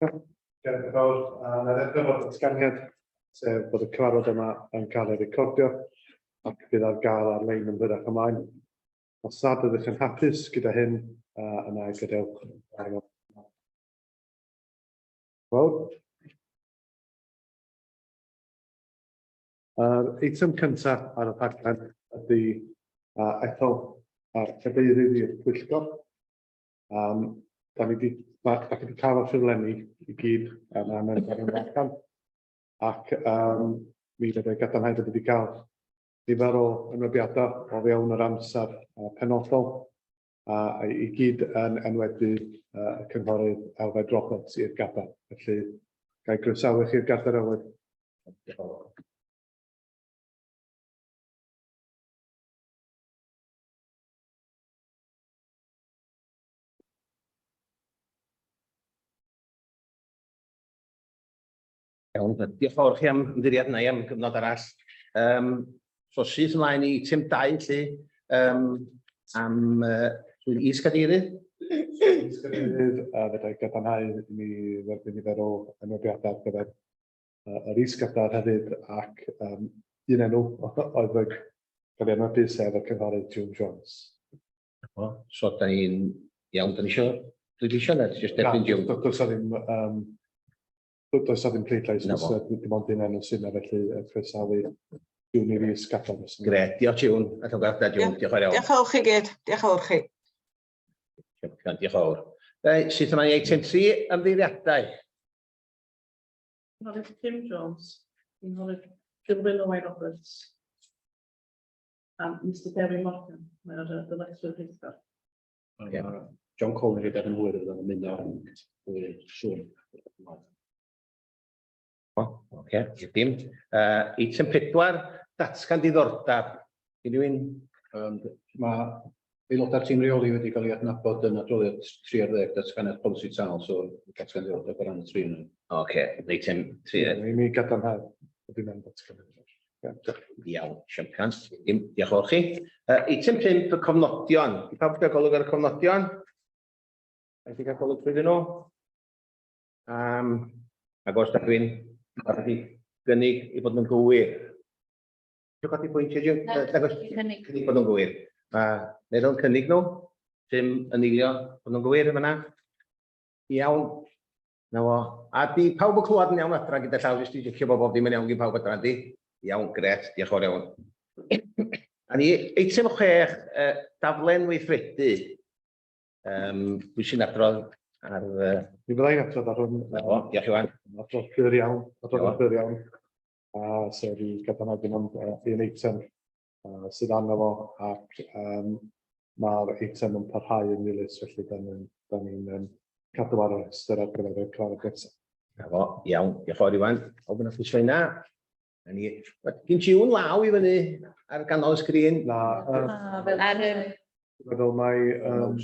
Diolch yn fawr. A na ddechrau efo'r datganiad, sef bod y cyfarfod yma yn cael ei recordio ac bydd ar gael ar-lein yn fyrrach ymlaen. Os nad ydych yn hapus gyda hyn, uh, yna gadewch ar Wel, yr eitem cyntaf ar y rhaglen ydy uh, ethol uh, cadeirydd i'r pwyllgor. Um, da ni wedi, ma, da chi wedi cael y ffurflenni i gyd um, am yr allan. Ac um, mi fyddai gadarnhau bod wedi cael nifer o enwebiadau o fewn yr amser uh, penodol a i gyd yn enwebu uh, y cynghorydd Elfed Roberts i'r gadair. Felly, ga i groesawu chi'r gadair Elfed. Diolch. Iawn, diolch yn fawr chi am ymddiried yna i am gyfnod arall. Um, so syth ymlaen i tim 2 lly, um, am uh, swydd is-gadeirydd. Is-gadeirydd, a fedra i gadarnhau i mi dderbyn nifer o enwebiadau ar gyfer uh, yr is-gadair hefyd ac um, un enw oedd yn cael ei enwebu sef y cynghorydd June Jones. O, so da ni'n iawn, da ni eisiau pleidleisio na, jyst derbyn June? Na, does ddim, um, does ddim pleidlais, does dim ond un enw sydd yna, felly uh, croesawu June i Rhys gadael. Gret, diolch June, a llongyfarchiadau June, diolch yn fawr iawn. Diolch fawr chi gyd, diolch fawr chi. Diolch yn fawr. Reit, syth ymlaen i eitem 3, ymddiheuriadau. Cynghorydd Tim Jones, Cynghorydd Dilwyn Owain Roberts, a Mr Dewi Morgan, mae ar y ddyletswydd rheithgor. Ie. John Colin rhedeg yn hwyr fydd yn ymuno hwyr siŵr. O, oce, okay, dim. Uh, eitem 4, datgan diddordeb. Unrhyw un? Um, mae aelodau'r tîm reoli wedi cael ei adnabod yn adroddiad 3 ar 10 datganiad polisi tâl, so datgan diddordeb ar ran y tri yna. Oce, okay, eitem 3. I mi gadarnhau bod i'n datgan diddordeb. Iawn, siampion. Dim, diolch yn fawr chi. Uh, eitem 5, y cofnodion. I pawb gael golwg ar y cofnodion? Rhaid i gael golwg trwyddyn nhw. Um, ac os da dwi'n wedi gynnig i bod yn gywir. Dwi'n codi pwyntiau, Jim? Na, cynnig. Cynnig bod nhw'n gywir. Mae Meryl yn cynnig nhw. Jim yn eilio bod nhw'n gywir yma. Iawn. Na fo. A di pawb yn clywed yn iawn adra gyda llaw, jyst i jecio bod bob dim yn iawn gyn pawb adra, yndi? Iawn, gret, diolch yn fawr iawn. A ni, eitem 6, uh, daflen weithredu. Um, pwy sy'n adrodd ar... Uh... Mi fyddai'n adrodd ar hwn. Na fo, diolch Iwan. Adrodd byr iawn, adrodd byr iawn. A sef i gadarnhau dim ond uh, un eitem uh, sydd arno fo ac um, mae'r eitem yn parhau yn ddilys, felly da ni'n da ni um, cadw ar y rhestr ar gyfer y cyfarfod nesaf. Na fo, iawn, diolch fawr Iwan. Ofyn o'ch eisiau yna. Na ni. Gyn ti un law i fyny ar ganol y sgrin? Na. Um, ar y... Meddwl mai... Um,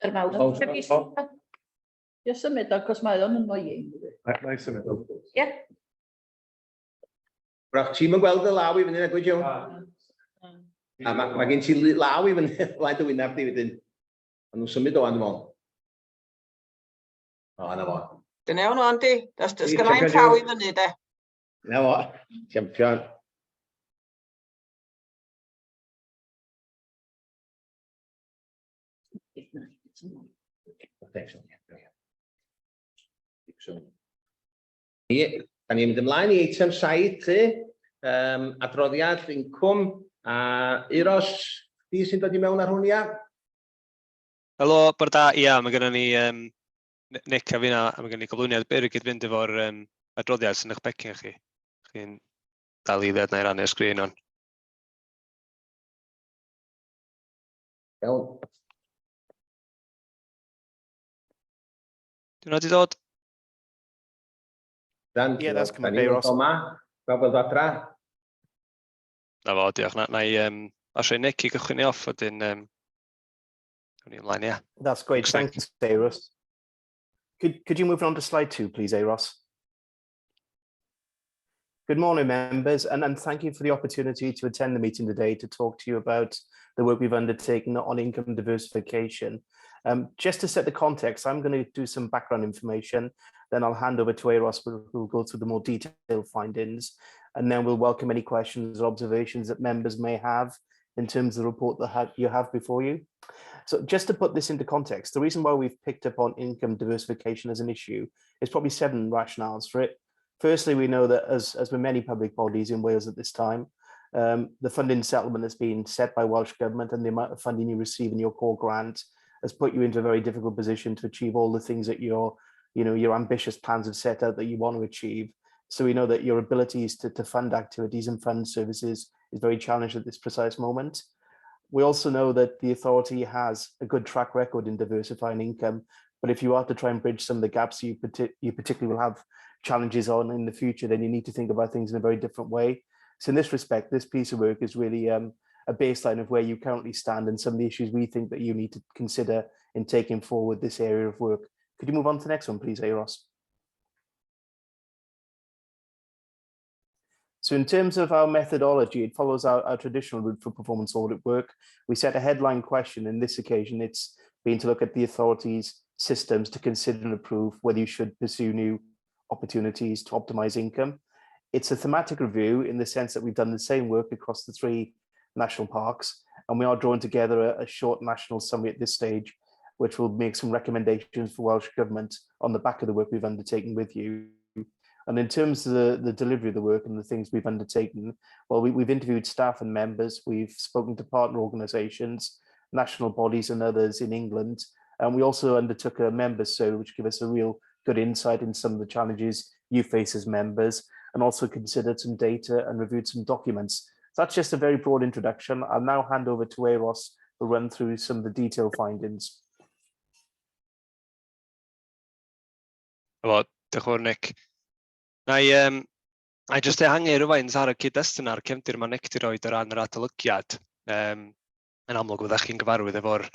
yr mawr. Ie, symud, achos mae o'n annoying. Na i symud. Ie. Wrach, ti'm yn gweld y law i fyny na gwy Joan? A mae ma gen ti law i fyny flaen dy wyneb di wedyn. Maen nhw'n symud o wan, dwi'n meddwl. O, na fo. Dyn iawn o'n di. Does does gynna i'm llaw i fyny de. Na fo. Champion. Ni, da ni'n mynd ymlaen i eitem 7, lly. Um, adroddiad, incwm, a Euros, di sy'n dod i mewn ar hwn, ia? Helo, bore da. Ia, mae gennym ni um, Nick a finna, a mae gennym ni gyflwyniad byr i gyd-fynd efo'r um, adroddiad sy'n eich pecyn chi. Chi'n dal i dded na i rannu'r sgrin o'n. Iawn. Dwi'n wedi dod? Dan, Yeah, that's coming through, Ross. Yma, fel bod adra. Na fo, diolch. Na, na i um, asio i Nick i gychwyn ni off, wedyn um, awn ni ymlaen, ia. That's great. Thanks, Nick. Thanks, Euros. Could you move on to slide 2, please, Euros? Good morning, members, and thank you for the opportunity to attend the meeting today to talk to you about the work we've undertaken on income diversification. Just to set the context, I'm going to do some background information, then I'll hand over to Euros, who will go through the more detailed findings, and then we'll welcome any questions or observations that members may have in terms of the report that you have before you. So just to put this into context, the reason why we've picked up on income diversification as an issue is probably seven rationales for it. Firstly, we know that as with many public bodies in Wales at this time, the funding settlement that's been set by Welsh Government and the amount of funding you receive in your core grant has put you into a very difficult position to achieve all the things that your ambitious plans have set out that you want to achieve. So we know that your abilities to fund activities and fund services is very challenged at this precise moment. We also know that the authority has a good track record in diversifying income, but if you are to try and bridge some of the gaps you particularly will have challenges on in the future, then you need to think about things in a very different way. So in this respect, this piece of work is really a baseline of where you currently stand and some of the issues we think that you need to consider in taking forward this area of work. Could you move on to the next one, please, Euros? So in terms of our methodology, it follows our traditional route for performance audit work. We set a headline question. In this occasion, it's been to look at the authority's systems to consider and approve whether you should pursue new opportunities to optimize income. It's a thematic review in the sense that we've done the same work across the three national parks, and we are drawing together a short national summary at this stage, which will make some recommendations for Welsh Government on the back of the work we've undertaken with you. And in terms of the delivery of the work and the things we've undertaken, well, we've interviewed staff and members, we've spoken to partner organisations, national bodies and others in England. And we also undertook a member survey, which gave us a real good insight in some of the challenges you face as members, and also considered some data and reviewed some documents. So that's just a very broad introduction. I'll now hand over to Euros to run through some of the detailed findings. Wel, diolch yn fawr, Nick. Na i jyst ehangu rhywfaint ar y cyd-destun a'r cefndir mae Nick 'di roid o ran yr adolygiad. Yn amlwg, fyddech chi'n gyfarwydd efo'r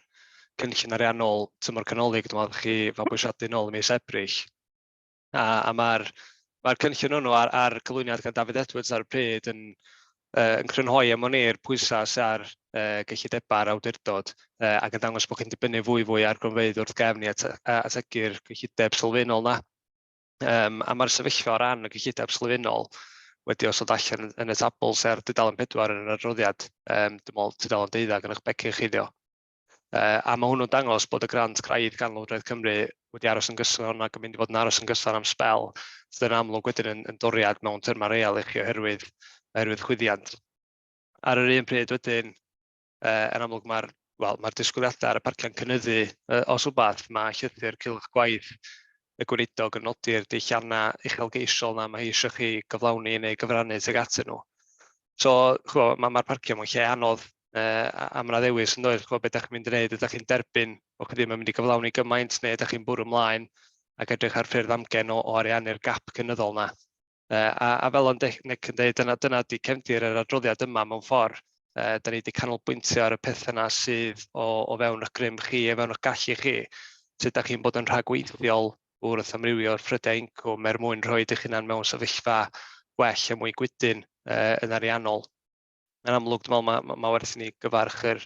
cynllun ariannol tymor canolig, dwi'n meddwl chi fabwysiadu nôl ym mis Ebrill. A mae'r ma cynllun hwnnw ar cyflwyniad gan Dafydd Edwards ar y pryd yn crynhoi am wn i'r pwysau sydd ar gyllidebau'r a'r awdurdod ac yn dangos bod chi'n dibynnu fwy fwy ar gronfeydd wrth gefn i ategu'r gyllideb sylfaenol 'na. A mae'r sefyllfa o ran y gyllideb sylfaenol wedi osod allan yn y tabl sy ar dudalen 4 yn yr adroddiad, dwi'n meddwl tudalen 12 yn eich becyn chi 'di o. A mae hwnnw'n dangos bod y grant craidd gan Lywodraeth Cymru wedi aros yn gyson ac yn mynd i fod yn aros yn gyson am sbel, sydd yn amlwg wedyn yn doriad mewn termau real i chi oherwydd chwyddiant. Ar yr un pryd wedyn, yn amlwg mae'r wel, mae'r disgwyliadau ar y parciau'n cynyddu os wbath, mae llythyr cylch gwaith y gweinidog yn nodi'r deilliannau uchelgeisiol 'na mae hi eisiau chi gyflawni neu gyfrannu tuag atyn nhw. So, ch'mo, mae'r parciau mewn lle anodd a ma' 'na ddewis yn does, ch'mo, be dach chi'n mynd i wneud, ydych chi'n derbyn bod chi ddim yn mynd i gyflawni gymaint neu ydych chi'n bwrw ymlaen ac edrych ar ffyrdd amgen o ariannu'r gap cynyddol 'na. A fel o'n Nick yn deud, dyna 'di cefndir yr adroddiad yma mewn ffordd. Da ni wedi canolbwyntio ar y pethau yna sydd o fewn eich grym chi, o fewn eich gallu chi, sut dach chi'n bod yn rhagweithiol wrth amrywio'r ffrydiau incwm er mwyn rhoi eich hunan mewn sefyllfa gwell a mwy gwydn yn ariannol. Yn amlwg, dwi'n meddwl ma werth i ni gyfarch yr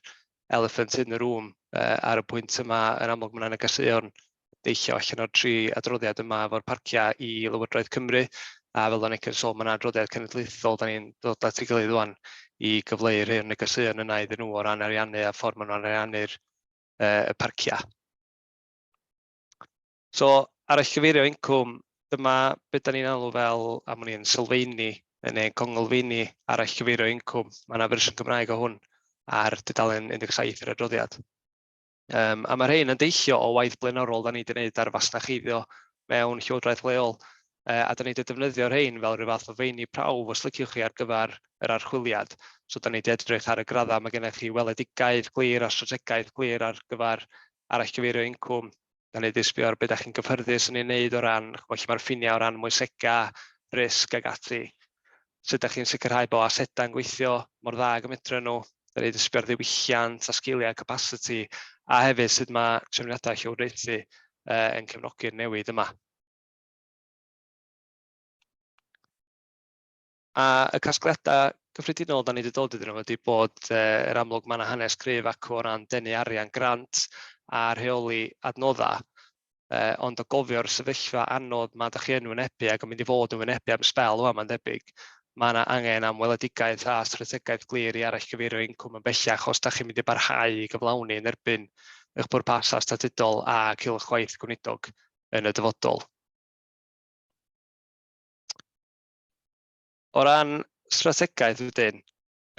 elephant in the room ar y pwynt yma. Yn amlwg, mae yna negeseuon deillio allan o'r tri adroddiad yma efo'r parciau i Lywodraeth Cymru, a fel o'n i'n sôn, mae yna adroddiad cenedlaethol da ni'n dod at ei gilydd ŵan i gyfleu rhai o'r negeseuon yna iddyn nhw o ran ariannu a ffordd maen nhw'n ariannu'r y parciau. So, arallgyfeirio incwm, dyma beth da ni'n alw fel, am wn i'n sylfaeni neu conglfeini arallgyfeirio incwm. Mae yna fersiwn Cymraeg o hwn ar dudalen 17 yr adroddiad. A mae rhain yn deillio o waith blaenorol da ni wedi gwneud ar fasnacheiddio mewn llywodraeth leol. A da ni wedi defnyddio rhain fel rhyw fath o feini prawf, os liciwch chi, ar gyfer yr archwiliad. So da ni wedi edrych ar y graddau mae gennych chi weledigaeth glir a strategaeth glir ar gyfer arallgyfeirio incwm. Da ni wedi sbio ar beth ydych chi'n gyffyrddus yn ei wneud o ran, ch'mo', lle mae'r ffiniau o ran moesega, risg ag ati. Sut ydych chi'n sicrhau bod asedau'n gweithio mor dda ag y medrwn nhw. Da ni wedi sbio ar ddiwylliant a sgiliau capacity, a hefyd sut mae trefniadau llywodraethu yn cefnogi'r newid yma. A y casgliadau cyffredinol da ni wedi dod iddyn nhw ydy bod yr amlwg mae yna hanes cryf acw o ran denu arian grant a rheoli adnoddau, ond o gofio'r sefyllfa anodd ma da chi yn wynebu ac yn mynd i fod yn wynebu am sbel ŵan mae'n debyg, mae yna angen am weledigaeth a strategaeth glir i arallgyfeirio incwm yn bellach os da chi'n mynd i barhau i gyflawni yn erbyn eich pwrpasau statudol a cylch gwaith gweinidog yn y dyfodol. O ran strategaeth wedyn,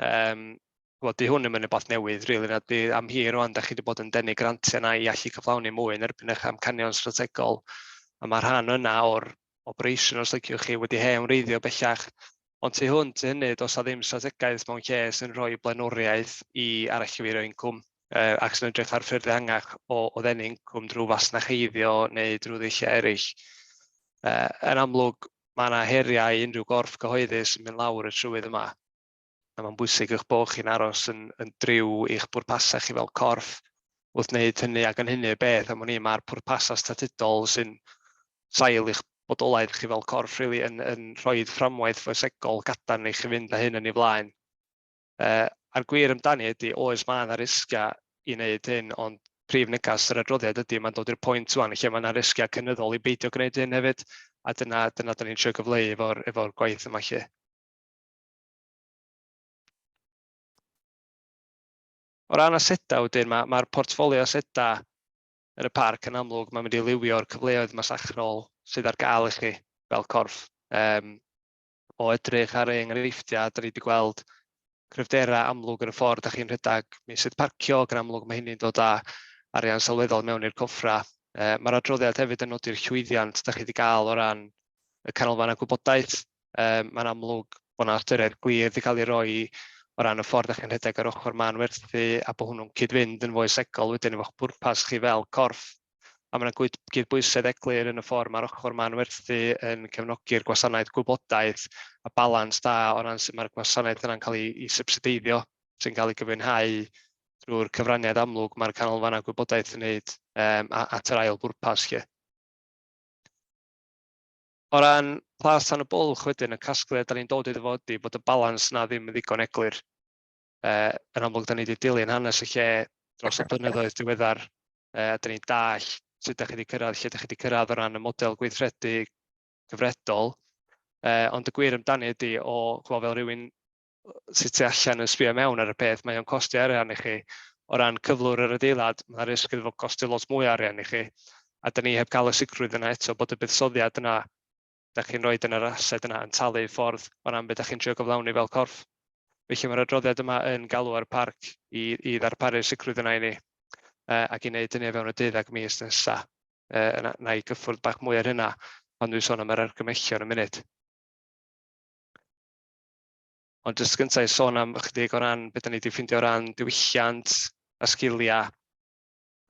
wel, 'di hwn ddim yn rywbeth newydd rili, na 'di, am hir rŵan dach chi 'di bod yn denu grantiau yna i allu cyflawni mwy yn erbyn eich amcanion strategol, a ma' rhan yna o'r operation, os liciwch chi, wedi hen wreiddio bellach. Ond tu hwnt i hynny, does 'na ddim strategaeth mewn lle sy'n rhoi blaenoriaeth i arallgyfeirio incwm, ac sy'n edrych ar ffyrdd ehangach o ddenu incwm drwy fasnacheiddio neu drwy ddulliau eraill. Yn amlwg, mae yna heriau i unrhyw gorff cyhoeddus yn mynd lawr y trywydd yma, a mae'n bwysig eich bod chi'n aros yn driw i'ch pwrpasau chi fel corff wrth wneud hynny, ac yn hynny o beth, am wn i, mae'r pwrpasau statudol sy'n sail i'ch bodolaeth chi fel corff really, yn rhoi fframwaith foesegol gadarn i chi fynd â hyn yn ei flaen. A'r gwir amdani ydy, oes, mae yna risgiau i wneud hyn, ond prif neges yr adroddiad ydy, mae'n dod i'r pwynt ŵan lle mae yna risgiau cynyddol i beidio gwneud hyn hefyd, a dyna dan ni'n trio gyfleu efo gwaith yma 'lly. O ran asedau wedyn, mae'r portffolio asedau yn y parc yn amlwg, mae'n mynd i liwio'r cyfleoedd masnachol sydd ar gael i chi fel corff. O edrych ar ei enghreifftiau, da ni wedi gweld cryfderau amlwg yn y ffordd da chi'n rhedeg meysydd parcio, ac yn amlwg mae hynny'n dod â arian sylweddol mewn i'r coffrau. Mae'r adroddiad hefyd yn nodi'r llwyddiant da chi wedi gael o ran y canolfannau gwybodaeth. Mae'n amlwg bod yna ystyriaeth glir wedi cael ei roi o ran y ffordd da chi'n rhedeg yr ochr manwerthu a bod hwnnw'n cyd-fynd yn foesegol wedyn efo'ch pwrpas chi fel corff. A mae yna gydbwysedd eglur yn y ffordd mae'r ochr manwerthu yn cefnogi'r gwasanaeth gwybodaeth a balans da o ran sut mae'r gwasanaeth yna'n cael ei sybsideiddio, sy'n cael ei gyfiawnhau drwy'r cyfraniad amlwg mae'r canolfannau gwybodaeth yn wneud at yr ail bwrpas 'lly. O ran Plas Tan y Bwlch wedyn, y casgliad da ni'n dod iddo fo ydy bod y balans yna ddim yn ddigon eglur. Yn amlwg, da ni wedi dilyn hanes y lle dros y blynyddoedd diweddar, a da ni'n dallt sut da chi wedi cyrraedd lle da chi wedi cyrraedd o ran y model gweithredu cyfredol. Ond y gwir amdani ydy, o, ch'mo, fel rhywun sydd tu allan yn sbio mewn ar y peth, mae o'n costio arian i chi. O ran cyflwr yr adeilad, mae risg iddo fo costio lot mwy o arian i chi. A da ni heb gael y sicrwydd yna eto bod y buddsoddiad yna da chi'n rhoi yn yr ased yna yn talu ffordd o ran beth da chi'n trio gyflawni fel corff. Felly mae'r adroddiad yma yn galw ar y parc i ddarparu'r sicrwydd yna i ni ac i wneud hynny o fewn y deuddeg mis nesaf. Na i gyffwrdd bach mwy ar hynna pan dwi'n sôn am yr argymhellion yn munud. Ond jyst gyntaf i sôn am ychydig o ran beth da ni wedi ffeindio o ran diwylliant a sgiliau.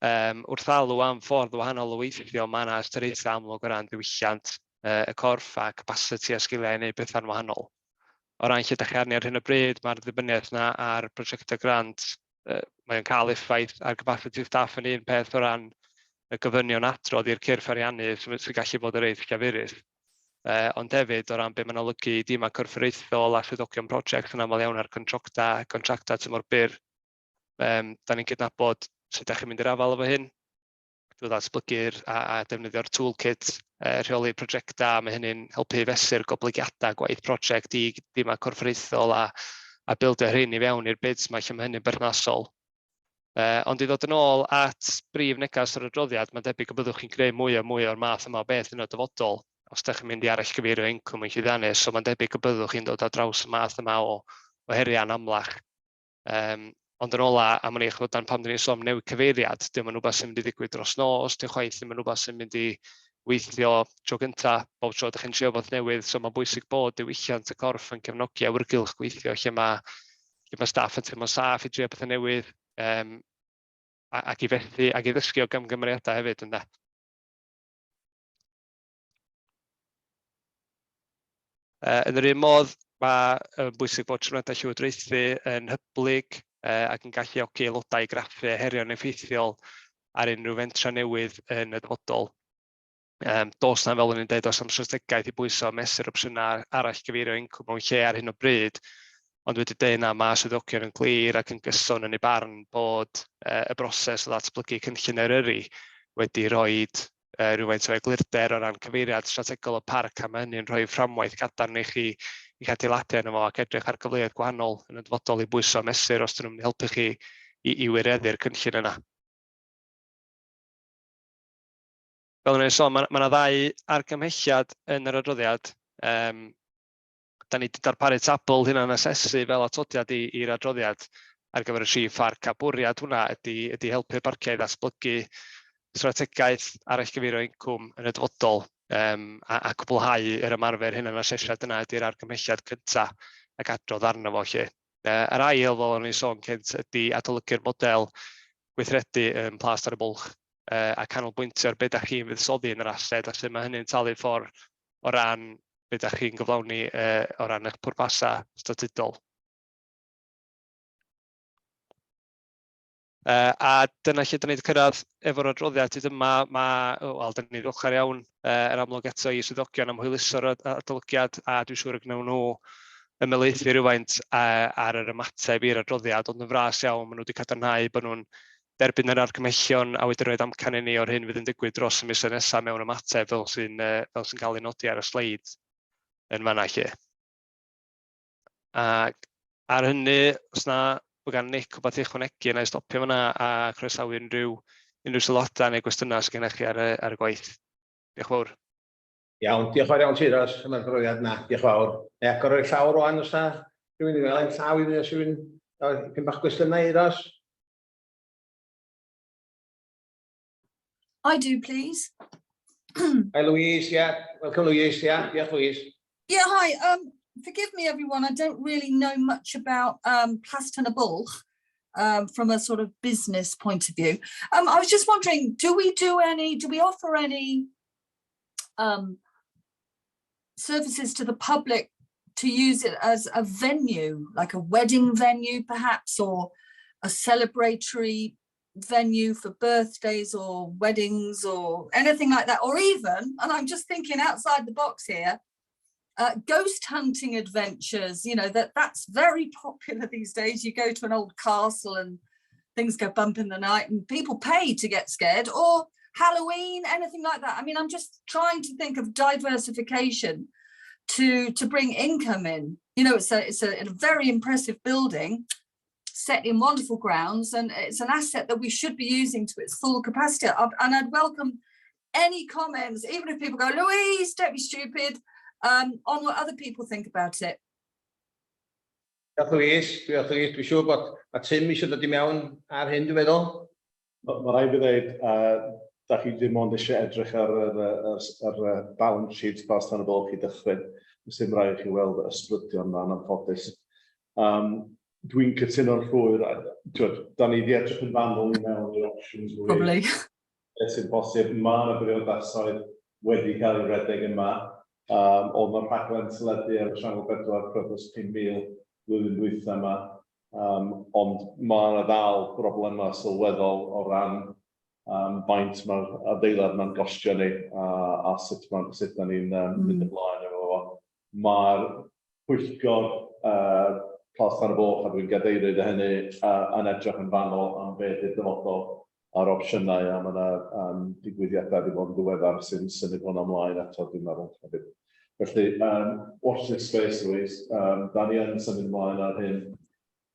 Wrth alw am ffordd wahanol o weithio, mae yna ystyriaethau amlwg o ran diwylliant y corff a capasiti a sgiliau i wneud pethau'n wahanol. O ran lle da chi arni ar hyn o bryd, mae'r ddibyniaeth yna ar prosiectau grant, mae o'n cael effaith ar capasiti staff yn un peth o ran y gofynion adrodd i'r cyrff ariannu sy'n gallu bod yn reit llafurus. Ond hefyd o ran be mae'n olygu i dimau corfforaethol a swyddogion prosiect yn aml iawn ar contractau tymor byr. Da ni'n cydnabod sut da chi'n mynd i'r afael efo hyn, drwy ddatblygu'r a defnyddio'r toolkit rheoli prosiectau. Mae hynny'n helpu i fesur goblygiadau gwaith prosiect i dimau corfforaethol a bildio rhein i fewn i'r bids yma lle mae hynny'n berthnasol. Ond i ddod yn ôl at brif neges yr adroddiad, mae'n debyg y byddwch chi'n creu mwy a mwy o'r math yma o beth yn y dyfodol os ydych chi'n mynd i arallgyfeirio incwm yn llwyddiannus. So mae'n debyg y byddwch chi'n dod ar draws y math yma o heriau'n amlach. Ond yn ola, am wn i, ch'mod, dan pam dan ni'n sôn am newid cyfeiriad, dio'm yn rwbath sy'n mynd i ddigwydd dros nos, dio chwaith ddim yn rwbath sy'n mynd i weithio tro gynta, bob tro ydych chi'n trio rwbath newydd. So mae'n bwysig bod diwylliant y corff yn cefnogi awyrgylch gweithio lle mae staff yn teimlo'n saff i drio pethau newydd, ac i fethu ac i ddysgu o gamgymeriadau hefyd, ynde. Yn yr un modd, mae'n bwysig bod trefniadau llywodraethu yn hyblyg ac yn galluogi aelodau i graffu a herio'n effeithiol ar unrhyw fentrau newydd yn y dyfodol. Does na, fel o'n i'n dweud, does am strategaeth i bwyso a mesur opsiynau arallgyfeirio incwm mewn lle ar hyn o bryd, ond wedi dweud na, mae swyddogion yn glir ac yn gyson yn ei barn bod y broses o ddatblygu cynllun Eryri wedi rhoi rhywfaint o eglurder o ran cyfeiriad strategol y parc, a mae hynny'n rhoi fframwaith gadarn i chi i'ch adeiladu arno fo ac edrych ar gyfleoedd gwahanol yn y dyfodol i bwyso a mesur os dyn nhw'n mynd i helpu chi i wireddu'r cynllun yna. Fel o'n i'n sôn, mae 'na ddau argymhelliad yn yr adroddiad. Da ni wedi darparu tabl hunan asesu fel atodiad i'r adroddiad ar gyfer y tri pharc, a bwriad hwnna ydy helpu'r parciau i ddatblygu strategaeth arallgyfeirio incwm yn y dyfodol a cwblhau yr ymarfer hunan asesiad yna ydy'r argymhelliad cyntaf ac adrodd arno fo 'lly. Yr ail, fel o'n i'n sôn cynt, ydy adolygu'r model gweithredu ym Mhlas Tan y Bwlch a canolbwyntio ar be dach chi'n fuddsoddi yn yr ased a sut mae hynny'n talu ffordd o ran be dach chi'n gyflawni o ran eich pwrpasau statudol. A dyna lle dan ni wedi cyrraedd efo'r adroddiad hyd yma. Mae, wel, dan ni'n ddiolchgar iawn yn amlwg eto i swyddogion am hwyluso'r adolygiad, a dwi'n siŵr y gwnawn nhw ymhelaethu rhywfaint ar yr ymateb i'r adroddiad, ond yn fras iawn, maen nhw wedi cadarnhau bod nhw'n derbyn yr argymhellion a wedi rhoi amcan i ni o'r hyn fydd yn digwydd dros y misoedd nesaf mewn ymateb fel sy'n cael ei nodi ar y sleid yn fanna 'lly. Ac ar hynny, os na bod gan Nick wbath i ychwanegu, na i stopio fanna a croesawu unrhyw sylwadau neu gwestiynau sydd gennych chi ar y gwaith. Diolch yn fawr. Iawn, diolch yn fawr iawn ti, Ros, am yr adroddiad yna. Diolch yn fawr. Neu agor o'r llawr rwan os na rhywun i gael ein llaw i fyny, os rhywun pyn bach gwestiynau i Ros. I do, please. Hi Louise, yeah. Welcome Louise, yeah. Diolch, Louise. Yeah, hi. Forgive me, everyone. I don't really know much about Plas Tan y Bwlch from a sort of business point of view. I was just wondering, do we offer any services to the public to use it as a venue, like a wedding venue perhaps, or a celebratory venue for birthdays or weddings or anything like that, or even, and I'm just thinking outside the box here, ghost hunting adventures? That's very popular these days. You go to an old castle and things go bump in the night and people pay to get scared, or Halloween, anything like that. I mean, I'm just trying to think of diversification to bring income in. It's a very impressive building set in wonderful grounds, and it's an asset that we should be using to its full capacity. And I'd welcome any comments, even if people go, "Louise, don't be stupid," on what other people think about it. Diolch, Louise, diolch, Louise. Dwi'n siŵr bod mae Tim eisiau dod i mewn ar hyn, dwi'n meddwl. Ma' raid fi ddeud, da chi ddim ond eisiau edrych ar yr balance sheet Plas Tan y Bwlch i dychryn. Does dim rhaid i chi weld y ysbrydion 'na'n anffodus. Dwi'n cytuno'n llwyr, a t'wod, da ni wedi edrych yn fanwl i mewn i'r options, Louise. Probably. Beth sy'n bosib, mae yna briodasoedd wedi cael ei redeg yma. Oedd yna rhaglen teledu ar y Sianel 4 Priodas 5000 blwyddyn dwytha yma. Ond mae yna ddal broblemau sylweddol o ran faint mae'r adeilad yma'n gostio ni a sut da ni'n mynd ymlaen efo fo. Mae'r pwyllgor Plas Tan y Bwlch, a dwi'n gadeirydd y hynny, yn edrych yn fanwl am beth yw'r dyfodol a'r opsiynau, a mae yna digwyddiadau wedi bod yn ddiweddar sy'n symud hwn ymlaen eto, dwi'n meddwl, hefyd. Felly, watch this space, Louise. Da ni yn symud ymlaen ar hyn.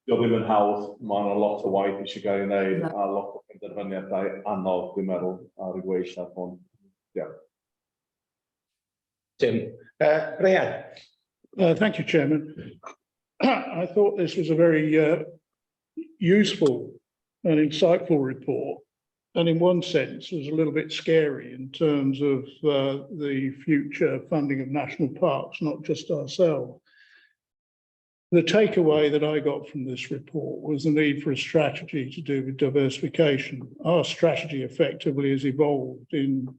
Dio ddim yn hawdd, mae yna lot o waith eisiau gael ei wneud Na. a lot o penderfyniadau anodd, dwi'n meddwl, ar y gweill ar hwn. Yeah. Tim. Brian. Thank you, Chairman. I thought this was a very useful and insightful report, and in one sense was a little bit scary in terms of the future funding of national parks, not just ourselves. The takeaway that I got from this report was the need for a strategy to do with diversification. Our strategy effectively has evolved in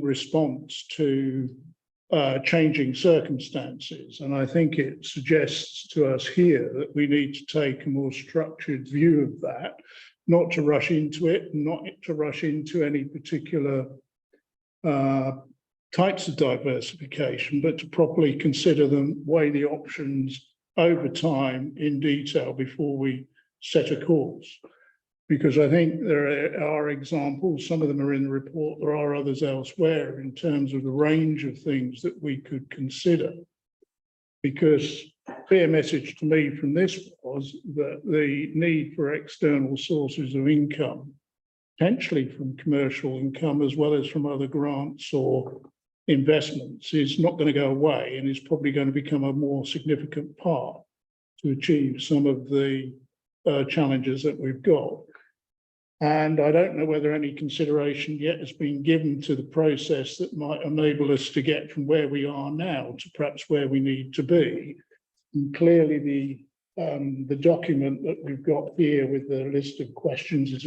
response to changing circumstances. And I think it suggests to us here that we need to take a more structured view of that, not to rush into it, not to rush into any particular types of diversification, but to properly consider them, weigh the options over time in detail before we set a course. Because I think there are examples, some of them are in the report, there are others elsewhere in terms of the range of things that we could consider. Because clear message to me from this was that the need for external sources of income, potentially from commercial income as well as from other grants or investments, is not going to go away and is probably going to become a more significant part to achieve some of the challenges that we've got. And I don't know whether any consideration yet has been given to the process that might enable us to get from where we are now to perhaps where we need to be. And clearly the document that we've got here with the list of questions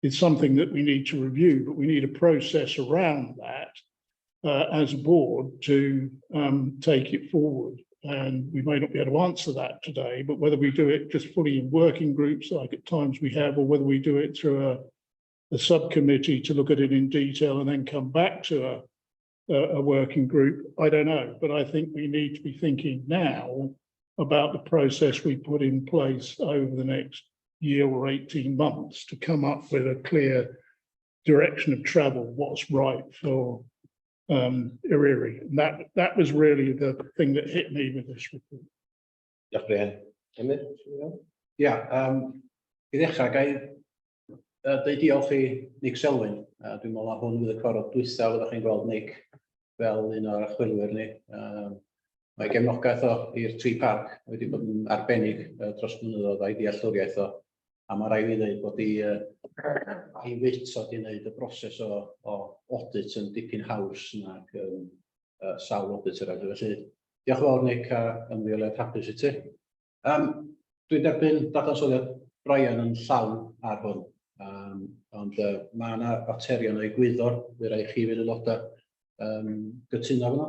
is something that we need to review, but we need a process around that as a board to take it forward. And we may not be able to answer that today, but whether we do it just fully in working groups like at times we have, or whether we do it through a subcommittee to look at it in detail and then come back to a working group, I don't know. But I think we need to be thinking now about the process we put in place over the next year or 18 months to come up with a clear direction of travel, what's right for Eryri. And that was really the thing that hit me with this report. Diolch, Brian. Emyr? Ia, i ddechrau, ga i deud diolch i Nick Selwyn. Dwi'n meddwl na hwn fydd y cyfarfod dwytha fyddwch chi'n gweld Nick fel un o'r archwilwyr ni. Mae gefnogaeth o i'r tri parc wedi bod yn arbennig dros blynyddoedd a'i dealltwriaeth o. A mae rhaid fi ddweud bod i wit o di wneud y broses o audit yn dipyn haws nag sawl audit eraill. Felly, diolch yn fawr, Nick, a ymddeoliad hapus i ti. Dwi'n derbyn dadansoddiad Brian yn llawn ar hwn, ond mae yna faterion o egwyddor, fe rai chi fel aelodau gytuno efo nhw.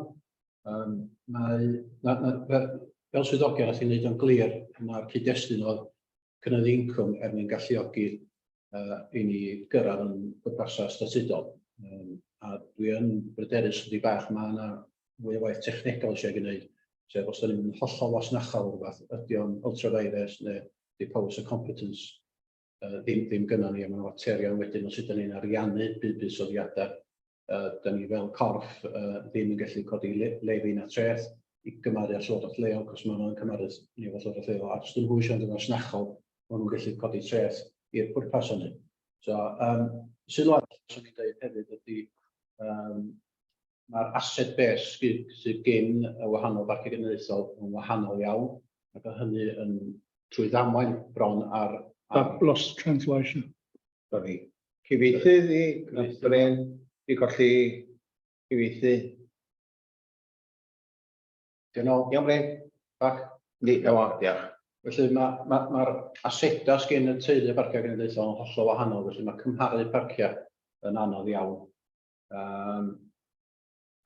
Mae, na, na, fel swyddogion, nath i wneud o'n glir, mae'r cyd-destun oedd cynyddu incwm er mwyn galluogi i ni gyrraedd yn bwrpasau statudol. A dwi yn bryderus chydig bach, mae yna fwy o waith technegol eisiau gwneud, sef os da ni'n mynd yn hollol fasnachol o rhywbeth, ydy o'n ultra vires neu di powers of competence ddim gynnon ni, a mae'n faterion wedyn o sut da ni'n ariannu buddsoddiadau. Da ni fel corff ddim yn gallu codi lefi na treth i gymaru â'r llywodraeth leol, cos maen nhw'n cymaru ni efo llywodraeth leol, a os dyn nhw eisiau yn fasnachol, maen nhw'n gallu codi treth i'r pwrpas hynny. So, sylw arall swn i'n dweud hefyd ydy, mae'r asset base sydd gen y wahanol barciau genedlaethol yn wahanol iawn, ac o hynny yn trwy ddamwain bron ar I've lost translation. Sorry. Cyfieithydd i Bryn, di colli cyfieithu. Diolch nôl. Iawn, Bryn? Back. Di, iawn, diolch. Felly mae'r ma asedau sgyn y teulu parciau genedlaethol yn hollol wahanol, felly mae cymharu parciau yn anodd iawn.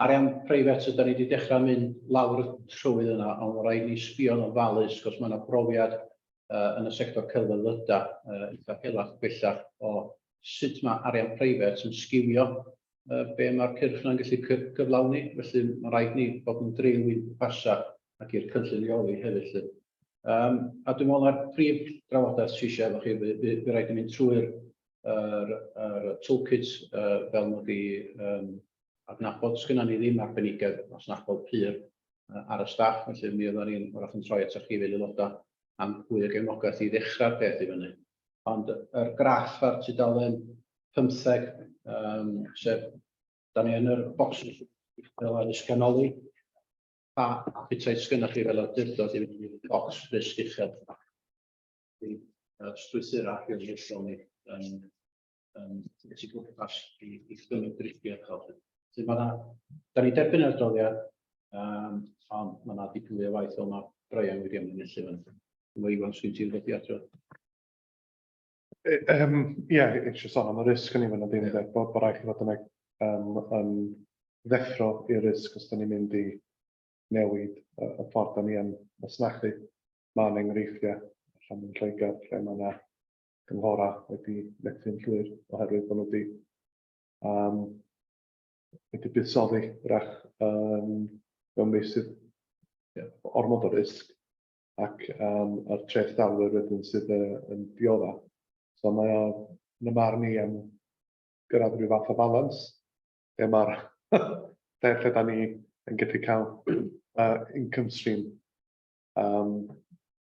Arian preifat ydy ni wedi dechrau mynd lawr y trywydd yna, ond mae rhaid ni sbio'n ofalus, cos mae yna brofiad yn y sector celfyddydau eitha helaeth bellach o sut mae arian preifat yn sgiwio be mae'r cyrff yna'n gallu cyflawni. Felly mae rhaid ni bod yn driw i'n pwrpasau ac i'r cynllun rheoli hefyd, lly. A dwi'n meddwl na'r prif drafodaeth sydd eisiau efo chi, fi rhaid i mynd trwy'r yr toolkit fel mod i adnabod, sgynna ni ddim arbenigedd masnachol pur ar y staff, felly mi oedden ni'n wrach yn troi atoch chi fel aelodau am fwy o gefnogaeth i ddechrau'r peth i fyny. Ond yr graff ar tudalen 15, sef da ni yn yr bocsys fel ar isganoli, pa appetite sgynnoch chi fel awdurdod i fynd i'r bocs risg uchel. Strwythura rheolaethol ni yn tu gwmpas i gymryd risgiau uchel. Felly ma' 'na, da ni derbyn yr adroddiad, ond ma' 'na dipyn fwy o waith fel ma' Brian wedi amlinellu fan hyn. Mae Iwan, sgyn ti rhywbeth i adrodd? Ie, eisiau sôn am y risg yn i fynd dim bod rhaid chi fod yn ddeffro i'r risg os da ni'n mynd i newid y ffordd da ni yn masnachu. Mae'n enghreifftiau allan yn Lloegr lle mae yna cynghora wedi methu'n llwyr oherwydd bod nhw wedi wedi buddsoddi wrach um, mewn meysydd ie, ormod o risg ac um, a'r trethdalwyr wedyn sydd uh, yn diodda. So mae o yn y marn i am gyrraedd rhyw fath o balans lle mae'r lle lle da ni yn gallu cael uh, income stream um,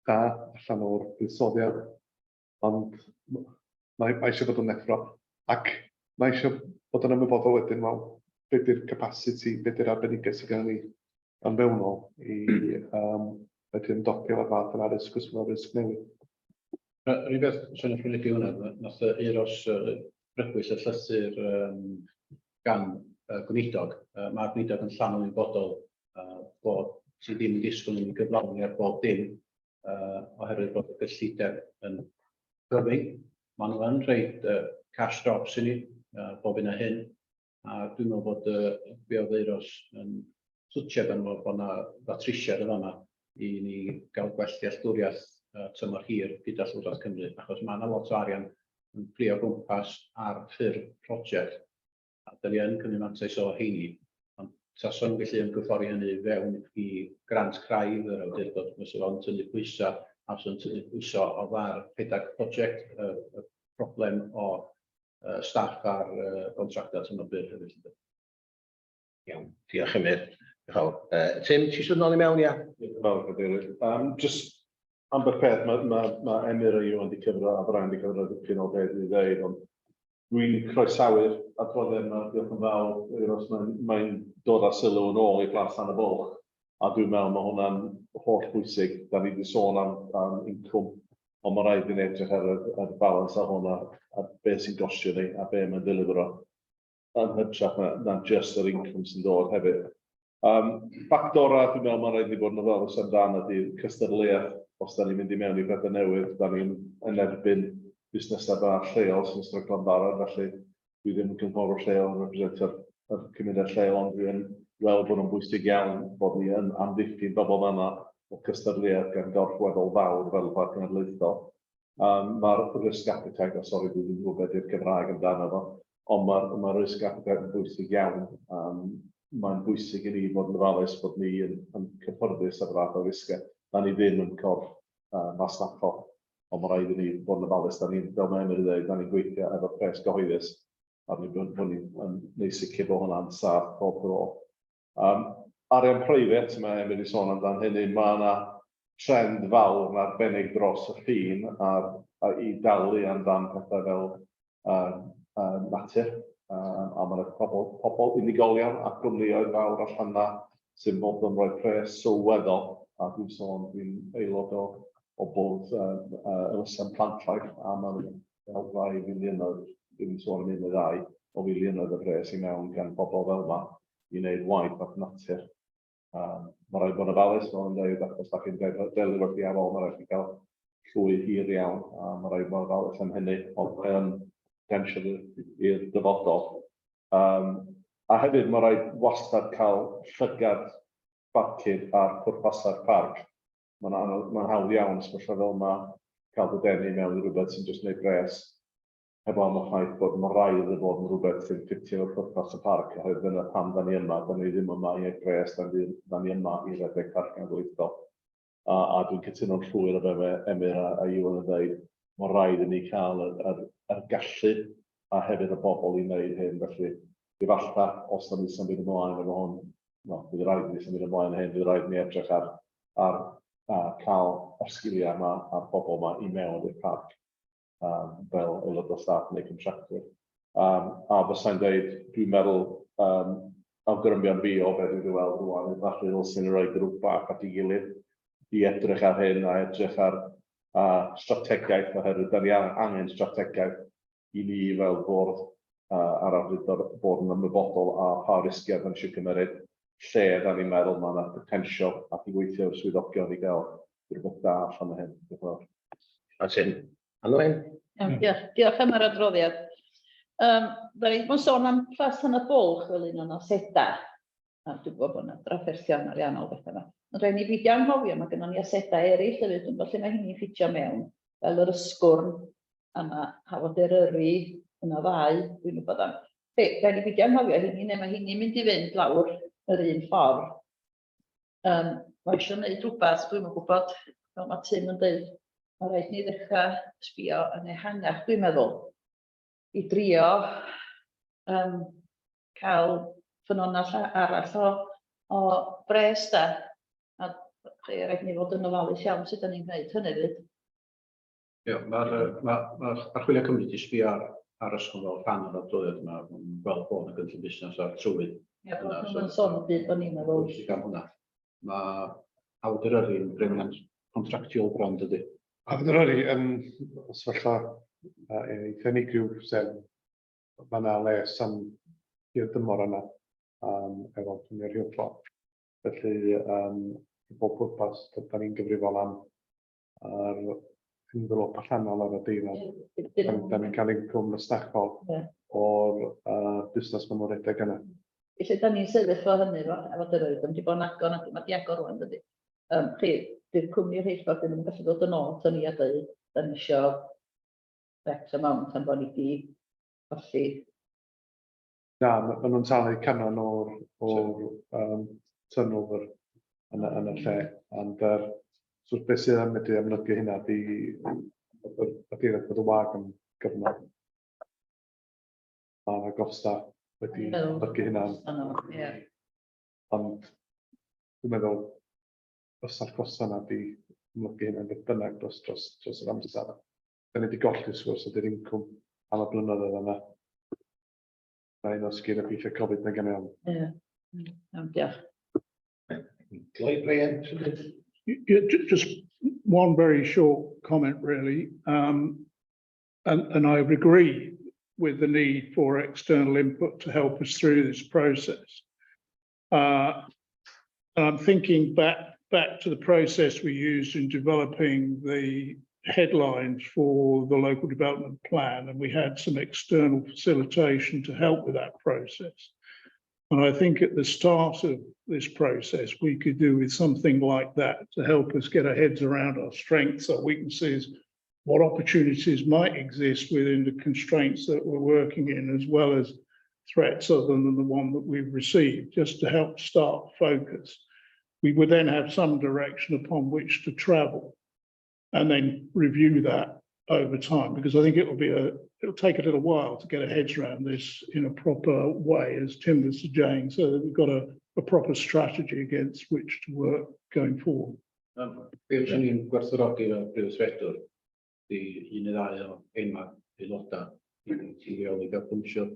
da allan o'r buddsoddiad, ond mae, mae eisiau bod yn effro ac mae eisiau bod yn ymwybodol wedyn, wel, be di'r capacity, be di'r arbenigedd sydd gennym ni yn fewnol i um, wedyn ymdopi efo'r fath yna risg, os mae'n risg newydd. Yr unig beth swn i'n ychwanegu hwnna, nath yy Euros yy grybwyll y llythyr yym gan y gweinidog. Yy ma'r gweinidog yn llawn ymwybodol yy bod sy ddim yn disgwyl i ni gyflawni ar bob dim yy oherwydd bod y gyllideb yn gyfyng. Maen nhw yn rhoid yy cash drops i ni yy bob hyn a hyn, a dwi'n meddwl bod yy be oedd Euros yn twtsiad arno fo bod 'na ddatrysiad yn fan'na i ni gael gwell dealltwriaeth yy tymor hir gyda Llywodraeth Cymru, achos ma' 'na lot o arian yn fflio o gwmpas ar ffurf prosiect, a dan ni yn cymryd mantais o heini, ond tasan nhw'n gallu ymgorffori hynny fewn i grant craidd yr awdurdod, fysa fo'n tynnu pwysau, a fysa fo'n tynnu pwysau o dda'r rhedeg prosiect, y, y problem o uh, staff ar uh, gontractau tymor byr hefyd. Iawn, diolch Emyr. Diolch yn fawr. Uh, Tim, ti eisiau nôl i mewn, ia? Diolch yn fawr, Cadeirydd. Um, just ambell peth, mae, ma, ma Emyr a Iwan wedi cyfro, a Brian wedi cyfro dipyn o beth i ddeud, ond dwi'n croesawu'r adroddiad yma, diolch yn fawr, Euros, mae'n mae dod â sylw yn ôl i Blas Tan y Bwlch, a dwi'n meddwl mae hwnna'n holl bwysig. Da ni wedi sôn am, am incwm, ond mae rhaid i ni edrych ar y, ar y balans ar hwnna, a beth sy'n gostio ni, a be mae'n delifro yn hytrach na, na just yr incwm sy'n dod hefyd. Um, ffactora, dwi'n meddwl mae'n rhaid i ni bod yn ofalus amdan ydy cystadleuaeth. Os da ni'n mynd i mewn i bethau newydd, da ni'n yn erbyn busnesau bach lleol sy'n stryglo'n barod, felly dwi ddim yn cynghorwr lleol yn representio'r yr cymuned lleol, ond dwi'n weld bod nhw'n bwysig iawn bod ni yn amddiffyn bobl fan'na o cystadleuaeth gan gorff weddol fawr fel y Parc Cenedlaethol. Um, Mae'r risk appetite, a sori dwi ddim yn gwybod beth yw'r Cymraeg amdano fo, ond mae'r ma risk appetite yn bwysig iawn. Um, mae'n bwysig i ni fod yn ofalus bod ni yn, yn cyffyrddus ar y fath o risgau. Da ni ddim yn corff masnachol, ond mae rhaid i ni fod yn ofalus. Da ni, fel mae Emyr yn dweud, da ni'n gweithio efo pres gyhoeddus, a ni bod, bod ni'n yn neud sicr bod hwnna'n saff pob dro. Um, arian preifat, mae Emyr wedi sôn amdan hynny, mae yna trend fawr yn arbennig dros y ffin ar, a, i dalu amdan pethau fel uh, uh, natur. A mae yna pobl, pobl unigolion a gwmnïoedd fawr allan yna sy'n bod yn rhoi pres sylweddol. A dwi'n sôn, dwi'n aelod o, o bwrdd elusen Plant Life, a mae'n fel rai filiynoedd, dwi'n sôn am un neu ddau o filiynoedd o bres i mewn gan bobl fel yma i wneud waith at natur. Um, mae rhaid bod yn ofalus, fel yn dweud, achos da chi'n delio efo'r diafol, mae rhaid chi gael llwy hir iawn, a mae rhaid bod yn ofalus am hynny, ond mae o'n potential i'r dyfodol. Um, a hefyd, mae rhaid wastad cael llygad barcud ar pwrpasau'r parc. Mae'n anodd, mae'n hawdd iawn, sefyllfa fel yma, cael dy denu mewn i rhywbeth sy'n jyst gwneud pres, heb am y ffaith bod mae rhaid iddo fod yn rhywbeth sy'n ffitio efo pwrpas y parc, oherwydd dyna pam da ni yma, da ni ddim yma i wneud pres, da ni, da ni yma i redeg parc genedlaethol. A, a dwi'n cytuno'n llwyr efo fe, Emyr a, a Iwan yn dweud, mae rhaid i ni cael yr, yr, yr gallu a hefyd y bobl i wneud hyn, felly efallai os da ni'n symud ymlaen efo hwn, no, bydd rhaid i ni symud ymlaen hyn, bydd rhaid i ni edrych ar, ar a cael y sgiliau yma a'r bobl yma i mewn i'r parc um, fel aelod o staff neu contractwyr. Um, a fysai'n dweud, dwi'n meddwl, um, awgrymion fi o beth dwi'n weld rwan, efallai ddylswn ni roi grŵp bach at ei gilydd i edrych ar hyn a edrych ar a strategaeth, oherwydd da ni angen strategaeth i ni fel bwrdd a'r awdurdod bod yn ymwybodol a pa risgiau da ni eisiau cymeryd, lle da ni'n meddwl mae yna potensial ac i weithio efo'r swyddogion i gael rhywbeth da allan o hyn. Diolch yn fawr. A Tim. Anwen? Iawn, diolch. Diolch am yr adroddiad. Um, da ni wedi bod yn sôn am Plas Tan y Bwlch fel un o'n asedau. A dwi'n gwybod bod yna drafferthion ariannol bethau yma. Ond rhaid ni beidio anghofio, mae gennym ni asedau eraill hefyd, dwi'n gwybod lle mae hynny'n ffitio mewn, fel yr ysgwrn, a mae Hafod Eryri, yna ddau, dwi'n gwybod am. Be, rhaid i beidio anghofio hynny, neu mae hynny'n mynd i fynd lawr yr un ffordd. Um, mae eisiau gwneud rhywbeth, dwi'm yn gwybod, fel mae Tim yn dweud, mae rhaid ni ddechrau sbio yn ehangach, dwi'n meddwl, i drio um, cael ffynonell arall o, o bres da. A rhaid ni fod yn ofalus iawn sut da ni'n gwneud hynny fyd. Ie, mae'r yy ma' ma' Archwilio Cymru 'di sbio ar ar ysgol fel rhan o'r adroddiad yma, ma' nhw'n gweld bod 'na gynllun busnes ar trywydd. Ie, bod nhw'n sôn yn byd o'n i'n meddwl. Bwysig am hwnna. Mae Hafod Eryri yn brefiant contractual bron dydy? Hafod Eryri yn sefyllfa eitha unigryw, sef mae yna les am hir dymor yna um, efo cwmni'r rheilffordd. Felly, um, i bob pwrpas, da ni'n gyfrifol am a'r envelope allanol ar adeilad. Da ni'n cael incwm masnachol o'r uh, busnes maen nhw'n rhedeg yna. Felly, da ni'n sefyll fo hynny, efo, efo dyrwyd, ond di bod yn agor, mae di agor rwan, dydy. Um, chi, dy'r cwmni rheilffordd ddim yn gallu dod yn ôl, ni a dweud, da ni isio X amount am bod ni di colli. Na, maen nhw'n talu canran o'r, or, um, turnover yn, y, yn y lle. Ond er, so beth sydd yn medru amlygu hynna di yr adeilad bod y wag yn gyfnod. Mae yna gosta wedi amlygu hynna. Ond dwi'n meddwl fysa'r costa yna di amlygu hynna beth bynnag dros, dros, dros yr amser. Da ni wedi golli sgwrs ydy'r incwm am y blynyddoedd yna. Mae un o sgil effeithiau Covid na gen i ond. Ie. Iawn, diolch. Gloi, Brian? Yeah, just one very short comment, really. Um, and, and I would agree with the need for external input to help us through this process. Uh, and I'm thinking back, back to the process we used in developing the headlines for the local development plan, and we had some external facilitation to help with that process. And I think at the start of this process, we could do with something like that to help us get our heads around our strengths, our weaknesses, what opportunities might exist within the constraints that we're working in, as well as threats other than the one that we've received, just to help start focus. We would then have some direction upon which to travel and then review that over time, because I think it will be a, it'll take a little while to get our heads around this in a proper way, as Tim was saying, so that we've got a, a proper strategy against which to work going forward. Um, Be fyswn i'n gwerthfawrogi fel prif weithredwr, di un neu ddau o enwa aelodau i ti reoli gael pwnsio.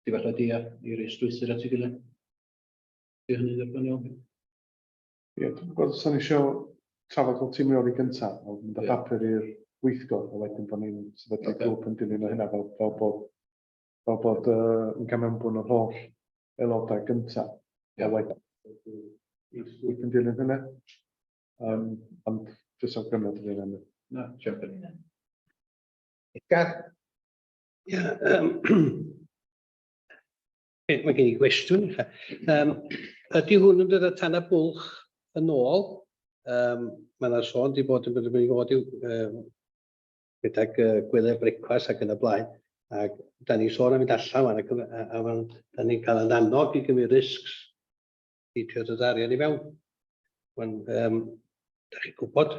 Di falle di a i rei strwythur at ei gilydd. Di hynny'n dderbyniol? Ie, dwi'n gwybod os o'n eisiau trafod fel tîm reoli gyntaf, ond mynd â papur i'r weithgor, a wedyn bod ni'n sefydlu okay. grŵp yn dilyn o hynna fel, fel bod, fel bod uh, yn cael mewnbwn o'r holl aelodau gyntaf. Yeah. A wedyn grŵp yn dilyn hynna. Um, ond jyst awgrymu dyn ni'n Na, champion. Edgar? Ie, yym, mae gen i gwestiwn. Um, ydy hwn yn dod â tan y bwlch yn ôl? Um, mae yna sôn di bod yn mynd i fod i'w um, gydag uh, gwyliau brecwas ac yn y blaen. Ac da ni sôn am mynd allan wan, ac, a, a, a, da ni'n cael yn annog i gymryd risks i trio dod arian i mewn. Wan, um, da chi'n gwybod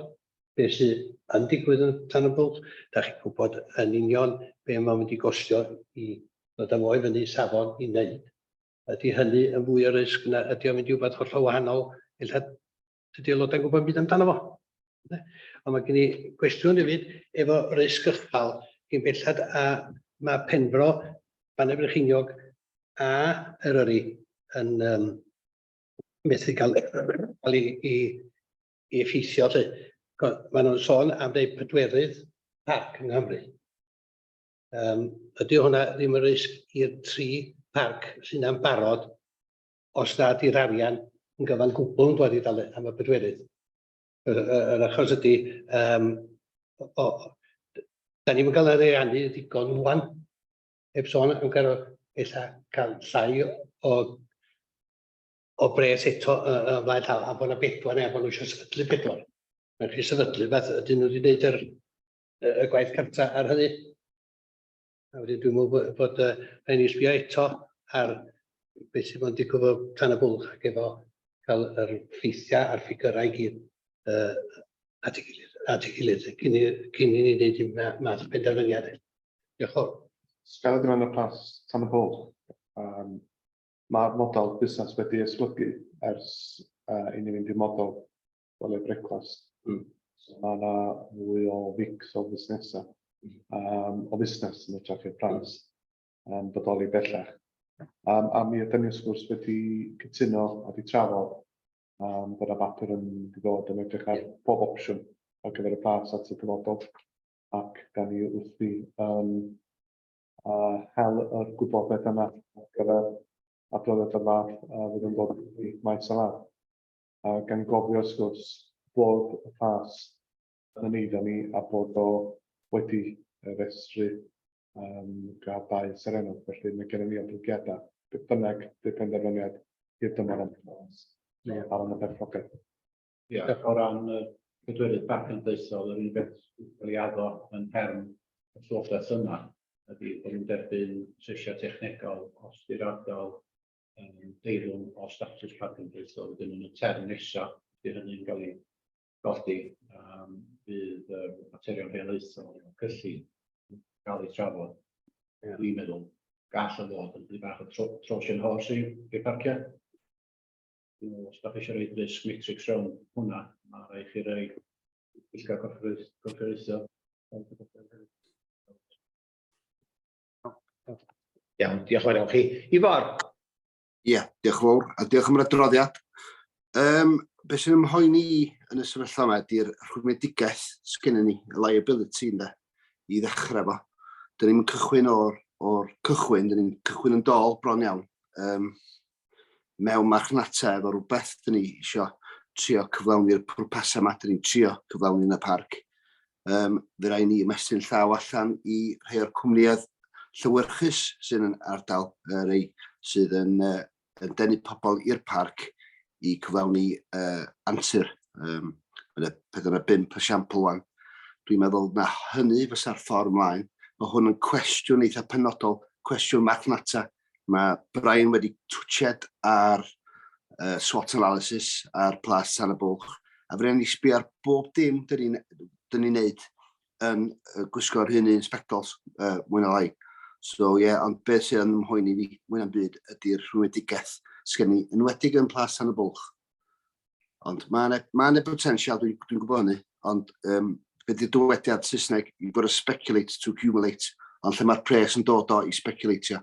beth sydd yn digwydd yn Tan y Bwlch, da chi'n gwybod yn union be mae'n mynd i gostio i ddod â fo i fyny safon i wneud. Ydy hynny yn fwy o risg na ydy o'n mynd i wbeth hollol wahanol, ella dydy aelodau'n gwybod byd amdano fo. Ond mae gen i gwestiwn hefyd efo risg uchel gyn bellad a mae Penfro, Bannau Brycheiniog a Eryri yn um, methu cael, cael ei, ei, ei effeithio. Lle. Maen nhw'n sôn am dweud pedwerydd parc yng Nghymru. Um, ydy hwnna ddim yn risg i'r tri parc sy'n am barod os nad yw'r arian yn gyfan gwbl yn dod i dalu am y pedwerydd. Yr, yr achos ydy, um, o, o, da ni'n cael yr ariannu ddigon wan, heb sôn am gael ella cael llai o, o bres eto yy yy ymlaen llaw, a bod 'na bedwar neu a bod nhw eisiau sefydlu pedwar. Mae'n rhaid sefydlu beth ydyn nhw wedi gwneud yr, y, y gwaith cartra ar hynny. A wedyn dwi'n meddwl bod, bod uh, rhaid ni sbio eto ar beth sydd wedi digwydd efo Tan y Bwlch ac efo cael yr ffeithiau a'r ffigyrau i gyd uh, at ei gilydd, at ei gilydd cyn, i, cyn i ni wneud un math o penderfyniad. Diolch yn fawr. Sgala ddim yn y plas tan y bwlch. Um, Mae'r model busnes wedi esblygu ers uh, i ni fynd i'r model gwely brecwast. So mae yna fwy o fix o fusnesau, o fusnes yn hytrach i'r plant bodoli bellach. A mi ydym ni wrth gwrs wedi cytuno a wedi trafod bod yna bapur yn mynd i ddod yn edrych ar bob opsiwn ar gyfer y plas at y dyfodol ac da ni wrthi yn hel yr gwybodaeth yna ar gyfer adroddiad o'r fath a fydd yn dod i maes o law. A gan gofio wrth gwrs bod y plas yn eiddo ni a bod o wedi rhestru gradd 2 serennog, felly mae gennym ni oblygiadau, beth bynnag di'r penderfyniad i'r dymor am y plas ar ran y berchnogaeth. Ia, o ran y pedwerydd parc cenedlaethol, yr unig beth sy'n cael ei addo yn nherm y llywodraeth yma ydy bod nhw'n derbyn asesiad technegol os di'r ardal yn deilwng o statws parc cenedlaethol. Wedyn yn y term nesaf, bydd hynny'n cael ei godi, fydd y materion rheolaethol efo cyllid yn cael eu trafod. Dwi'n meddwl gall o fod yn bach o Trojan horse i'r parciau. Dwi'n meddwl os da chi eisiau rhoi risk matrix rownd hwnna, mae rhaid chi roi pwyllgor corfforaethol. Iawn, diolch yn fawr iawn chi. Ifor? Ie, diolch yn fawr, a diolch am yr adroddiad. Um, be sy'n ymhoeni i yn y sefyllfa yma ydy'r rhwymedigaeth sgennyn ni, y liability ynde, i ddechrau fo. Dyn ni'n cychwyn o'r, or cychwyn, dyn ni'n cychwyn yn dôl bron iawn. Um, mewn marchnata efo rhywbeth dyn ni eisiau trio cyflawni'r pwrpasau yma, dyn ni'n trio cyflawni yn y parc. Um, fe rai ni ymestyn llaw allan i rhai o'r cwmnïoedd llewyrchus sydd yn ardal, y rei sydd yn, uh, yn denu pobl i'r parc i cyflawni uh, antur. Um, Mae yna 45 esiampl wan. Dwi'n meddwl na hynny fysa'r ffordd ymlaen. Mae hwn yn cwestiwn eitha penodol, cwestiwn marchnata. Mae Brian wedi twtsied ar uh, SWOT analysis ar Plas Tan y Bwlch, a fe ni sbio ar bob dim dyn ni'n dyn ni neud yn uh, gwisgo'r hyn un spectols, uh, mwy na lai. So ie, yeah, ond beth sydd yn mhoeni fi, mwy na'n byd, ydy'r rhwymedigaeth sgen i, enwedig yn Plas Tan y Bwlch. Ond mae yna ma potensial, dwi'n dwi gwybod hynny, ond um, be di'r dywediad Saesneg, you've got to speculate to accumulate, ond lle mae'r pres yn dod o i speculatio?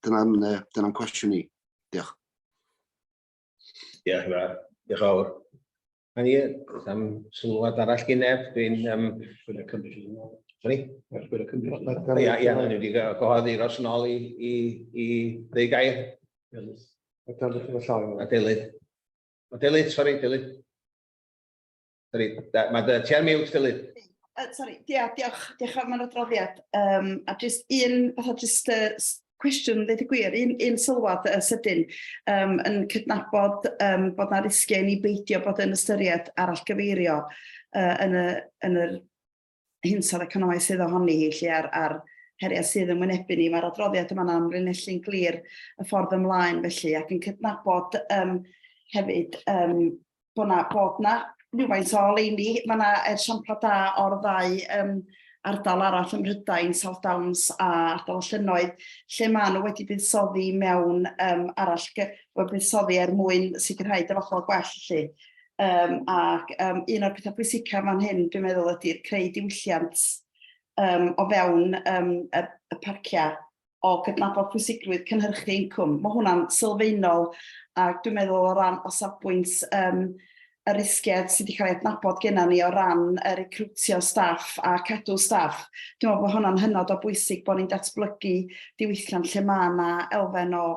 Dyna'n uh, dyna cwestiwn i. Diolch. Diolch yn fawr. Diolch yn fawr. A ni, am sylwad arall gen neb, dwi'n... Um... Sorry? Ia, ia, ni wedi gwahodd Euros yn ôl i, i, i ddeu gair. A Delyth. O Delyth, sori, Delyth. Sori, mae dy ti ar mute, Delyth. Sorry, ia, diolch, diolch am yr adroddiad. Um, a jyst un, fatha jyst uh, cwestiwn, dweud y gwir, un, un sylwad uh, sydyn, um, yn cydnabod um, bod na risgiau ni beidio bod yn ystyried arallgyfeirio uh, yn, y, yn yr hinsawdd economaidd sydd ohoni hi, lle ar, ar heriau sydd yn wynebu ni. Mae'r adroddiad yma'n amlinellu'n glir y ffordd ymlaen felly, ac yn cydnabod um, hefyd um, bod na, bod na rhywfaint o oleuni. Mae yna esiamplau da o'r ddau um, ardal arall ym Mhrydain, South Downs a ardal y Llynnoedd, lle maen nhw wedi buddsoddi mewn um, arall, buddsoddi er mwyn sicrhau dyfodol gwell. Felly. Um, ac um, un o'r pethau pwysicaf fan hyn, dwi'n meddwl, ydy'r creu diwylliant um, o fewn um, y, y parciau o gydnabod pwysigrwydd cynhyrchu incwm. Mae hwnna'n sylfaenol ac dwi'n meddwl o ran o safbwynt um, y risgiau sydd wedi cael ei adnabod genna ni o ran y recriwtio staff a cadw staff. Dwi'n meddwl bod hwnna'n hynod o bwysig bod ni'n datblygu diwylliant lle mae yna elfen o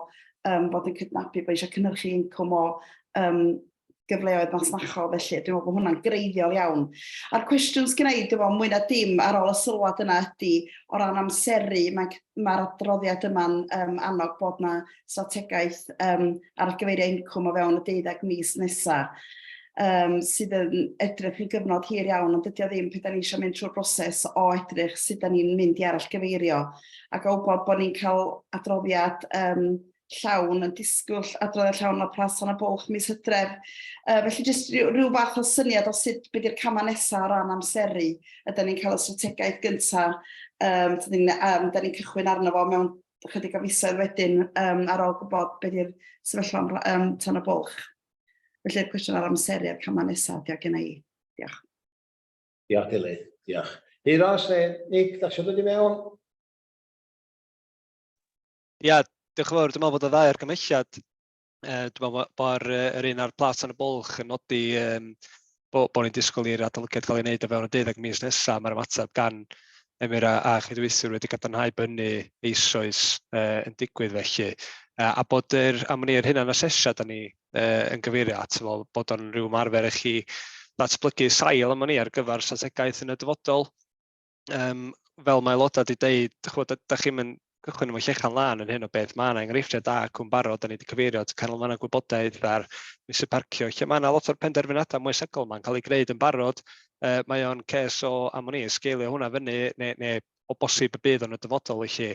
um, bod yn cydnabu bod eisiau cynhyrchu incwm o um, gyfleoedd masnachol felly. Dwi'n meddwl bod hwnna'n greiddiol iawn. A'r cwestiwn sgynna i, dwi'n meddwl, mwy na dim ar ôl y sylwad yna ydy, o ran amseru, mae'r mae adroddiad yma'n um, annog bod na strategaeth um, ar gyfeirio incwm o fewn y 12 mis nesaf. sydd yn edrych yn gyfnod hir iawn, ond dydy o ddim pryd da ni eisiau mynd trwy'r broses o edrych sut da ni'n mynd i arallgyfeirio, ac o wybod bod ni'n cael adroddiad llawn yn disgwyl adroddiad llawn o Plas Tan y Bwlch mis Hydref. Felly jyst rhyw fath o syniad o sut be di'r camau nesaf o ran amseru. Ydan ni'n cael y strategaeth gyntaf, da ni'n ni cychwyn arno fo mewn chydig o fisoedd wedyn ar ôl gwybod be di'r sefyllfa Tan y Bwlch. Felly'r cwestiwn ar amseru a'r camau nesaf, diolch gen i. Diolch. Diolch Delyth, diolch. Euros neu Nick, da eisiau dod i mewn? Ia, diolch yn fawr. Dwi'n meddwl bod y ddau argymhelliad, dwi'n meddwl bod yr un ar Plas Tan y Bwlch yn nodi bo ni'n disgwyl i'r adolygiad gael ei wneud o fewn y 12 mis nesaf. Mae'r ymateb gan Emyr a chydweithwyr wedi cadarnhau bod hynny eisoes yn digwydd felly. A bod yr, am wn i, yr hunan asesiad da ni yn gyfeirio at, fel bod o'n rhyw ymarfer i chi ddatblygu sail am wn i ar gyfer strategaeth yn y dyfodol. Fel mae aelodau wedi deud, ch'mod, da chi'm yn cychwyn efo llechan lân yn hyn o beth. Mae yna enghreifftiau da acw'n barod, da ni wedi cyfeirio at canolfannau gwybodaeth a'r meysydd parcio, lle mae yna lot o'r penderfyniadau moesegol ma'n cael eu gwneud yn barod. Mae o'n ces o, am wn i, sgeilio hwnna fyny, neu o bosib y bydd o'n y dyfodol i chi,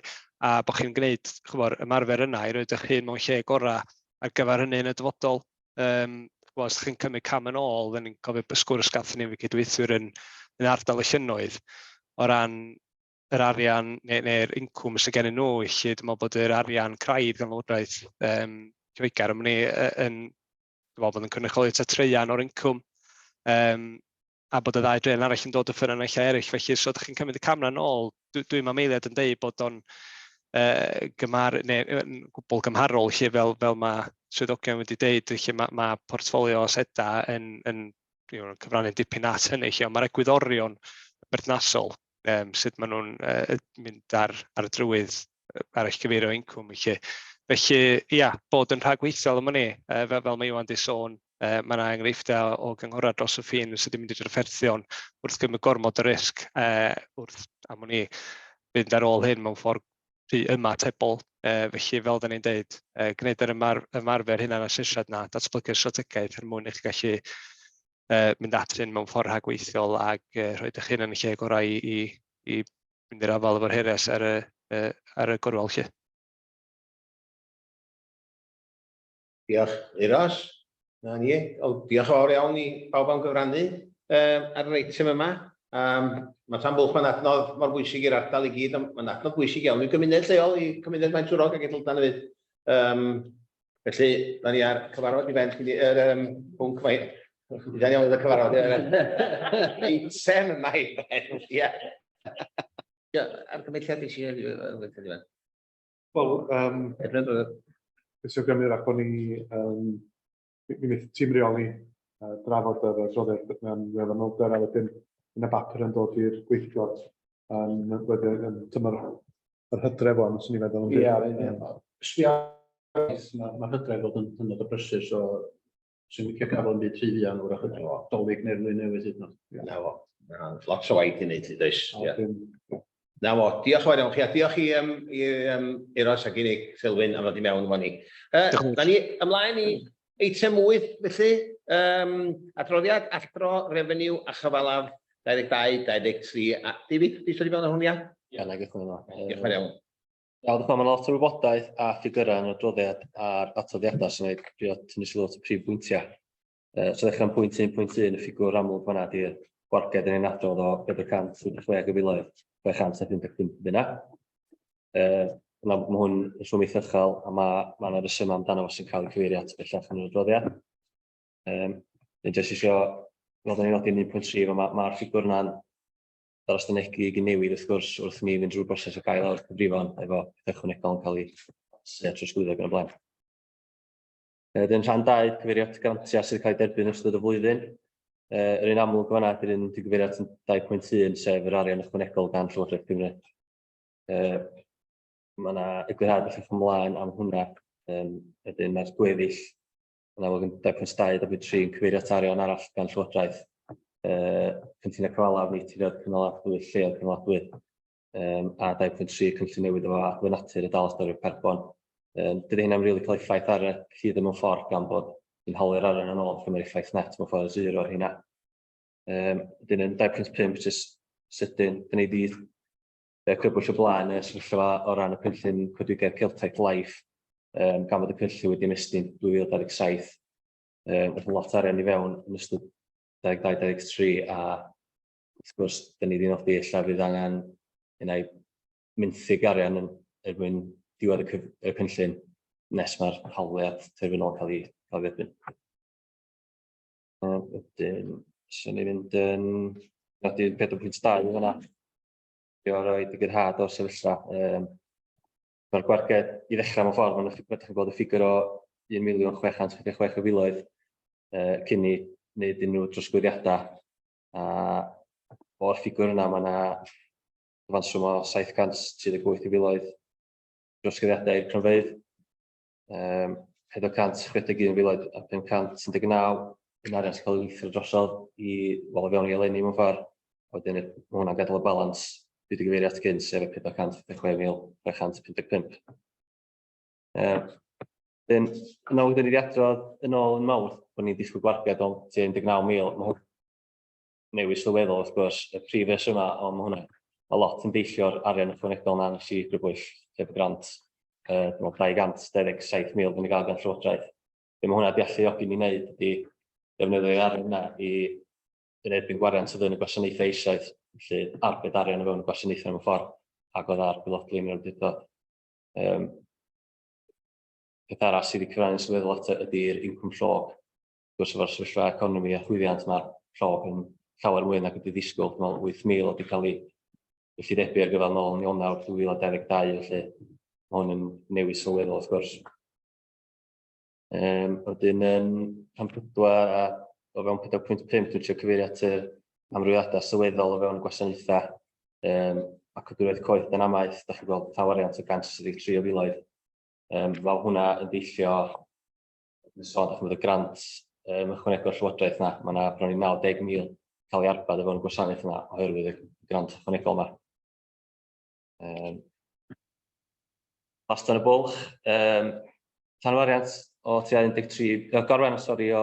a bod chi'n gwneud, ch'mod, ymarfer yna i roid eich hun mewn lle gorau ar gyfer hynny yn y dyfodol. Ch'mod, os chi'n cymryd cam yn ôl, dyn ni'n cofio y sgwrs gathon ni efo cydweithwyr yn ardal y llynnoedd o ran yr arian neu'r incwm sydd gennyn nhw, felly dwi'n meddwl bod yr arian craidd gan Lywodraeth Lloegr am wn i yn, dwi'n meddwl bod yn cynrychioli tua traean o'r incwm, a bod y ddau draean arall yn dod o ffynonellau eraill. Felly, so ydych chi'n cymryd y camera nôl, dwi'n am eiliad yn deud bod o'n gymhar, neu yn gwbl gymharol, lle fel mae swyddogion wedi deud, lle mae portffolio asedau yn cyfrannu dipyn at hynny, lle, ond mae'r egwyddorion berthnasol, sut maen nhw'n mynd ar y drywydd arallgyfeirio incwm. Felly, ia, bod yn rhagweithiol am wn i, fel mae Iwan 'di sôn, mae yna enghreifftiau o gynghorau dros y ffin sydd wedi mynd i drafferthion wrth gymryd gormod o risg, wrth, am wn i, fynd ar ôl hyn mewn ffordd rhy ymatebol. Felly, fel da ni'n deud, gwneud yr ymarfer hunan asesiad na, datblygu'r strategaeth er mwyn i chi gallu mynd at hyn mewn ffordd rhagweithiol ac rhoi eich hun yn y lle gorau i mynd i'r afael efo'r heriau sydd ar y gorwel 'lly. Diolch, Euros. Na ni. O, diolch yn fawr iawn i bawb am gyfrannu ar yr eitem yma. Mae Tan Bwlch, mae'n adnodd mor bwysig i'r ardal i gyd, ond mae'n adnodd bwysig iawn i'r gymuned lleol, i cymuned Maentwrog ac Edeldan hefyd. Felly, da ni ar cyfarfod i ben, yr pwnc mae... Da ni iawn y cyfarfod, yr eitem yma i ben, ie. Ie, argymhelliad i si, Iwan. Wel, nes i awgrymu wrach bod ni, mi wneith tîm reoli drafod yr adroddiad mewn fwy o fanylder, a wedyn yn y bapur yn dod i'r gweithgor wedyn yn tymor yr hydref wan, swn i'n meddwl. Ie, ie. Sbio, mae'r hydref fod yn hynod o brysur, so sy'n licio cael yn byd rhy fuan wrach y Dolig neu'r flwyddyn newydd hyd yn oed. Na fo, lot o waith i wneud, does. Na fo, diolch yn fawr iawn chi, a diolch i Euros ac i Nick Selwyn am ddod i mewn efo ni. Da ni ymlaen i eitem 8 felly, adroddiad alldro refeniw a chyfalaf 22, 23. A David, di eisiau dod i mewn ar hwn, ia? Ia, na i gychwyn yma. Diolch yn fawr iawn. Iawn, diolch. Mae lot o wybodaeth a ffigyrau yn yr adroddiad a'r atodiadau sy'n gwneud drio tynnu sylw at y prif bwyntiau. So ddechrau'n pwynt 1.1, y ffigwr amlwg fan'na di'r gwarged yn ein adrodd o 486 o filoedd, 655 bunna. Yn amlwg mae hwn yn swm eitha uchel a mae yna resymau amdano fo sy'n cael eu cyfeirio at bellach yn yr adroddiad. Dwi'n jyst isio, fel da ni'n nodi yn 1.3, mae'r ffigwr yna'n ddarostynegu i newid wrth gwrs wrth ni fynd drwy'r broses o gael lawr cyfrifon efo pethau ychwanegol yn cael eu trosglwyddo ac yn y blaen. Wedyn rhan 2, cyfeirio at grantiau sydd wedi cael eu derbyn yn ystod y flwyddyn. Yr un amlwg fan'na ydy'r un dwi'n gyfeirio at yn 2.1, sef yr arian ychwanegol gan Llywodraeth Cymru. Mae yna eglurhad bellach ymlaen am hwnna. Wedyn mae'r gweddill yn amlwg yn 2.2, 2.3 yn cyfeirio at arian arall gan Llywodraeth. Cynlluniau cyfalaf, neilltuoedd cynaladwy, lleoedd cynaladwy. A 2.3 cynllun newydd efo Adwy Natur y dal ystyried carbon. Dydy hynny'm rili cael effaith ar y cyllideb mewn ffordd gan bod Ni'n hawlio'r arian yn ôl, felly mae'r effaith net mewn ffordd zero ar hynna. Wedyn yn 2.5, jyst sydyn, dyn ni 'di crybwyll o blaen y sefyllfa o ran y cynllun coedwigaeth Celtaidd Life, gan fod y cynllun wedi ymestyn 2027, oedd lot o arian i fewn yn ystod 22-23 a wrth gwrs, dyn ni wedi nodi ella fydd angen unai menthyg arian yn er mwyn diwedd y, cyf y cynllun nes mae'r hawliad terfynol yn cael ei, cael ei dderbyn. Wedyn, swn i'n mynd yn nodi 4.2 fyna. I o roi digyrhad o'r sefyllfa. Mae'r gwarged i ddechrau mewn ffordd, mae'n ydych chi'n gweld y ffigur o 1,666 o filoedd cyn i wneud unrhyw drosglwyddiadau. A o'r ffigwr yna mae yna gyfanswm o 738 o filoedd drosglwyddiadau i'r cronfeydd. 461 filoedd a 519 yn arian sy'n cael ei lithro drosodd i, wel, o fewn i eleni mewn ffordd. A wedyn mae hwnna'n gadael y balans dwi wedi gyfeirio at gynt, sef y 456,655. Dyn, yn ôl, dyn ni wedi adrodd yn ôl yn Mawrth bod ni'n disgwyl gwarged o tua 19,000. Mae hwn newid sylweddol wrth gwrs, y prif reswm yma, ond mae hwnna, mae lot yn deillio'r arian ychwanegol na nes i grybwyll, sef y grant, dwi'n meddwl 227,000 dyn ni gael gan Llywodraeth. Be mae hwnna wedi alluogi ni wneud ydy defnyddio'r arian yna i yn erbyn gwariant oedd yn y gwasanaethau eisoes, felly arbed arian o fewn y gwasanaethau mewn ffordd, ac oedd ar gwaelodlin yr awdurdod. Peth arall sydd wedi cyfrannu'n sylweddol ato ydy'r incwm llog. Wrth gwrs, efo'r sefyllfa economi a chwyddiant, mae'r llog yn llawer mwy nag ydy ddisgwyl. Dwi'n meddwl 8,000 wedi cael ei gyllidebu ar gyfer nôl yn Ionawr 2022, felly mae hwn yn newid sylweddol wrth gwrs. Wedyn yn rhan 4 a o fewn 4.5 dwi'n trio cyfeirio at yr amrywiadau sylweddol o fewn y gwasanaethau. Ac o drwy'r coed dan amaeth, da chi'n gweld tawariant o 173 o filoedd. Mae hwnna yn deillio, yn sôn, da chi'n gweld y grant ychwanegol Llywodraeth yna, mae yna bron i 90,000 cael ei arbed o fewn y gwasanaeth yna oherwydd y grant ychwanegol yma. Bastan y bwlch, tanwariant o tua 13, gorwariant, sori, o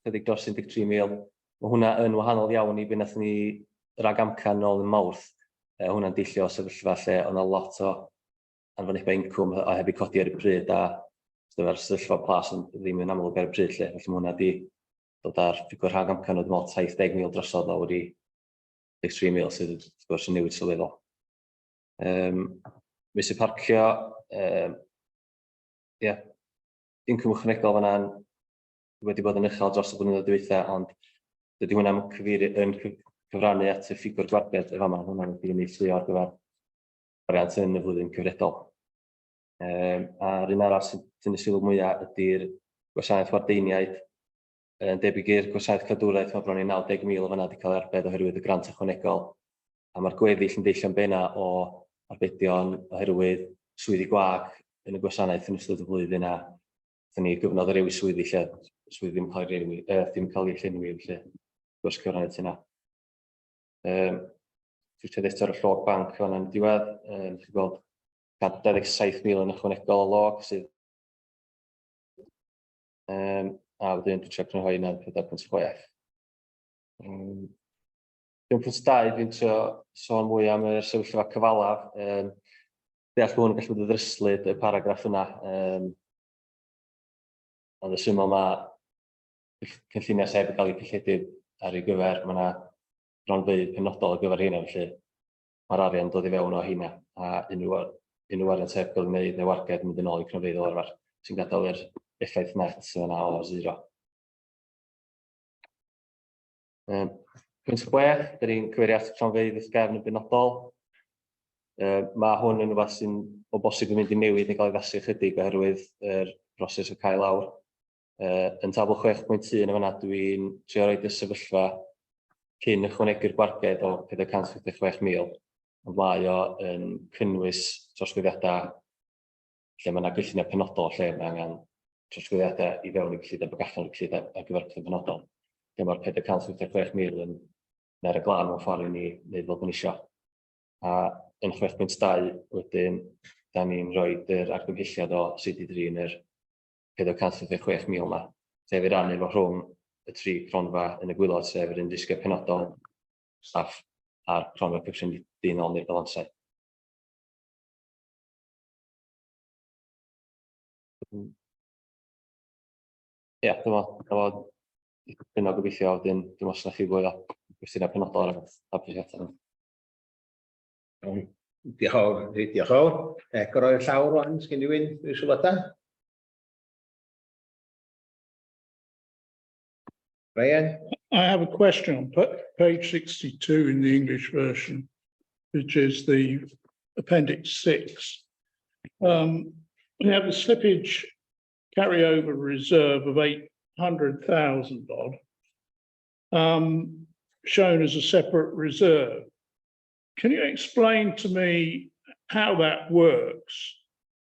chydig dros 13,000. Mae hwnna yn wahanol iawn i be nath ni rag amcan nôl yn Mawrth. Hwnna'n deillio o sefyllfa lle oedd 'na lot o anfonebau incwm a heb eu codi ar y pryd a dyma'r sefyllfa plas yn ddim yn amlwg ar y pryd lle. Felly mae hwnna di dod ar ffigwr rhag amcan o dwi'n meddwl 70,000 drosodd lawr i 13,000 sydd wrth gwrs yn newid sylweddol. Meysydd parcio, yeah, incwm ychwanegol fan'na'n wedi bod yn uchel dros y blynyddoedd dwytha, ond dydy hwnna'n cyfeirio, yn cyfrannu at y ffigwr gwarged y fama, hwnna'n wedi neilltuo ar gyfer gwariant yn y flwyddyn cyfredol. A'r un arall sy'n tynnu sylw mwyaf ydy'r gwasanaeth wardeiniaid. Yn debyg i'r gwasanaeth cadwraeth, mae bron i 90,000 o fanna wedi cael ei arbed oherwydd y grant ychwanegol. A mae'r gweddill yn deillio'n benna o arbedion oherwydd swyddi gwag yn y gwasanaeth yn ystod y flwyddyn a wnaethon ni gyfnod o rewi swyddi lle swyddi ddim cael eu rewi, ddim cael eu llenwi, felly gwrs cyfrannu at hynna. Twtio eto ar y llog banc fan yn diwedd, chi'n gweld 127,000 yn ychwanegol o log sydd a wedyn dwi'n trio crynhoi hynna'n 4.6. 5.2, dwi'n trio sôn mwy am yr sefyllfa cyfalaf. Deall bod hwn yn gallu bod yn ddryslyd, y paragraff yna. Ond y syml mae cynlluniau sef yn cael eu cyllidu ar ei gyfer, mae yna gronfeydd penodol ar gyfer hynna, felly mae'r arian dod i fewn o hynna, a unrhyw, unrhyw arian sef gael ei wneud neu warged yn mynd yn ôl i cronfeydd fel arfer, sy'n gadael yr effaith net sydd yna o zero. Pwynt 6, dyn ni'n cyfeirio at cronfeydd wrth gefn yn benodol. Mae hwn yn rhywbeth sy'n o bosib yn mynd i newid neu gael ei ddasu ychydig oherwydd yr broses o cael lawr. Yn tabl 6.1 yn fanna, dwi'n trio roed y sefyllfa cyn ychwanegu'r gwarged o 466,000, ond mae o yn cynnwys trosglwyddiadau lle mae yna gynlluniau penodol lle mae angen trosglwyddiadau i fewn i gyllideb ac allan o'r gyllideb ar gyfer pethau penodol. Lle mae'r 466,000 yn ar y glân mewn ffordd i ni wneud fel bod ni isio. A yn 6.2 wedyn, da ni'n rhoi yr argymhelliad o sut i drin yr 466,000 yma. Sef i rannu fo rhwng y tri cronfa yn y gwaelod, sef yr un risgiau penodol, staff a'r cronfa cyffredinol neu'r balansau. Ie, dyma, dyma dyna gobeithio, wedyn dim os na chi fwy o gwestiynau penodol ar y hapus i ateb. Iawn. Diolch yn fawr, diolch yn fawr. Agor o'r llawr rwan, sgyn rhywun rhyw sylwadau? Brian? I have a question on page 62 in the English version, which is the appendix 6. We have a slippage carryover reserve of 800,000 odd, shown as a separate reserve. Can you explain to me how that works?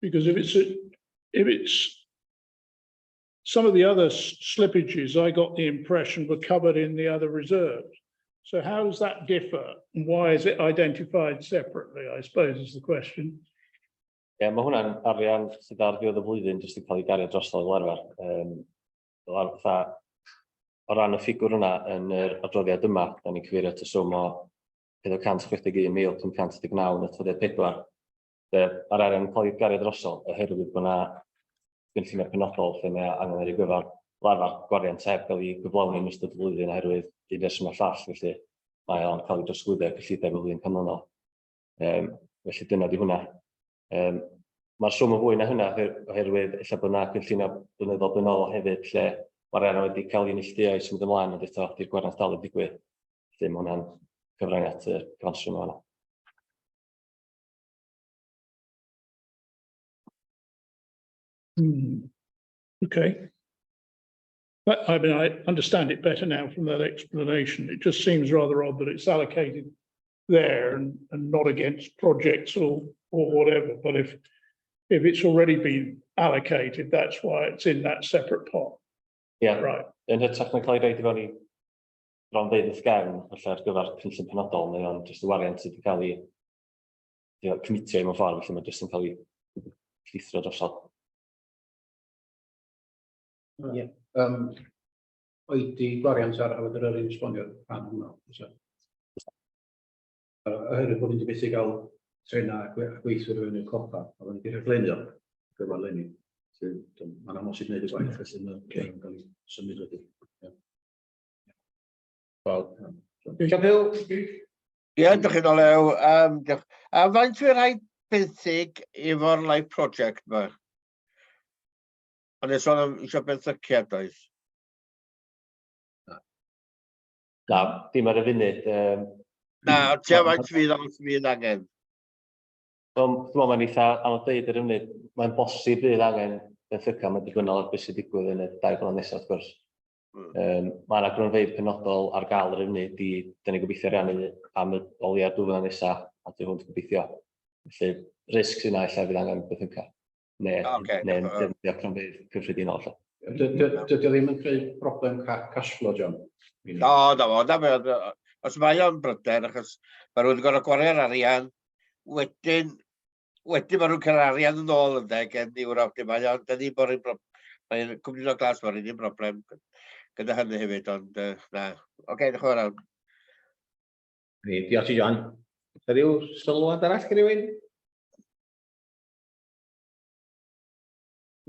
Because if it's some of the other slippages, I got the impression were covered in the other reserves. So how does that differ and why is it identified separately, I suppose is the question. Ie, yeah, mae hwnna'n arian sydd ar ddiwedd y flwyddyn jyst yn cael ei gario drosodd fel arfer. Fel fatha, o ran y ffigwr yna yn yr adroddiad yma, da ni'n cyfeirio at y swm o 461,519 yn atodiad 4. Mae'r arian yn cael ei gario drosodd oherwydd bod yna gynlluniau penodol lle mae angen ar ei gyfer fel arfer gwariant heb gael ei gyflawni yn ystod y flwyddyn oherwydd un reswm o'r llall, felly mae o'n cael ei drosglwyddo i'r cyllideb y flwyddyn canlynol. Felly dyna di hwnna. Mae'r swm yn fwy na hynna oherwydd ella bod yna gynlluniau blynyddol blaenorol hefyd lle mae'r arian wedi cael ei neilltuo i symud ymlaen, ond eto di'r gwariant dal yn digwydd. Felly mae hwnna'n cyfrannu at y cyfanswm yma. Okay. But I understand it better now from that explanation. It just seems rather odd that it's allocated there and not against projects or whatever. But if it's already been allocated, that's why it's in that separate pot. Yeah. Right. Yn hytrach na cael ei roid i fewn i gronfeydd wrth gefn, falle ar gyfer cynllun penodol, mae o'n jyst y wariant sydd wedi cael ei commitio i mewn ffordd, felly mae jyst yn cael ei llithro drosodd. Ie. Oedi gwariant ar Hafod Eryri'n esbonio rhan hwnna, oes e? Oherwydd bod ni wedi methu gael trenau a gweithwyr fewn i'r copa, a bod ni wedi rhaglenio gyfer leni. Mae'n amhosib gwneud y gwaith, felly mae'n cael ei symud wedyn. Ie. Wel, John Huw? Ie, diolch yn olew. Diolch. A faint fydd rhaid benthyg efo'r life project yma? Ond sôn am eisiau benthyciad, oes? Na, dim ar y funud. Na, ond tua faint fydd os fydd angen? Wel, dwi'n meddwl mae'n eitha anodd deud ar y funud. Mae'n bosib bydd angen benthyca, mae'n dibynnol ar beth sy'n digwydd yn y 2 blynedd nesaf, wrth gwrs. Mae yna gronfeydd penodol ar gael ar y funud i, da ni'n gobeithio ariannu am y o leia 2 flynedd nesaf, a tu hwnt gobeithio. Felly, risg sy'n yna, ella fydd angen benthyca. Neu defnyddio cronfeydd cyffredinol, ella. Dydy o ddim yn creu broblem cash flow, John? No, na fo, na fe, os mae o'n bryder, achos mae rhywun wedi gorfod gwario'r arian, wedyn mae nhw'n cael arian yn ôl ynde, gen Ewrop, dim mae o'n, dydy bod yn mae'n cwmni o glas, mae'r un broblem gyda hynny hefyd, ond na. Oce, diolch yn fawr iawn. Ni, diolch i John. Oes 'na ryw sylwad arall gen rhywun?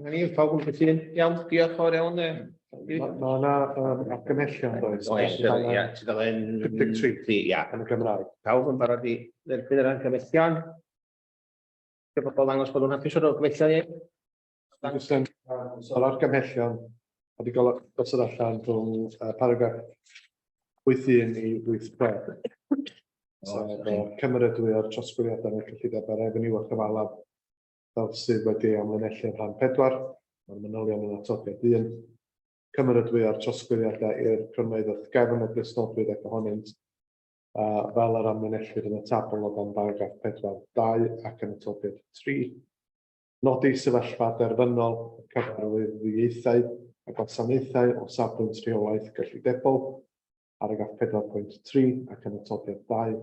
Na ni, pawb yn cytun. Iawn, diolch yn fawr iawn. Ma' 'na argymhellion, does? Oes, ie, tudalen 53. 3, ia. Yn y Gymraeg. Pawb yn barod i dderbyn yr argymhellion. Isio bobl ddangos bod nhw'n hapus o'r argymhellion, ie? Jyst yn, so'r argymhellion wedi gosod allan rhwng paragraff 8.1 i 8.6. Sef cymeradwyo'r trosglwyddiadau yn y cyllideb ar refeniw a chyfalaf fel sydd wedi ei amlinellu yn rhan 4, mae'r manylion yn atodiad 1. Cymeradwyo'r trosglwyddiadau i'r cronfeydd wrth gefn y glustnodwyd ac ohonynt, fel yr amlinellir yn y tabl o dan baragraff 4.2 ac yn atodiad 3. Nodi sefyllfa derfynol y cyfarwyddiaethau a gwasanaethau o safbwynt rheolaeth gyllidebol, paragraff 4.3 ac yn atodiad 2,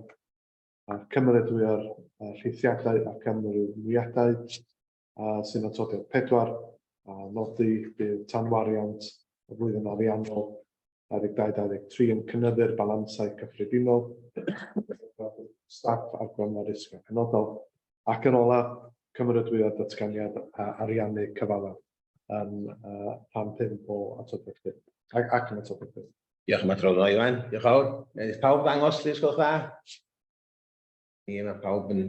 a cymeradwyo'r rheithiadau ac amrywiadau sy'n atodiad 4, a nodi bydd tanwariant y flwyddyn ariannol 22-23 yn cynyddu'r balansau cyffredinol, staff a'r gronfa risgiau penodol, ac yn olaf, cymeradwyo datganiad ariannu cyfalaf yn rhan 5 o atodiad 5, ac yn atodiad 5. Diolch am adrodd Iwan. Diolch fawr. Neith pawb ddangos, plîs, gwelwch dda? Ie, mae pawb yn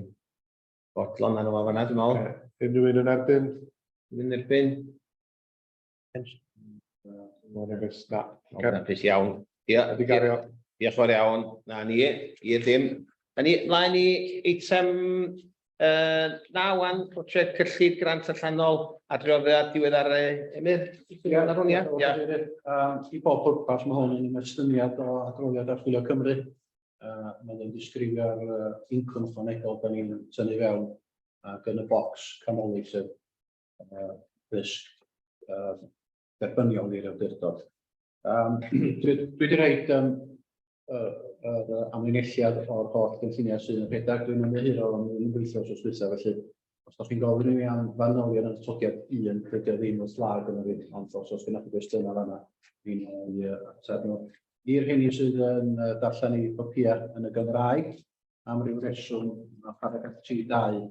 fodlon arno fo fan'na, dwi'n meddwl. Unrhyw un yn erbyn? Un yn erbyn? Mae'n agos, na. Pawb yn hapus iawn. Diolch yn fawr iawn. Na ni, i'r dim. Na ni, mlaen i eitem 9 wan, prosiect cyllid grant allanol adroddiad diweddar, Emyr? Ie, Ar hwn, ie? Ie. I bob pwrpas, mae hwn yn ymestyniad o adroddiad Archwilio Cymru. Mae'n disgrifio'r incwm ychwanegol da ni'n tynnu fewn ac yn y bocs canolig sef risg derbyniol i'r awdurdod. Dwi wedi rhoi yr amlinelliad o'r holl gynlluniau sydd yn rhedeg. Dwi'n ymddiheuro am ddim yn gweithio wsos dwytha, felly os ydych chi'n gofyn i mi am fanylion yn atodiad 1, dydy o ddim wrth law gyda fi, ond os oes gennych chi gwestiynau fanna, fi'n ei ateb nhw. I'r rheini sydd yn darllen eu copïau yn y Gymraeg, am ryw reswm, mae paragraff 32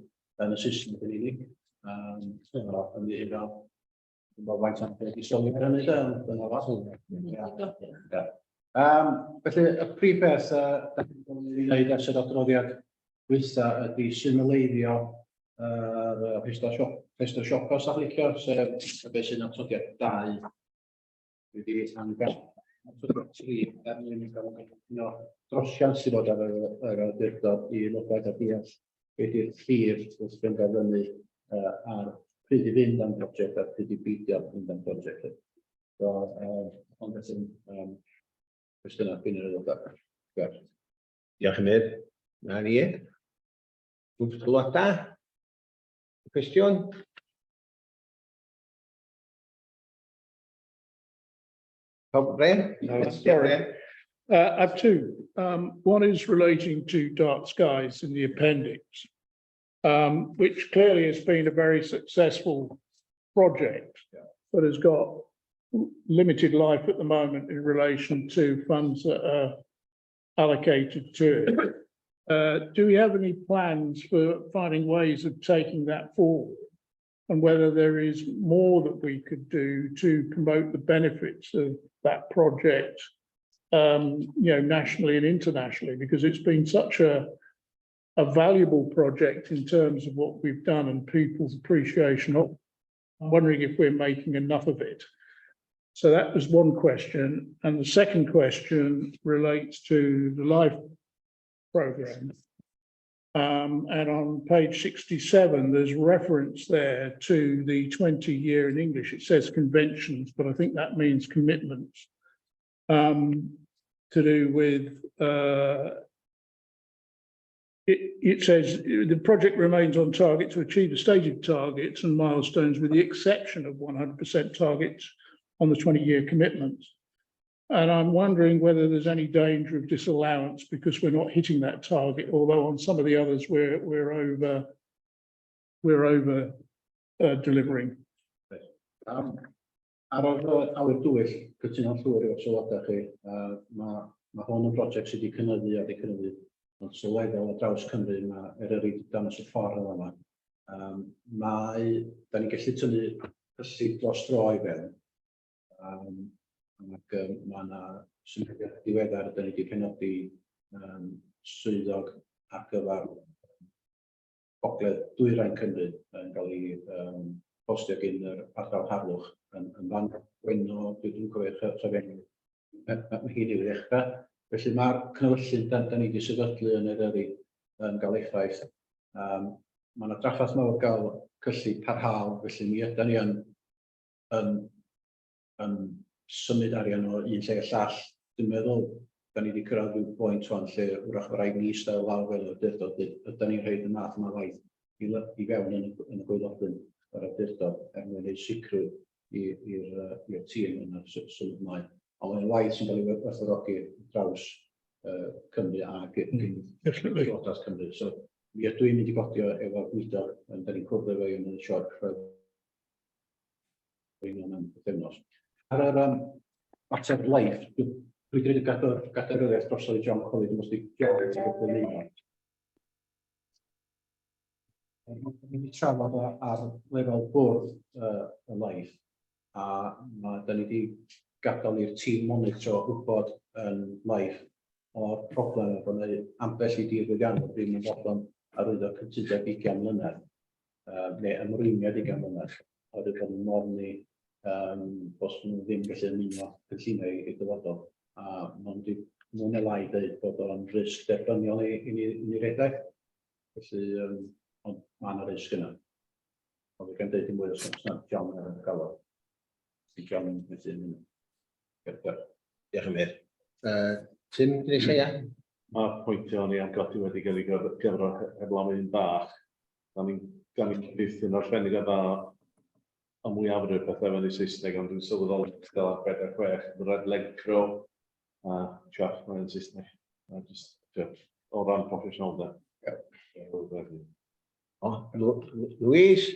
yn y Saesneg yn unig. Ymddiheuro. Dwi'n gwybod faint o'n wedi sylwi ar hynny de, ond dyna fo. Ie. Felly, y prif beth da ni'n wedi gwneud ers yr adroddiad dwytha ydy symleiddio yr rhestr siopa, os ydych licio, sef y beth sy'n atodiad 2. Dwi wedi angen atodiad 3 er mwyn gael un o drosiant sydd fod ar yr awdurdod i aelodau a deall beth yw'r llif wrth benderfynu ar pryd i fynd am brosiect a pryd i beidio mynd am brosiect. So, ond felly, cwestiynau gyn yr aelodau. Diolch. Diolch, Emyr. Na ni. Grŵp sylwadau? Cwestiwn? Pawb, Bryn? No, sorry. I have two. One is relating to dark skies in the appendix, which clearly has been a very successful project, but has got limited life at the moment in relation to funds that are allocated to it. Do we have any plans for finding ways of taking that forward? And whether there is more that we could do to promote the benefits of that project, nationally and internationally, because it's been such a valuable project in terms of what we've done and people's appreciation of. I'm wondering if we're making enough of it. So that was one question. And the second question relates to the LIFE programme. And on page 67, there's reference there to the 20-year in English. It says conventions, but I think that means commitments, to do with, it says the project remains on target to achieve the stated targets and milestones with the exception of 100% targets on the 20-year commitments. And I'm wondering whether there's any danger of disallowance because we're not hitting that target, although on some of the others we're over delivering. Ar yr awyr dywyll, cytuno'n llwyr efo'r sylwadau chi, mae hwn yn brosiect sydd wedi cynyddu a wedi cynyddu yn sylweddol ar draws Cymru, mae Eryri wedi dangos y ffordd yn yma. Da ni'n gallu tynnu cyllid dros dro i fewn. Ac mae yna symudiad diweddar, da ni wedi penodi swyddog ar gyfer Gogledd Dwyrain Cymru yn cael ei postio gyn yr ardal harlwch yn fan Gwenno, dwi'n cofio chyfenw, mae hi newydd ddechrau. Felly mae'r cynllun da ni wedi sefydlu yn Eryri yn cael effaith. Mae yna drafferth mawr gael cyllid parhaol, felly mi ydan ni yn symud arian o un lle i'r llall. Dwi'n meddwl, da ni wedi cyrraedd rhyw bwynt wan lle wrach mae rhaid ni eistedd lawr fel awdurdod, ydan ni'n rhoid y math yma o waith i fewn yn y gwaelodlin yr awdurdod er mwyn rhoi sicrwydd i'r tîm yna symud ymlaen. Ond mae'n waith sy'n cael ei werthfawrogi draws Cymru a Llywodraeth Cymru. So mi ydw i'n mynd i godi o efo'r gweinidog, yn da ni'n cwrdd efo i yn y sioe Chwefror mewn pythefnos. Ar yr yym mater life, dwi dwi 'di roid y gador- gadeiryddiaeth drosodd i John Coley, dwi'm os 'di John yn gwybod ymuno. Ni wedi trafod o ar lefel bwrdd yy y life, a ma' 'dan ni 'di gadael i'r tîm monitro wybod yn life o'r problem bod 'na ambell i dir feddiannwr ddim yn fodlon arwyddo cytundeb ugian mlynedd. yy neu ymrwymiad ugain mlynedd, oherwydd bod nhw'n ofni yym os nhw ddim gallu ymuno cynlluniau i'r dyfodol. A maen nhw wedi mwy neu lai dweud bod o'n risg derbyniol i, i ni, i ni redeg. Felly, um, ond mae yna risg yna. Ond dwi'n dweud dim mwy os na John yn y galw. Di John yn methu ymuno. Diolch yn fawr. Uh, Tim, dwi'n eisiau, ia? Mae'r pwyntiau o'n i am godi wedi cael ei gyfro heblaw un bach. Da ni'n da ni'n cyfieithu'n arbennig o dda y mwyafrif pethau fewn i Saesneg, ond dwi'n sylweddoli fel ar bedair chwech, red leg crow a chaff mae'n Saesneg. A just, yeah, o ran proffesiynoldeb. Yeah. O, Louise?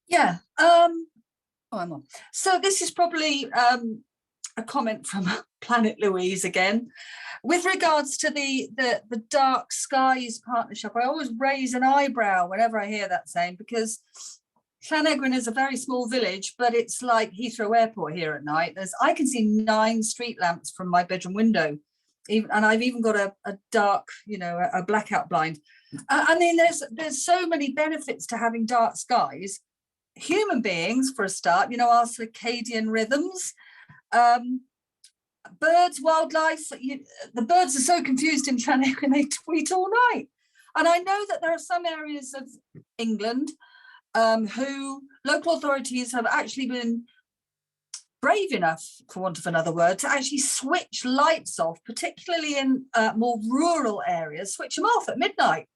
Yeah, oh, I'm on. So this is probably a comment from Planet Louise again. With regards to the, the, the Dark Skies partnership, I always raise an eyebrow whenever I hear that saying, because Llanegryn is a very small village, but it's like Heathrow Airport here at night. There's I can see 9 street lamps from my bedroom window, even, and I've even got a dark, you know, a blackout blind. I mean, there's so many benefits to having dark skies. Human beings, for a start, you know, our circadian rhythms. Birds, wildlife, the birds are so confused in Llanegryn, they tweet all night. And I know that there are some areas of England who local authorities have actually been brave enough, for want of another word, to actually switch lights off, particularly in more rural areas, switch them off at midnight.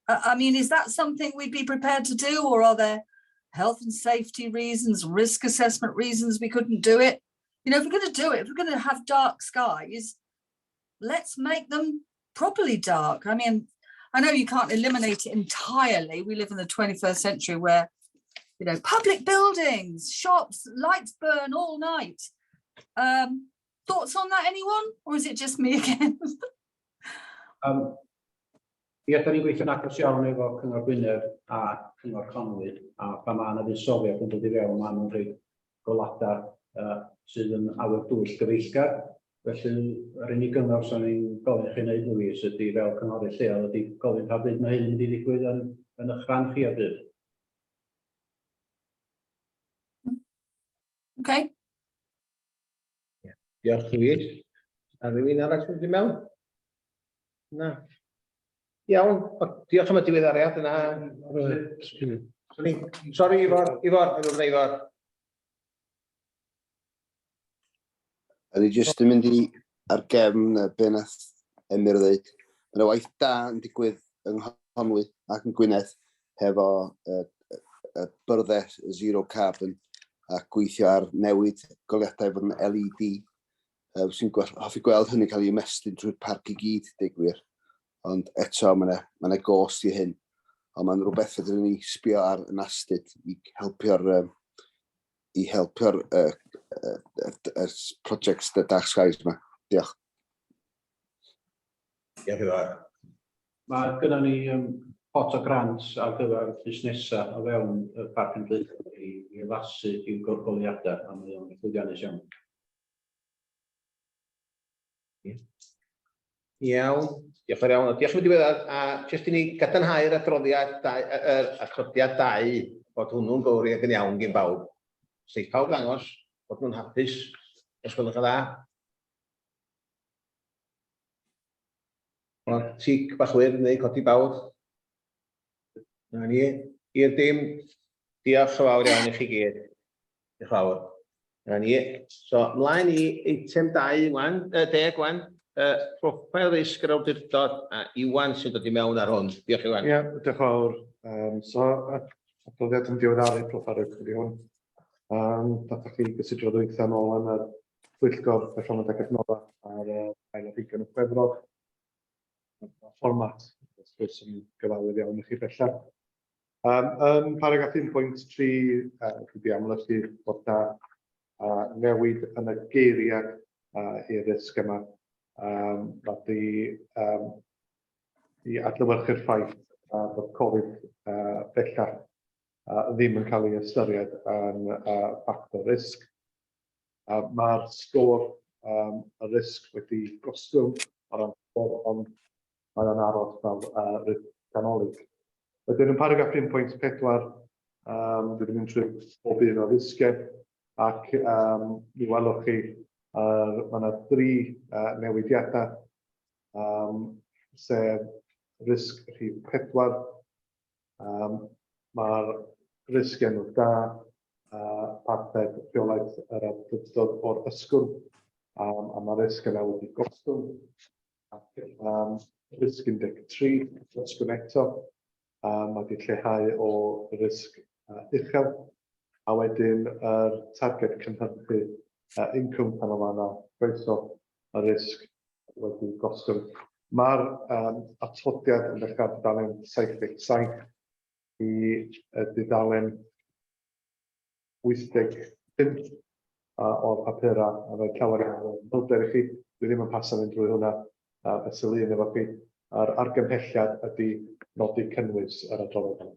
I mean, is that something we'd be prepared to do, or are there health and safety reasons, risk assessment reasons we couldn't do it? You know, if we're going to do it, if we're going to have dark skies, let's make them properly dark. I mean, I know you can't eliminate it entirely. We live in the 21st century where, you know, public buildings, shops, lights burn all night. Thoughts on that, anyone? Or is it just me again? Ia, da ni'n gweithio'n agos iawn efo Cyngor Gwynedd a Cyngor Conwy, a pan mae yna fuddsoddiad yn dod i fewn, maen nhw'n rhoi golada sydd yn awyr dwyll gyfeillgar. Felly, yr unig gyngor sy'n ni'n gofyn i chi wneud, Louise, ydy fel cynghorydd lleol, ydy gofyn pa bryd mae hyn yn mynd i ddigwydd yn, yn eich rhan chi o bryd. Okay. Yeah. Diolch, Louise. A rhywun arall wedi mewn? Na. Iawn, diolch am y diweddariad yna. Sori, Ifor, Ifor, Ifor, Ifor. O'n i jyst yn mynd i ar gefn be nath Emyr ddeud. Mae yna waith da yn digwydd yng Nghonwy ac yn Gwynedd hefo y byrddau zero carbon a gweithio ar newid goleuadau fod yn LED. Sy'n gwell, hoffi gweld hynny cael ei ymestyn trwy'r parc i gyd, deud gwir. Ond eto, mae yna ma gost i hyn. Ond mae'n rhywbeth fedrwn ni sbio ar yn astud i helpu'r um, i helpu'r projects the Dark Skies yma. Diolch. Diolch i fawr. Mae gyda ni pot o grant ar gyfer busnesau o fewn y Parc Cenedlaethol i addasu i'w goleuadau, a mae o'n llwyddiannus iawn. Iawn, diolch yn fawr iawn. Diolch am y diweddar, a jyst i ni gadarnhau'r adroddiad, dau, yr atodiad 2, bod hwnnw'n gywir ac yn iawn gyn bawb. Seith pawb ddangos bod nhw'n hapus, os gwelwch yn dda. O, tic bach wyrdd neu codi bawd. Na ni, i'r dim. Diolch yn fawr iawn i chi gyd. Diolch yn fawr. Na ni. So, mlaen i eitem 2 wan, 10 wan. Profile risg yr awdurdod a Iwan sy'n dod i mewn ar hwn. Diolch Iwan. Ie, yeah, diolch yn fawr. So, adroddiad yn diweddaru profile risg ydy hwn. Dath chi gysidro ddwytha nôl yn y pwyllgor perfformiad ac adnoddau ar ail ar hugain o Chwefror. Mae'r fformat, wrth gwrs, yn gyfarwydd iawn i chi bellach. Yn paragraff 1.3, dwi wedi amlygu bod na newid yn y geiriad i'r risg yma. Mae di i adlewyrchu'r ffaith bod Covid bellach ddim yn cael ei ystyried yn ffactor risg. Mae'r sgôr y risg wedi gostwng o ran sgôr, ond mae o'n aros fel risg canolig. Wedyn yn paragraff 1.4, dwi wedi mynd trwy bob un o'r risgiau ac mi welwch chi mae yna dri newidiadau, sef risg rhif 4, mae'r risg enw da, parthed rheolaeth yr awdurdod o'r ysgwrn, a mae'r risg yna wedi gostwng. Ac risg 13, ysgwrn eto, mae wedi lleihau o risg uchel. A wedyn yr targed cynhyrchu incwm canolfannau croeso, y risg wedi gostwng. Mae'r atodiad yn dechrau ar dudalen 77 i dudalen 85 o'r papurau a rhoi llawer iawn o manylder i chi. Dwi ddim yn paso fynd drwy hwnna fesul un efo chi. A'r argymhelliad ydy nodi cynnwys yr adroddiad yma.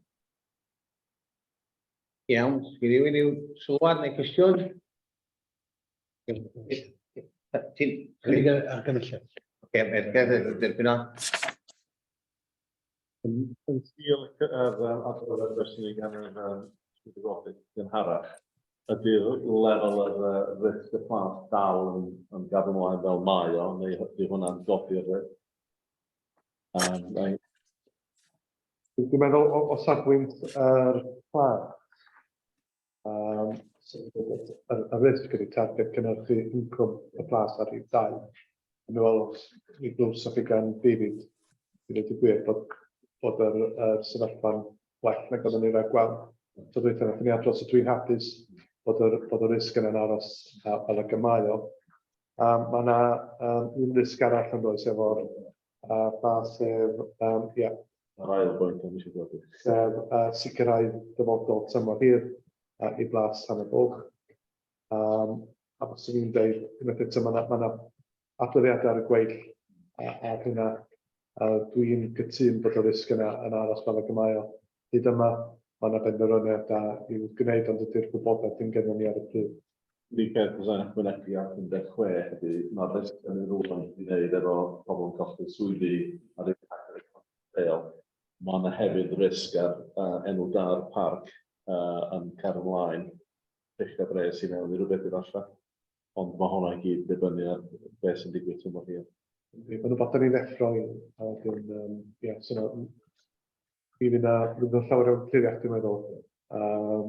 Iawn, sgyn rhywun ryw sylwad neu cwestiwn? Ti'n... Cynnig yr argymhelliad. Oce, mae'r derbyn o. Yn sgil yr adroddiad fersiwn ni gan yr Swyddog Audit gynharach, ydy'r lefel yr risg y plant dal yn, yn gadw ymlaen fel mae o, neu ydy hwnna'n godi'r risg? Dwi'n meddwl o safbwynt yr plant, y risg ydy targed cynhyrchu incwm y plas ar rhif 2. Dwi'n meddwl, mi glywsoch chi gan David, i ddweud y gwir, bod yr sefyllfa'n well nag oedden ni'n rhag gweld. So dweud wnaethon ni adrodd, so dwi'n hapus bod y risg yna'n aros fel ag y mae o. Mae yna un risg arall yn does efo'r plas sef, ie. Yr ail bwynt o'n i eisiau godi. Sef sicrhau dyfodol tymor hir i blas Tan y Bwlch. A fyswn i'n dweud, unwaith eto, mae yna ma adroddiadau ar y gweill ar hynna. Dwi'n gytûn bod y risg yna yn aros fel ag y mae o. Hyd yma, mae yna benderfyniad da i'w gwneud, ond dydy'r gwybodaeth ddim gennym ni ar y pryd. Unig peth fysa'n ychwanegu at 16 ydy, mae'r risg yn rhywun i wneud efo pobl yn colli swyddi a'r impact ar economi lleol. Mae yna hefyd risg ar enw da'r parc yn cario ymlaen, rhithio bres i mewn i rywbeth efallai. Ond mae hwnna i gyd yn dibynnu ar beth sy'n digwydd tymor hir. Mae'n rhywbeth da ni'n ddeffro i, a wedyn, ie, so na, mi fydd yna, fydd yna llawer iawn cliriach, dwi'n meddwl, yn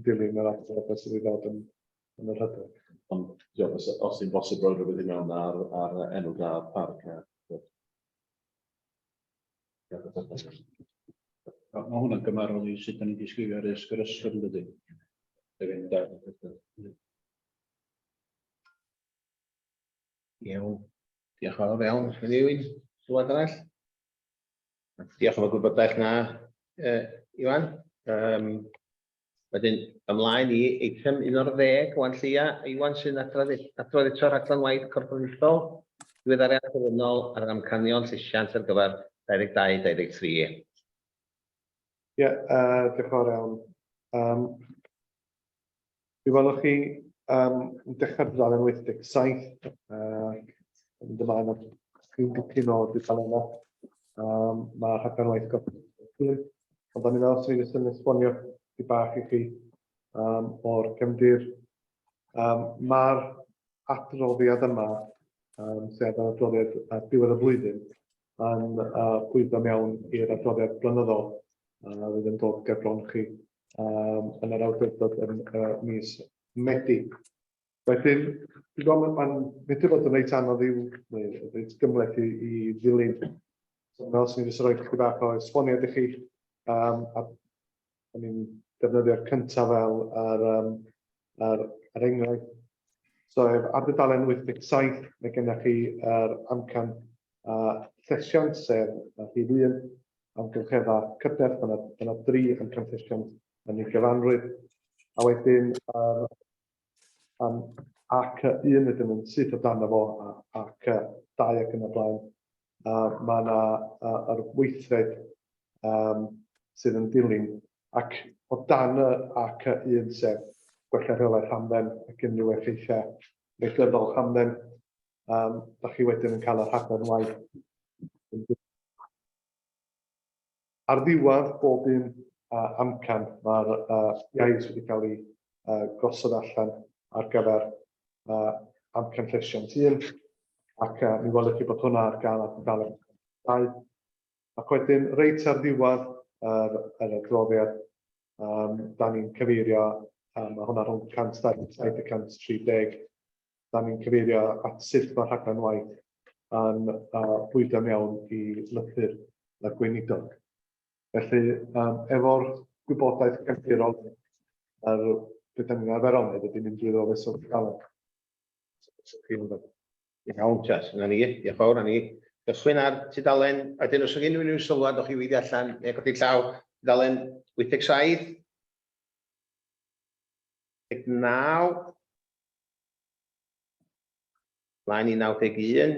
dilyn yr adroddiadau sydd i ddod yn yr hydref. Ond, ie, os sy'n bosib rhoi rhywbeth i mewn ar enw da'r parc. Mae hwnna'n gymharol i sut da ni'n disgrifio risg yr ysgol, yn dydy? Iawn. Diolch yn fawr iawn. Rhywun sylwad arall? Diolch am y gwybodaeth na, Iwan. Wedyn, ymlaen i eitem 11, wan lleia, Iwan sy'n adrodd adrodd eto rhaglen waith corfforaethol, diweddariad terfynol ar yr amcanion llesiant ar gyfer 22-23. Ie, yeah, diolch yn fawr iawn. Mi welwch chi yn dechrau'r dudalen 87, yn mynd ymlaen at ryw dipyn o dudalennau. Mae rhaglen waith gorfforaethol. Ond o'n i'n meddwl 'swn i jyst yn esbonio chydig bach i chi o'r cefndir. Mae'r adroddiad yma, sef yr adroddiad ar diwedd y flwyddyn, yn bwydo mewn i'r adroddiad blynyddol fydd yn dod gerbron chi yn yr awdurdod yn mis Medi. Wedyn, dwi'n gwybod mae'n medru bod yn reit anodd i'w, neu reit gymhleth i ddilyn. So, fel sy'n jyst rhoi chydig bach o esboniad i chi, a o'n i'n defnyddio'r cyntaf fel yr enghraifft. So, ar dudalen 87, mae gennych chi yr amcan llesiant, sef rhif 1. amgylcheddau cydnerth, mae yna, ma yna dri amcan llesiant yn ei gyfanrwydd. A wedyn, yr ac un wedyn yn syth o dan fo, ac dau ac yn y blaen. Mae yna yr weithred sydd yn dilyn, ac o dan y ac un sef gwella rheolaeth hamdden ac unrhyw effeithiau negyddol hamdden, da chi wedyn yn cael y rhaglen waith. Ar ddiwedd bob un amcan, mae'r iaith wedi cael ei gosod allan ar gyfer amcan llesiant un, ac mi welwch chi bod hwnna ar gael ar dudalen 2. Ac wedyn, reit ar ddiwedd yr adroddiad, da ni'n cyfeirio, mae hwnna rhwng 127 a 130, da ni'n cyfeirio at sut mae'r rhaglen waith yn bwydo mewn i lythyr y gweinidog. Felly, efo'r gwybodaeth gefndirol, yr, beth da ni'n arferol wneud ydy mynd drwyddo fesul tudalen. Iawn, Jas, na ni, diolch yn fawr, na ni. Gychwyn ar tudalen, a dyn os oes unrhyw unrhyw sylwad, o'ch chi weithio allan, neu codi llaw, tudalen 87, 89, mlaen i 91,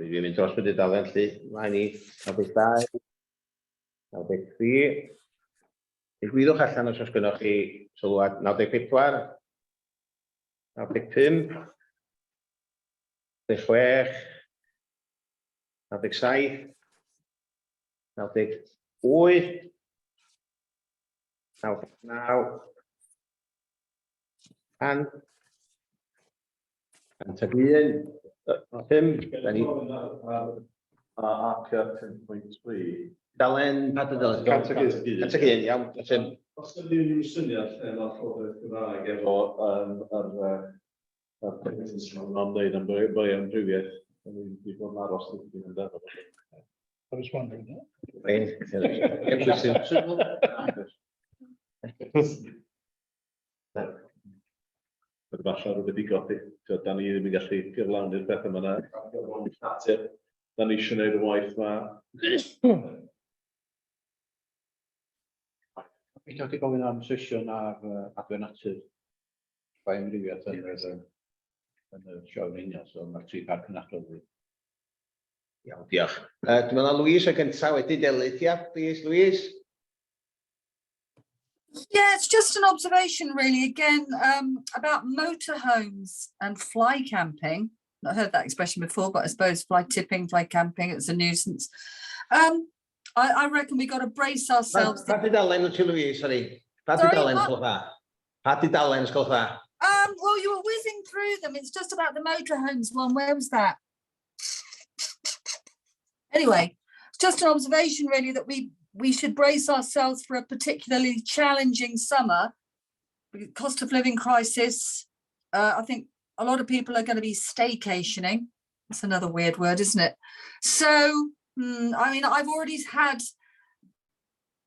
dwi'n mynd dros y dudalen lly, mlaen i 92, 93, Digwyddwch allan os oes gynnwch chi sylwad 94, 95, 96, 97, 98, 99, 100, 101, 5, da ni. A AC 5.3. Dalen, pa dudalen? 101. 101, iawn. Tim. Os ydy unrhyw syniad lle mae'r Llywodraeth Gymraeg efo yr yr peth maen nhw'n dweud am bioamrywiaeth, da ni wedi bod yn aros dipyn amdano fo. I was wondering that. Falle rhywbeth i godi. Tibod, da ni ddim yn gallu gyflawni'r peth yma na. Natur. Da ni eisiau gwneud y waith ma. Dwi'n wedi gofyn am sesiwn ar adfer natur bioamrywiaeth yn yr yn y sioe frenhinol, so mae'r tri parc yn adrodd. Iawn, diolch. Dwi'n meddwl na Louise y gyntaf wedi Delyth, ia, please, Louise. Yeah, it's just an observation, really, again, about motorhomes and fly camping. Not heard that expression before, but I suppose fly tipping, fly camping, it's a nuisance. I reckon we got to brace ourselves. Pa dudalen wyt ti, Louise, sorry? Pa dudalen, os gwelwch dda? Pa dudalen, os gwelwch dda? Well, you were whizzing through them. It's just about the motorhomes one. Where was that? Anyway, it's just an observation, really, that we should brace ourselves for a particularly challenging summer. Cost of living crisis. I think a lot of people are going to be staycationing. That's another weird word, isn't it? I mean, I've already had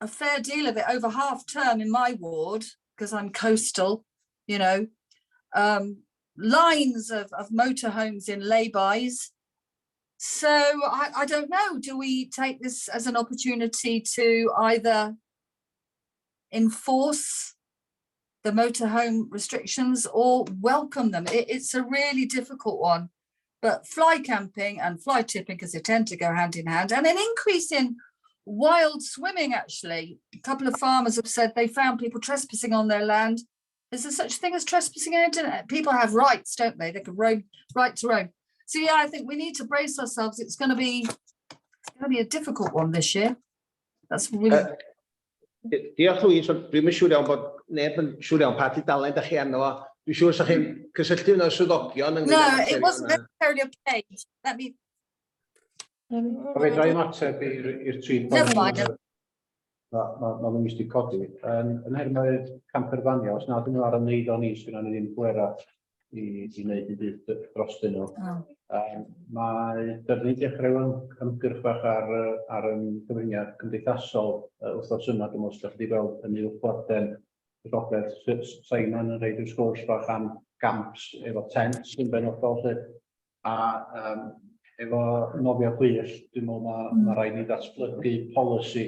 a fair deal of it over half term in my ward, because I'm coastal, lines of motorhomes in laybys. So I don't know, do we take this as an opportunity to either enforce the motorhome restrictions or welcome them? It's a really difficult one, but fly camping and fly tipping, because they tend to go hand in hand, and an increase in wild swimming, actually. A couple of farmers have said they found people trespassing on their land. Is there such a thing as trespassing? People have rights, don't they? They can roam, right to roam. I think we need to brace ourselves. It's going to be a difficult one this year. That's really... Diolch, Louise. Dwi'm yn siŵr iawn bod neb yn siŵr iawn pa dudalen da chi arno fo. Dwi'n siŵr sa chi'n cysylltu yn o'r swyddogion ynglyn No, â'r it wasn't materion yna. necessarily a page. Let me... Fedra i ymateb i'r tri Never pwynt mind. Ma Louise 'di codi. Yn nhermau camperfanio, os nad ydyn nhw ar y eiddo ni, sgynnon ni ddim pwera i wneud dim byd drostyn nhw. Mae dyrnu dechrau ymgyrch bach ar yn cyfryngau cymdeithasol wythnos yma, dwi'n meddwl os ydych chi wedi gweld yn uwchwarden Robert Simon yn rhoid ryw sgwrs bach am gamps efo tents yn benodol lly. A Efo nofio gwyllt, dwi'n meddwl ma' ma' raid ni ddatblygu polisi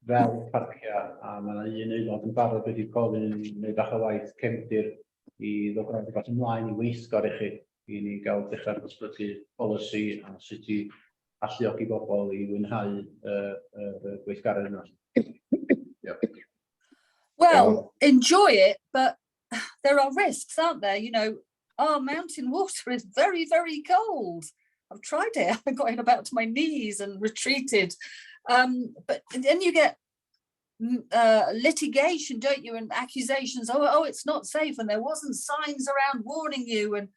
fel parcia, a ma' 'na un aelod yn barod wedi gofyn i ni wneud bach o waith cefndir i ddod â rhywbeth ymlaen i weithgor i chi, i ni gael dechrau datblygu polisi a sut i alluogi bobl i fwynhau yr gweithgaredd yna. Diolch. Well, enjoy it, but there are risks, aren't there? Our mountain water is very, very cold. I've tried it. I got in about to my knees and retreated. But then you get litigation, don't you? And accusations, oh, it's not safe. And there wasn't signs around warning you. And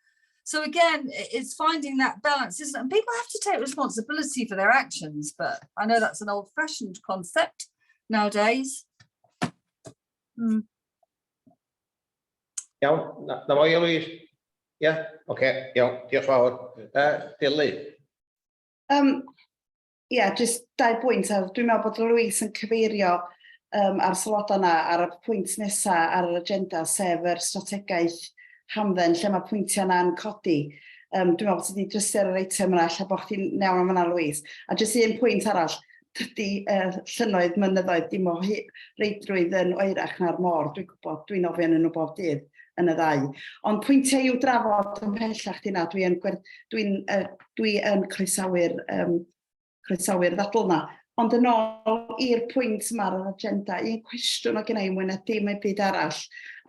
so again, it's finding that balance, isn't it? And people have to take responsibility for their actions, but I know that's an old-fashioned concept nowadays. Iawn, na fo i Louise. Ia, oce, iawn, diolch fawr. Delyth. Ia, jyst dau bwynt. A dwi'n meddwl bod Louise yn cyfeirio ar sylwadau yna ar y pwynt nesaf ar yr agenda, sef yr strategaeth hamdden, lle mae pwyntiau yna'n codi. Dwi'n meddwl bod ti wedi drysu ar yr eitem yna, ella bod chdi'n iawn am yna, Louise. A jyst un pwynt arall, dydy llynnoedd mynyddoedd dim o reidrwydd yn oerach na'r môr. Dwi'n gwybod, dwi'n nofio yn nhw bob dydd yn y ddau. Ond pwyntiau i'w drafod ymhellach di 'na, dwi yn croesawu'r ddadl yna. Ond yn ôl i'r pwynt yma ar yr agenda, un cwestiwn o gen i mwy na dim y byd arall,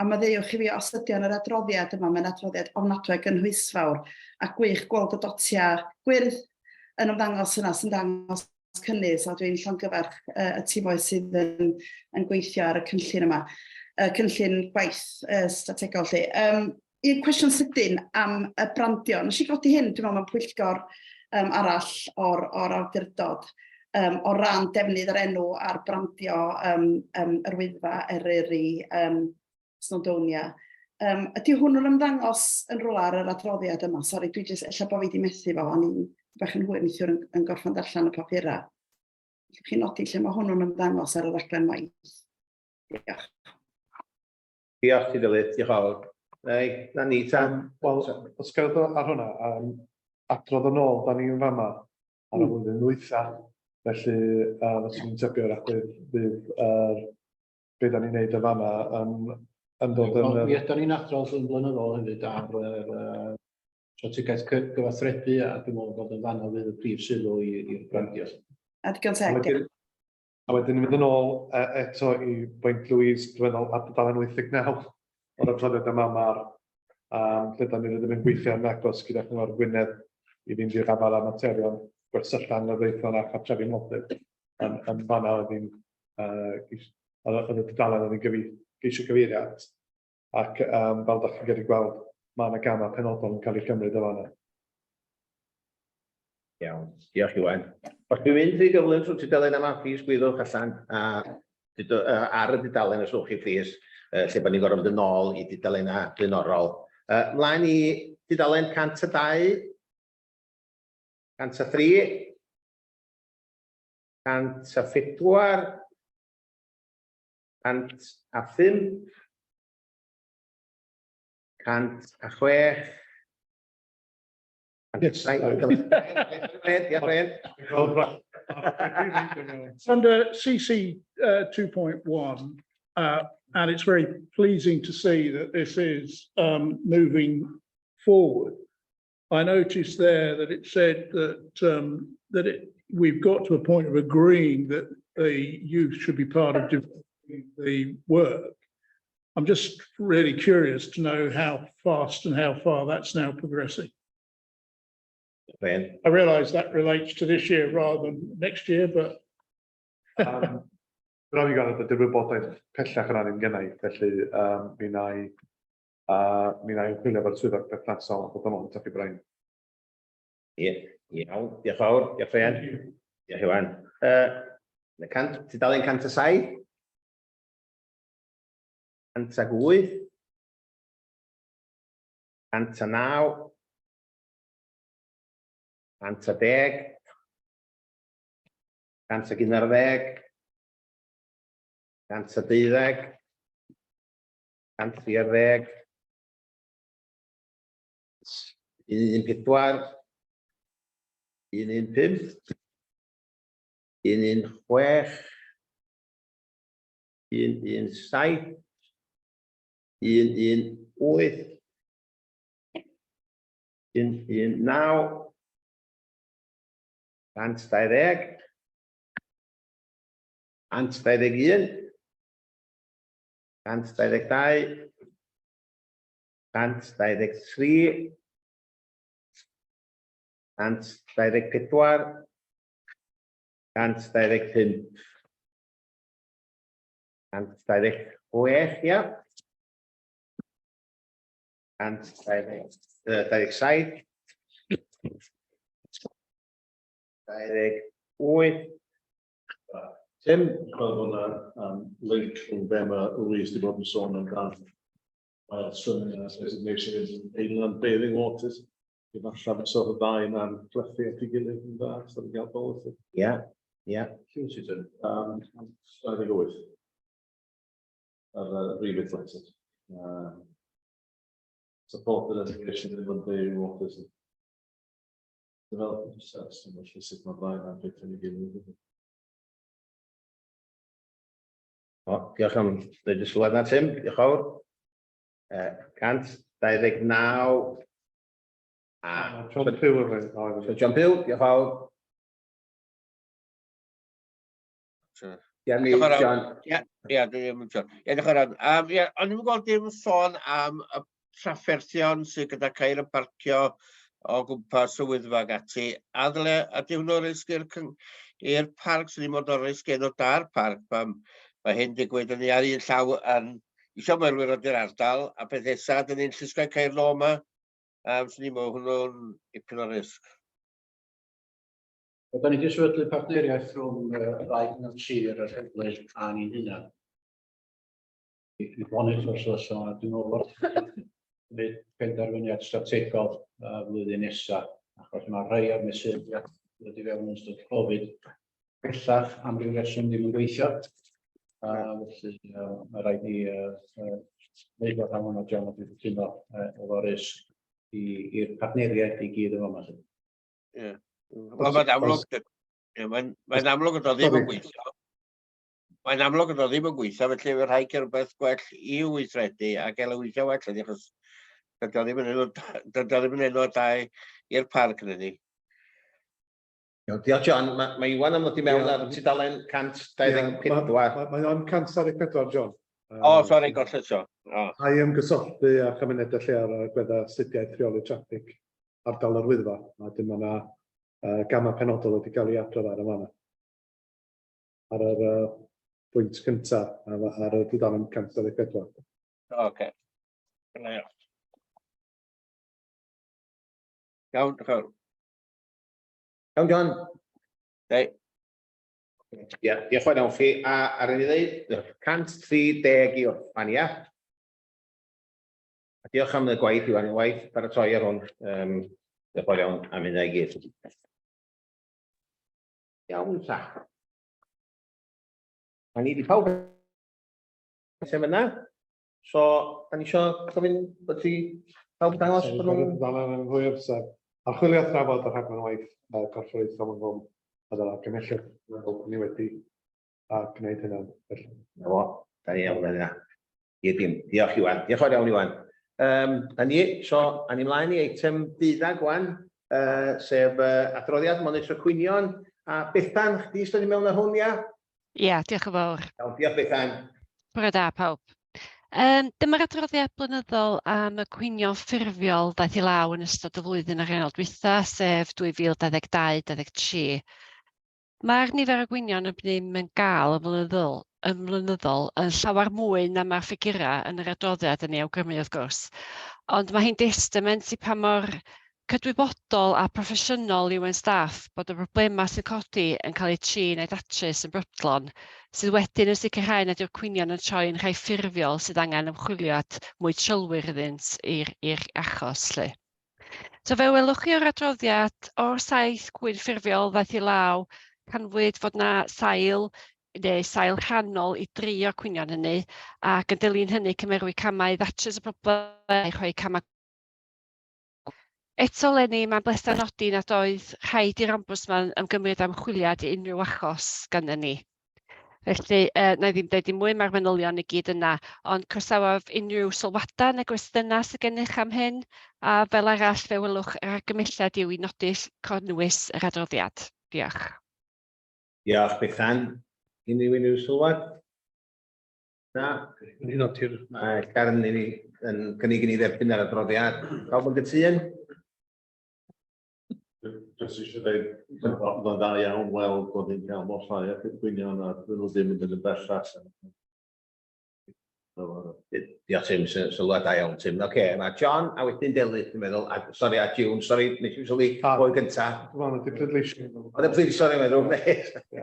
a maddeuwch i fi os ydy o'n yr adroddiad yma, mae'n adroddiad ofnadwy o gynhwysfawr, a gwych gweld y dotiau gwyrdd yn ymddangos yna sy'n dangos cynnydd, so dwi'n llongyfarch y timoedd sydd yn gweithio ar y cynllun yma, y cynllun gwaith strategol 'lly. Un cwestiwn sydyn am y brandio. Nes i godi hyn, dwi'n meddwl, mewn pwyllgor arall o'r awdurdod, o ran defnydd yr enw a'r brandio yr Wyddfa, Eryri, Snowdonia. Ydy hwnnw'n ymddangos yn rhywle ar yr adroddiad yma? Sori, dwi jyst, ella bod fi wedi methu fo, o'n i'n bach yn hwyr neithiwr yn gorffen darllen y papurau. Allwch chi nodi lle mae hwnnw'n ymddangos ar y raglen waith? Diolch. Diolch ti Delyth, diolch yn fawr. Reit, na ni ta. Wel, os gael ddod ar hwnna, adrodd yn ôl, da ni'n fama ar y flwyddyn ddwytha, felly fyswn i'n tybio wrach fydd yr be da ni'n neud yn fama yn dod yn... Wel, mi ydan ni'n adrodd yn flynyddol hefyd ar yr strategaeth gyfathrebu, a dwi'n meddwl bod yn fanno fydd y prif sylw i'r brandio. A digon teg, diolch. A wedyn mynd yn ôl eto i bwynt Louise, dwi'n meddwl ar dudalen 89 o'r adroddiad yma, mae'r lle da ni rydym yn gweithio yn agos gyda Chyngor Gwynedd i fynd i'r afael â materion gwersylla anghyfreithlon a chartrefi modur yn fanna oedd hi'n oedd y dudalen oedd hi'n geisio cyfeirio at. Ac fel da chi'n gallu gweld, mae yna gamau penodol yn cael eu cymryd o fanna. Iawn, diolch Iwan. Os dwi'n mynd rhy gyflym trwy tudalen yma, plîs gwyddwch allan a ar y dudalen os wnewch chi plîs, lle bod ni'n gorfod mynd yn ôl i dudalennau blaenorol. Mlaen i dudalen 102, 103, 104, 105, 106, Yes. It's under CC 2.1, and it's very pleasing to see that this is moving forward. I noticed there that it said that we've got to a point of agreeing that the youth should be part of the work. I'm just really curious to know how fast and how far that's now progressing. Ben. I realise that relates to this year rather than next year, but... Rhaid i gael ydy'r wybodaeth pellach yna ddim gennau, felly mi wna i ymchwilio efo'r swyddog perthnasol a bod yn ôl at chi Brian. Ie, iawn, diolch fawr, diolch Brian. Diolch Iwan. Tudalen 107, 108, 109, 110, 111, 112, 113, 14, 115, 116, 117, 118, 119, 120, 121, 122, 123, 124, 125, 126, ia. 127, 28, Tim? Gweld bod yna link rhwng be mae Louise wedi bod yn sôn amdan. Wild swimming and designation is inland bathing waters. Efallai fysa y ddau yna'n plethu at ei gilydd yn dda, so ni'n cael bolisi. Ia, ia. 28. Ar remit letter. Support the designation of inland bathing waters. Development process, yn felly sut mae'r ddau yna'n ffitio yn ei gilydd. O, diolch am ddeud y sylwad na, Tim. Diolch yn fawr. 129 a... John Pugh yn rhaid. So John Pugh, diolch yn fawr. Diolch Diolch yn fawr. John. Ie, ie, dwi ddim yn John. Ie, diolch yn fawr. Ie, o'n i'n gweld dim sôn am y trafferthion sydd gyda ceir yn parcio o gwmpas y Wyddfa ac ati. A ddyle, a di hwnnw risg i'r i'r parc, sydd ddim ond o risg enw da'r parc, pam mae hyn digwydd yn ni ar un llaw yn isio ymwelwyr o i'r ardal, a peth nesa, dyn ni'n llusgo ceir nôl yma. Swn i'n meddwl hwnnw'n ipyn o risg. Wel, da ni wedi sefydlu partneriaeth rhwng y ddau gyngor sir, yr heddlu a ni'n hunan. I fonitro'r sefyllfa yma, dwi'n meddwl bod gwneud penderfyniad strategol flwyddyn nesa, achos mae rhai o'r mesuriad wedi fewn yn ystod Covid bellach am ryw reswm ddim yn gweithio. A felly mae rhaid ni wneud o rhan hwnna, John, a dwi'n cytuno efo risg i'r partneriaid i gyd yn fama. Ie. Wel, mae'n amlwg, ie, mae'n amlwg bod o ddim yn gweithio. Mae'n amlwg bod o ddim yn gweithio, felly mae rhaid cael rhywbeth gwell i'w weithredu a gael ei weithio well, ydy, achos dydy o ddim yn enw, dydy o ddim yn enw da i'r parc yn ni. Iawn, diolch John. Mae Iwan am ddod i mewn ar tudalen 124. Mae o'n 124, John. O, sori, golles o. O. A i ymgysylltu â chymunedau lleol ar agweddau astudiaeth rheoli traffig ardal yr Wyddfa. A dim ond yna gamau penodol wedi cael ei adrodd ar y fanna. Ar yr pwynt cyntaf, ar y dudalen 124. Oce. Dyna iawn. Iawn, diolch yn fawr. Iawn, John. Dei. Ia, diolch yn fawr iawn chi. A ar i ddeud, 130 i orffan, ia? A diolch am y gwaith, Iwan, y waith paratoi ar hwn. Diolch yn fawr iawn am hynna i gyd. Iawn, ta. A ni di pawb sef yna. So, da ni isio gofyn bod ti pawb dangos bod nhw'n... Dal yn fwy amser. Archwilio a thrafod y rhaglen waith corfforaethol yng Nghwm a dyna'r argymhelliad. Dwi'n meddwl bod ni wedi a gwneud hynna. Felly. Na fo, da ni iawn yna. Ie, dim. Diolch Iwan. Diolch yn fawr iawn Iwan. Na ni, so, a ni mlaen i eitem 12 wan, sef adroddiad monitro cwynion. A Bethan, chdi sydd wedi mewn ar hwn, ia? Ia, diolch yn fawr. Iawn, diolch Bethan. Bore da pawb. Dyma'r adroddiad blynyddol am y cwynion ffurfiol ddaeth i law yn ystod y flwyddyn ariannol dwytha, sef 2022-23. Mae'r nifer o gwynion y bnym yn gael yn flynyddol yn llawer mwy na mae'r ffigurau yn yr adroddiad yn ei awgrymu wrth gwrs. Ond mae hi'n destament i pa mor cydwybodol a proffesiynol yw ein staff bod y problemau sy'n codi yn cael eu trin a'u datrys yn brydlon, sydd wedyn yn sicrhau nad yw'r cwynion yn troi yn rhai ffurfiol sydd angen ymchwiliad mwy trylwyr iddynt i'r achos. Lly. So fe welwch chi o'r adroddiad, o'r 7 cwyn ffurfiol ddaeth i law, canfwyd fod na sail neu sail rhannol i dri o'r cwynion hynny, ac yn dilyn hynny cymerwyd camau i ddatrys y problemau, rhoi camau. Eto 'leni, mae'n bleser nodi nad oedd rhaid i'r Ombwdsman ymgymryd â ymchwiliad i unrhyw achos ganddyn ni. Felly, na i ddim deud dim mwy, mae'r manylion i gyd yna, ond croesawaf unrhyw sylwadau neu gwestiynau sydd gennych am hyn, a fel arall fe welwch yr argymhelliad yw i nodi cynnwys yr adroddiad. Diolch. Diolch, Bethan. Unrhyw unrhyw sylwad? Na? Ni nodi'r... Mae Karen i ni yn cynnig i ni dderbyn yr adroddiad. Pawb yn gytûn? Jyst eisiau dweud, mae'n dda iawn weld bod ni'n cael mor llai o gwynion a dyn nhw ddim yn mynd yn bellach. Diolch Tim, sylwad da iawn Tim. Oce, mae John a wedyn Delyth, dwi'n meddwl, a, sori, a June, sori, nes i'm sylwi pwy gynta. Dwi'n meddwl, di pleidleisio. Oedd y pleidleisio, sori, mae'n ddrwg.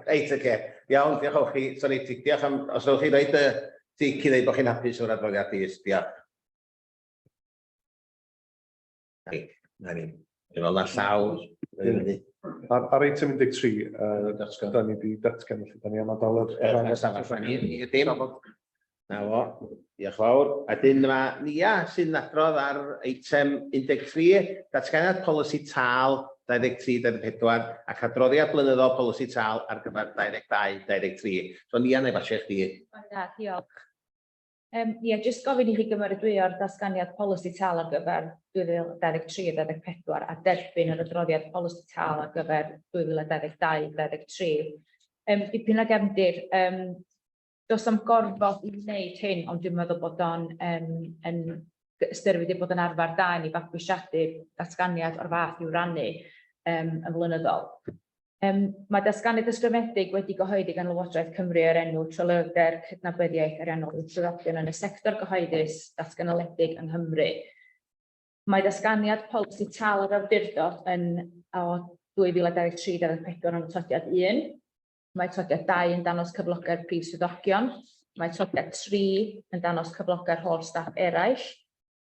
Reit, oce. Iawn, diolch o chi. Sori, diolch am, os ewch chi roid y tic i ddeud bod chi'n hapus o'r adroddiad, plîs. Diolch. Na ni. Dwi'n meddwl na llaw. Ar, ar eitem 13, da ni wedi datgan, felly da ni am adael yr... Dim. Na fo. Diolch fawr. A dyn mae Nia sy'n adrodd ar eitem 13, datganiad polisi tâl 23-24 ac adroddiad blynyddol polisi tâl ar gyfer 22-23. So Nia, na i basio i chdi. Na, diolch. Ie, jyst gofyn i chi gymeradwyo'r datganiad polisi tâl ar gyfer 2023 a 24 a derbyn yr adroddiad polisi tâl ar gyfer 2022-23. Dipyn o gefndir, does am gorfod i wneud hyn, ond dwi'n meddwl bod o'n yn ystyried ei bod yn arfer da i ni fabwysiadu datganiad o'r fath i'w rannu yn flynyddol. Mae datganiad ysgrifenedig wedi gyhoeddi gan Lywodraeth Cymru o'r enw Tryloywder Cydnabyddiaeth Ariannol i Swyddogion yn y Sector Gyhoeddus Datganoledig yng Nghymru. Mae datganiad polisi tâl yr awdurdod yn o 2023-2024 yn atodiad 1. Mae atodiad 2 yn dangos cyflogau'r prif swyddogion. Mae atodiad 3 yn dangos cyflogau'r holl staff eraill.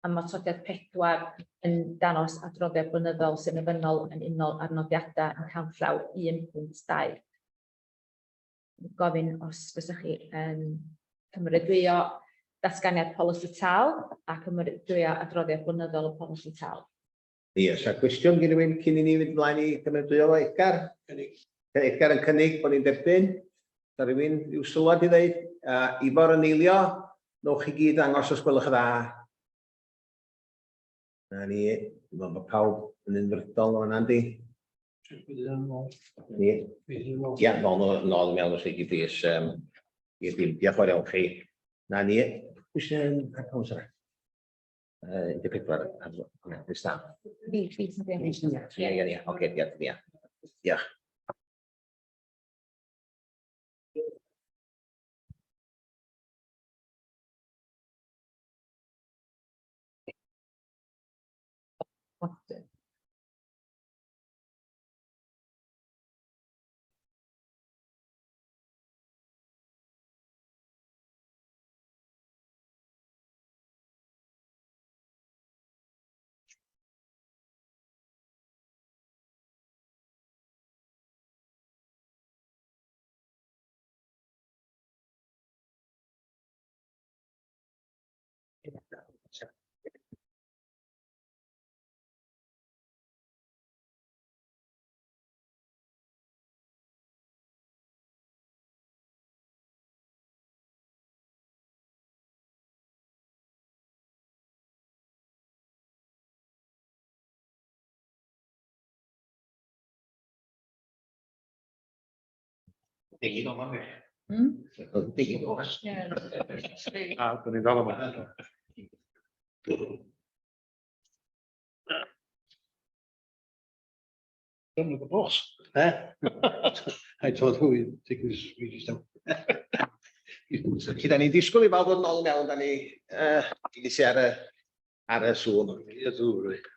A mae atodiad 4 yn dangos adroddiad blynyddol sy'n ofynnol yn unol â'r nodiadau yn canllaw 1.2. Gofyn os fyswch chi yn cymeradwyo datganiad polisi tâl a cymeradwyo adroddiad blynyddol y polisi tâl. Ie, oes 'na gwestiwn gen rhywun cyn i ni fynd ymlaen i gymeradwyo fo, Edgar? Cynnig. Edgar yn cynnig bod ni'n derbyn. Da rhywun rhyw sylwad i ddeud? Ifor yn eilio, nowch chi gyd ddangos os gwelwch yn dda. Na ni, dwi'n meddwl bod pawb yn unfrydol o fan'na, yndi? Ni. Ia, nôl, nôl i mewn os i plîs. I'r dim, diolch fawr iawn chi. Na ni, pwy sy'n ar yna? 14 ar y staff. Fi, fi sy'n Ie, ie, ie, oce, diolch, diolch. Diolch. A, dyn ni'n dal yma. Done with the boss. Eh? I thought who would take this really down. Felly, da ni'n disgwyl i bawb ddod nôl i mewn, da ni i ar y ar y Zoom. Ie, Zoom, reit.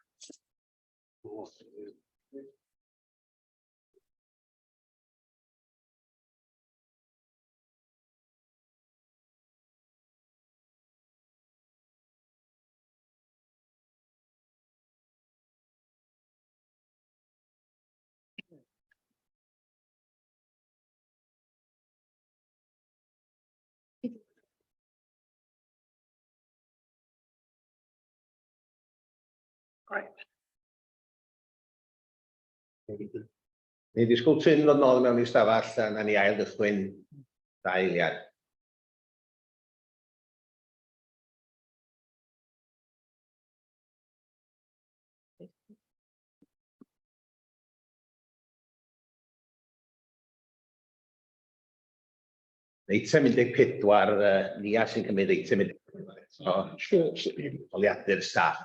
Great. Ni ddisgwyl tyn ddod nôl mewn i stafell a na ni ail gychwyn dau eiliad. Eitem 14, Nia sy'n cymryd eitem 14 eto. Holiadur staff.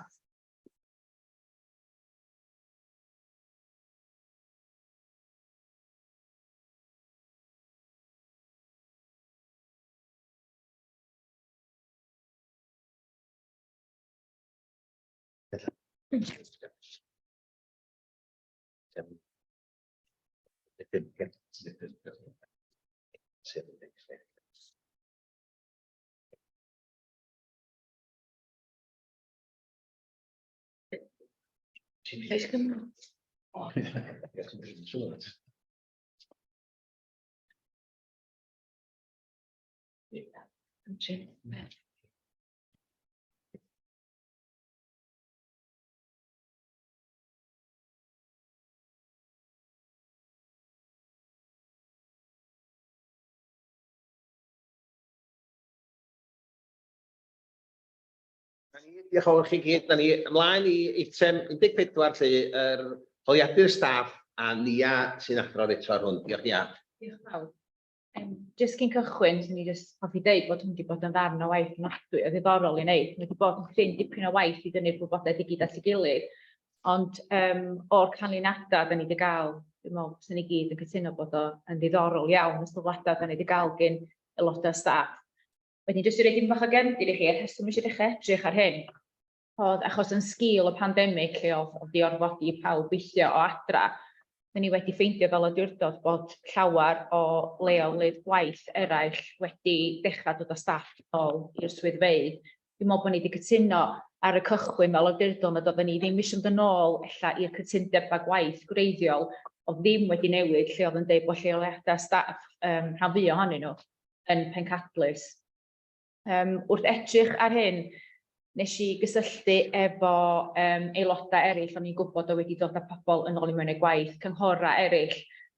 Diolch yn fawr chi gyd. Na ni ymlaen i eitem 14 lle yr holiadur staff a Nia sy'n adrodd eto ar hwn. Diolch Nia. Diolch yn fawr. Um, jyst cyn cychwyn, swn i jyst hoffi deud bod hwn wedi bod yn ddarn o waith ofnadwy o ddiddorol i wneud. Mae wedi bod yn cryn dipyn o waith i dynnu'r gwybodaeth i gyd at ei gilydd, ond um, o'r canlyniadau da ni wedi gael, dwi'n meddwl sy'n ni gyd yn cytuno bod o yn ddiddorol iawn, y sylwadau da ni wedi gael gyn aelodau staff. Wedyn, jyst i roi dim bach o gefndir i chi, y rheswm eisiau dechrau edrych ar hyn, oedd achos yn sgil y pandemig lle oedd oedd 'di orfodi pawb weithio o adra, dan ni wedi ffeindio fel awdurdod bod llawer o leolydd gwaith eraill wedi dechrau dod â staff nôl i'r swyddfeydd. Dwi'n meddwl bod ni wedi cytuno ar y cychwyn fel awdurdod nad oedden ni ddim eisiau mynd yn ôl ella i'r cytundebau gwaith gwreiddiol oedd ddim wedi newid, lle oedd yn deud bod lleoliadau staff, um, rhan fwyaf ohonyn nhw, yn pencadlys. Um, wrth edrych ar hyn, nes i gysylltu efo um, aelodau eraill o'n i'n gwybod o wedi dod â pobl yn ôl i mewn i'r gwaith, cynghorau eraill,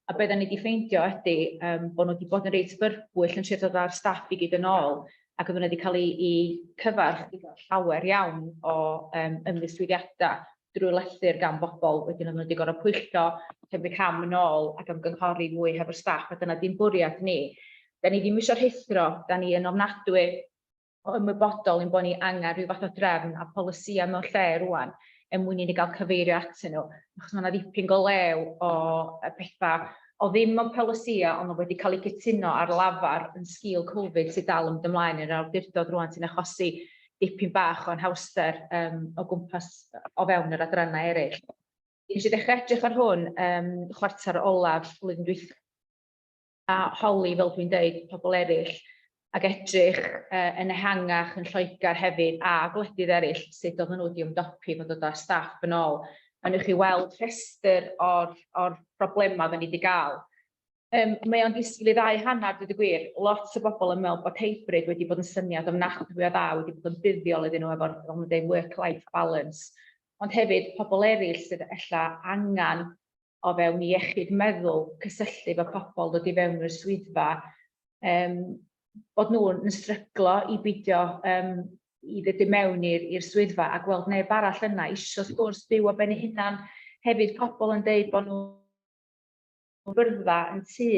a beth o'n i wedi ffeindio ydy um, bod nhw wedi bod yn reit fyrbwyll yn trio dod â'r staff i gyd yn ôl, ac oedden nhw wedi cael eu, eu cyfarch gyda llawer iawn o um, ymddiswyddiadau drwy lythyr gan bobl, wedyn oedden nhw wedi gorfod pwyllo, cymryd cam yn ôl ac ymgynghori mwy hefo'r staff, a dyna dim bwriad ni. Da ni ddim eisiau rhuthro, da ni yn ofnadwy o ymwybodol ein bod ni angen rhyw fath o drefn a polisïau mewn lle rwan er mwyn i ni gael cyfeirio atyn nhw, achos mae yna ddipyn go lew o pethau o ddim mewn polisïau ond wedi cael eu cytuno ar lafar yn sgil Covid sydd dal yn mynd ymlaen yn yr awdurdod rwan sy'n achosi dipyn bach o anhawster um, o gwmpas o fewn yr adrannau eraill. Nes i ddechrau edrych ar hwn um, chwarter olaf blwyddyn dwytha a holi, fel dwi'n deud, pobl eraill ac edrych uh, yn ehangach yn Lloegr hefyd a gwledydd eraill sut oedden nhw wedi ymdopi fod dod â staff yn ôl. A newch chi weld rhestr o'r, or problemau oedden ni wedi gael. Yym, mae o'n disgwyl i ddau hanner, dweud y gwir. Lot o bobl yn meddwl bod hybrid wedi bod yn syniad ofnadwy o dda, wedi bod yn buddiol iddyn nhw efo'r, fel maen dweud, work-life balance. Ond hefyd, pobl eraill sydd ella angen o fewn i iechyd meddwl, cysylltu efo pobl, dod i fewn i'r swyddfa, um, bod nhw'n stryglo i beidio um, i ddod i mewn i'r swyddfa a gweld neb arall yna, isio sgwrs byw o ben eu hunan. Hefyd, pobl yn deud bod nhw byrddau yn tŷ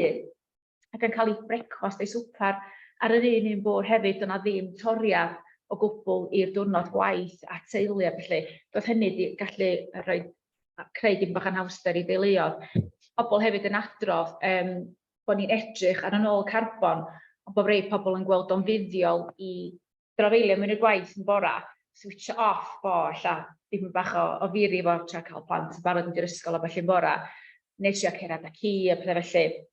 ac yn cael eu brecwast eu swper ar yr un un bwrdd hefyd, doedd 'na ddim toriad o gwbl i'r diwrnod gwaith a teulu a felly. Doedd hynny wedi gallu rhoi creu dim bach anhawster i deuluoedd. Pobl hefyd yn adrodd um, bod ni'n edrych ar yn ôl carbon, ond bod rei pobl yn gweld o'n fuddiol i drafeilio mewn i'r gwaith yn bora, switch off fo ella, dipyn bach o, o firi fo, tra cael plant yn barod mynd i'r ysgol a ballu'n bora, neu trio cerdded â ci a pethau felly.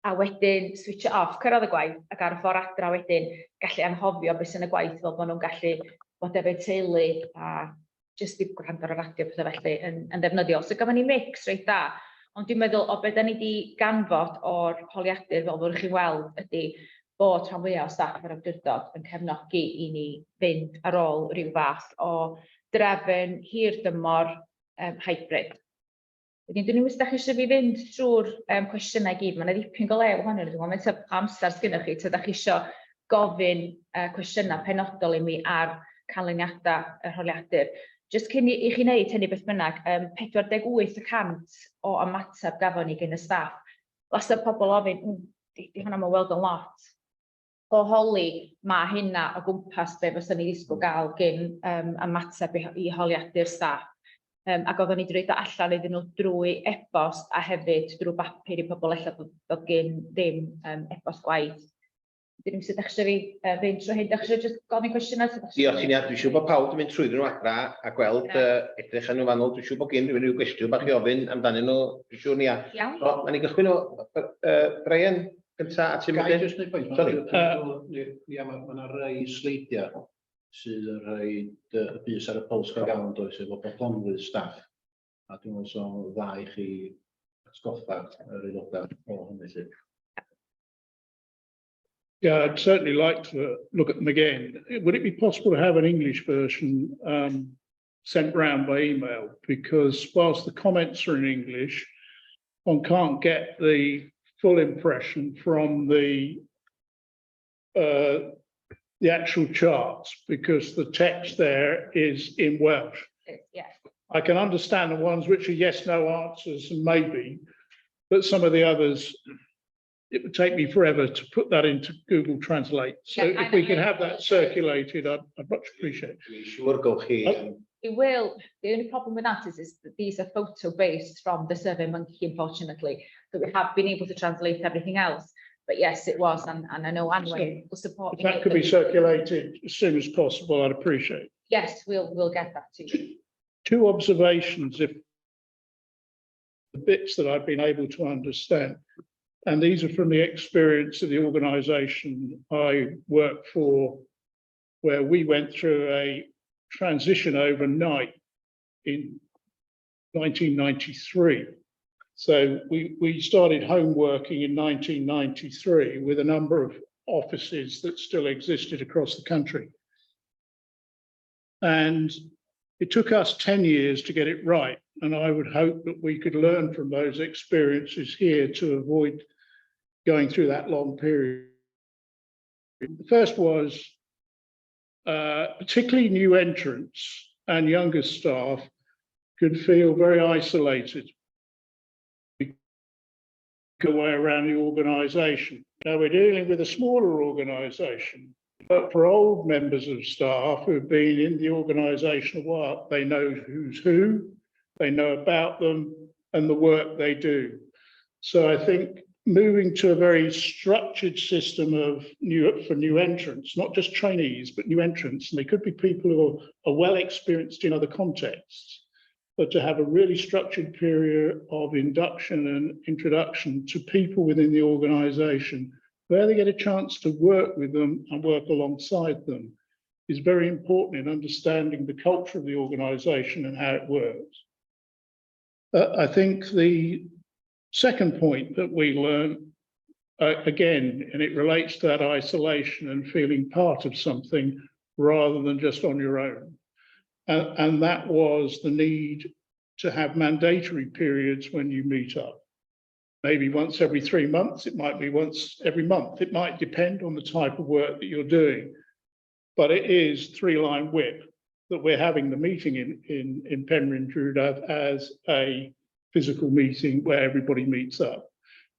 A wedyn switch off, cyrraedd y gwaith ac ar y ffordd adra wedyn gallu anghofio beth sy'n y gwaith fel bod nhw'n gallu bod efo'u teulu a jyst i gwrando ar y radio pethau felly yn, yn ddefnyddiol. So gafon ni mix reit da. Ond dwi'n meddwl o beth da ni wedi ganfod o'r holiadur fel fyddwch chi'n weld ydy bod rhan fwyaf o staff yr awdurdod yn cefnogi i ni fynd ar ôl rhyw fath o drefn hir dymor um, hybrid. Wedyn, dwn i'm os dach chi eisiau fi fynd trwy'r cwestiynau i gyd, mae yna ddipyn go lew ohonyn nhw, dwi'n gwybod faint o amser sgynnoch chi, ta dach chi isio gofyn cwestiynau penodol i mi ar canlyniadau yr holiadur. Jyst cyn i chi wneud hynny beth bynnag, 48% o ymateb gafon ni gen y staff. Wastad pobl ofyn, 'di hwnna 'im yn weld yn lot. O holi, ma' hynna o gwmpas be fysa ni ddisgwyl gael gyn ymateb i holiadur staff. Ac oedden ni wedi rhoid o allan iddyn nhw drwy e-bost a hefyd drwy bapur i pobl ella bod gyn ddim e-bost gwaith. Dyn ni'n sut ydych chi fynd trwy hyn? Dych chi jyst gofyn cwestiynau? Sut dach chi Diolch i ni, a dwi'n siŵr bod pawb wedi mynd trwyddyn nhw adra a gweld, edrych ar nhw fanwl. Dwi'n siŵr bod gen rhywun rhyw gwestiwn bach i ofyn amdanyn nhw. Dwi'n siŵr ni a. Iawn. So, na ni gychwyn o, Brian, gynta a ti'n Ga i mynd? jyst wneud pwynt? Sori. Ia, ma' 'na rai sleidiau sydd yn rhoi y bys ar y pwls go iawn, does, efo bodlonrwydd staff. A dwi'n meddwl so dda i chi atgoffa yr aelodau o hynny 'lly. Yeah, I'd certainly like to look at them again. Would it be possible to have an English version sent round by email? Because whilst the comments are in English, one can't get the full impression from the actual charts because the text there is in Welsh. I can understand the ones which are yes, no answers and maybe, but some of the others, it would take me forever to put that into Google Translate. So Yeah, if we I could know. have that circulated, I'd much appreciate it. Dwi'n siŵr gowch chi. It will. The only problem with that is that these are photo-based from the Survey Monkey, unfortunately. So we have been able to translate everything else. But yes, it was, and I know Anwen will support If me. that could be circulated as soon as possible, I'd appreciate it. Yes, we'll get that to you. Two observations, if the bits that I've been able to understand, and these are from the experience of the organisation I work for, where we went through a transition overnight in 1993. So we started home working in 1993 with a number of offices that still existed across the country. And it took us 10 years to get it right. And I would hope that we could learn from those experiences here to avoid going through that long period. The first was particularly new entrants and younger staff could feel very isolated. The way around the organisation. Now we're dealing with a smaller organisation, but for old members of staff who've been in the organisation a while, they know who's who, they know about them and the work they do. So I think moving to a very structured system for new entrants, not just trainees, but new entrants, and they could be people who are well experienced in other contexts, but to have a really structured period of induction and introduction to people within the organisation, where they get a chance to work with them and work alongside them, is very important in understanding the culture of the organisation and how it works. I think the second point that we learn, again, and it relates to that isolation and feeling part of something rather than just on your own. And that was the need to have mandatory periods when you meet up. Maybe once every 3 months, it might be once every month. It might depend on the type of work that you're doing. But it is three-line whip that we're having the meeting in Penrhyn Drudath as a physical meeting where everybody meets up.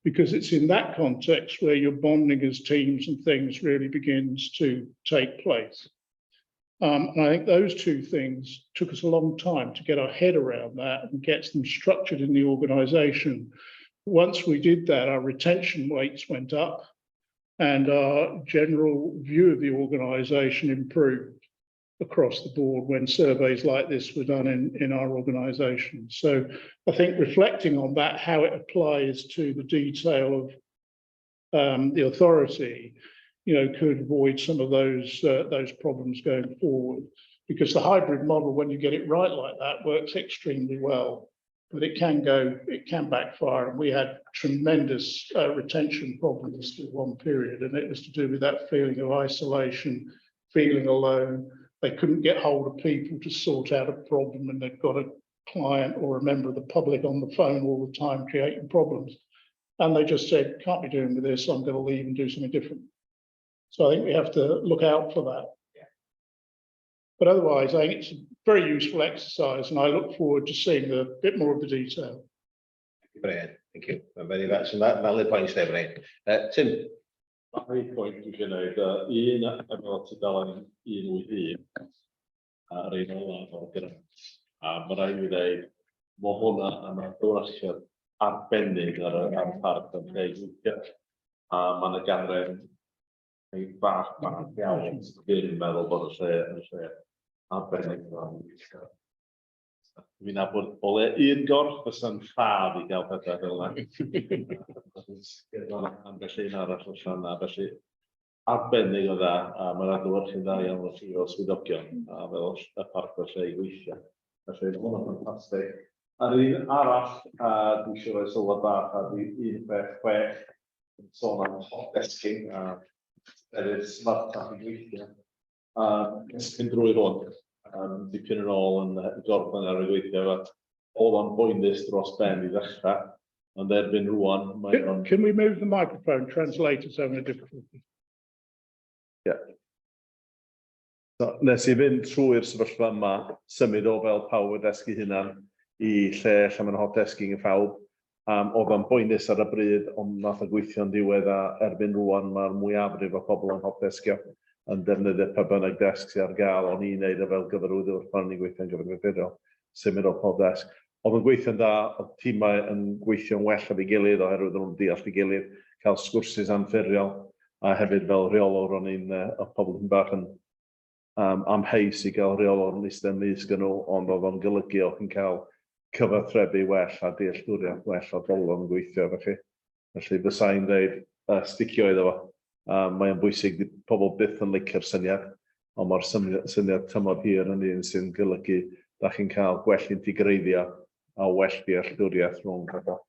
Because it's in that context where your bonding as teams and things really begins to take place. And I think those two things took us a long time to get our head around that and get them structured in the organisation. Once we did that, our retention rates went up and our general view of the organisation improved across the board when surveys like this were done in our organisation. So I think reflecting on that, how it applies to the detail of the authority, could avoid some of those problems going forward. Because the hybrid model, when you get it right like that, works extremely well, but it can backfire. And we had tremendous retention problems through one period, and it was to do with that feeling of isolation, feeling alone. They couldn't get hold of people to sort out a problem, and they'd got to client or a member of the public on the phone all the time creating problems. And they just said, can't be doing with this, I'm going to leave and do something different. So I think we have to look out for that. But otherwise, I think it's a very useful exercise and I look forward to seeing a bit more of the detail. Brian, thank you. Very that's some valid points there, Brian. Tim? Dau pwynt dwi eisiau gwneud. Un efo tudalen 181 a'r un olaf o'r grant. A mae rhaid i fi ddeud, mae hwnna yn adlewyrchiad arbennig ar y parc yn lle i weithio. A mae yna ganran reit bach, bach iawn sydd ddim yn meddwl bod y lle yn lle arbennig yma i weithio. Dwi'n nabod o le un gorff fysa'n ffaf i gael pethau fel yna. Ambell un arall allan yna, felly arbennig o dda, a mae'r adlewyrchu'n dda iawn o chi fel swyddogion, a fel y parc fel lle i weithio. Felly mae hwnna'n ffantastig. A'r un arall, a dwi eisiau rhoi sylwad bach ar 166, yn sôn am hot desking a hefyd smartach i gweithio. A nes i fynd drwy hwn, dipyn yn ôl yn gorffen ar y gweithio, efo, oedd o'n boenus dros ben i ddechrau, ond erbyn rwan mae o'n... Can we move the microphone? Translator's having a difficulty. Yeah. So, nes i fynd trwy'r sefyllfa yma, symud o fel pawb y desg ei hunan i lle lle mae'n hot desking i phawb. Oedd o'n boenus ar y bryd, ond nath o gweithio'n diwedd a erbyn rwan mae'r mwyafrif o pobl yn hot deskio yn defnyddio pa bynnag desg sydd ar gael. O'n i'n neud o fel gyfarwyddwr pan o'n i'n gweithio'n gyfarwyddwr, symud o pob desg. Oedd o'n gweithio'n dda, oedd tîmau yn gweithio'n well efo'i gilydd oherwydd o'n nhw'n deall ei gilydd, cael sgwrsus anffurfiol, a hefyd fel rheolwr o'n i'n, oedd pobl yn bach yn amheus i gael rheolwr yn eistedd ymysg nhw, ond oedd o'n golygu o'ch chi'n cael cyfathrebu well a dealltwriaeth well o bobl yn gweithio efo chi. Felly fysa i'n dweud sticio iddo fo. Mae'n bwysig, di pobl byth yn licio'r syniad, ond mae'r syniad tymor hir yn un sy'n golygu da chi'n cael gwell integreiddio a well dealltwriaeth rhwng pobl.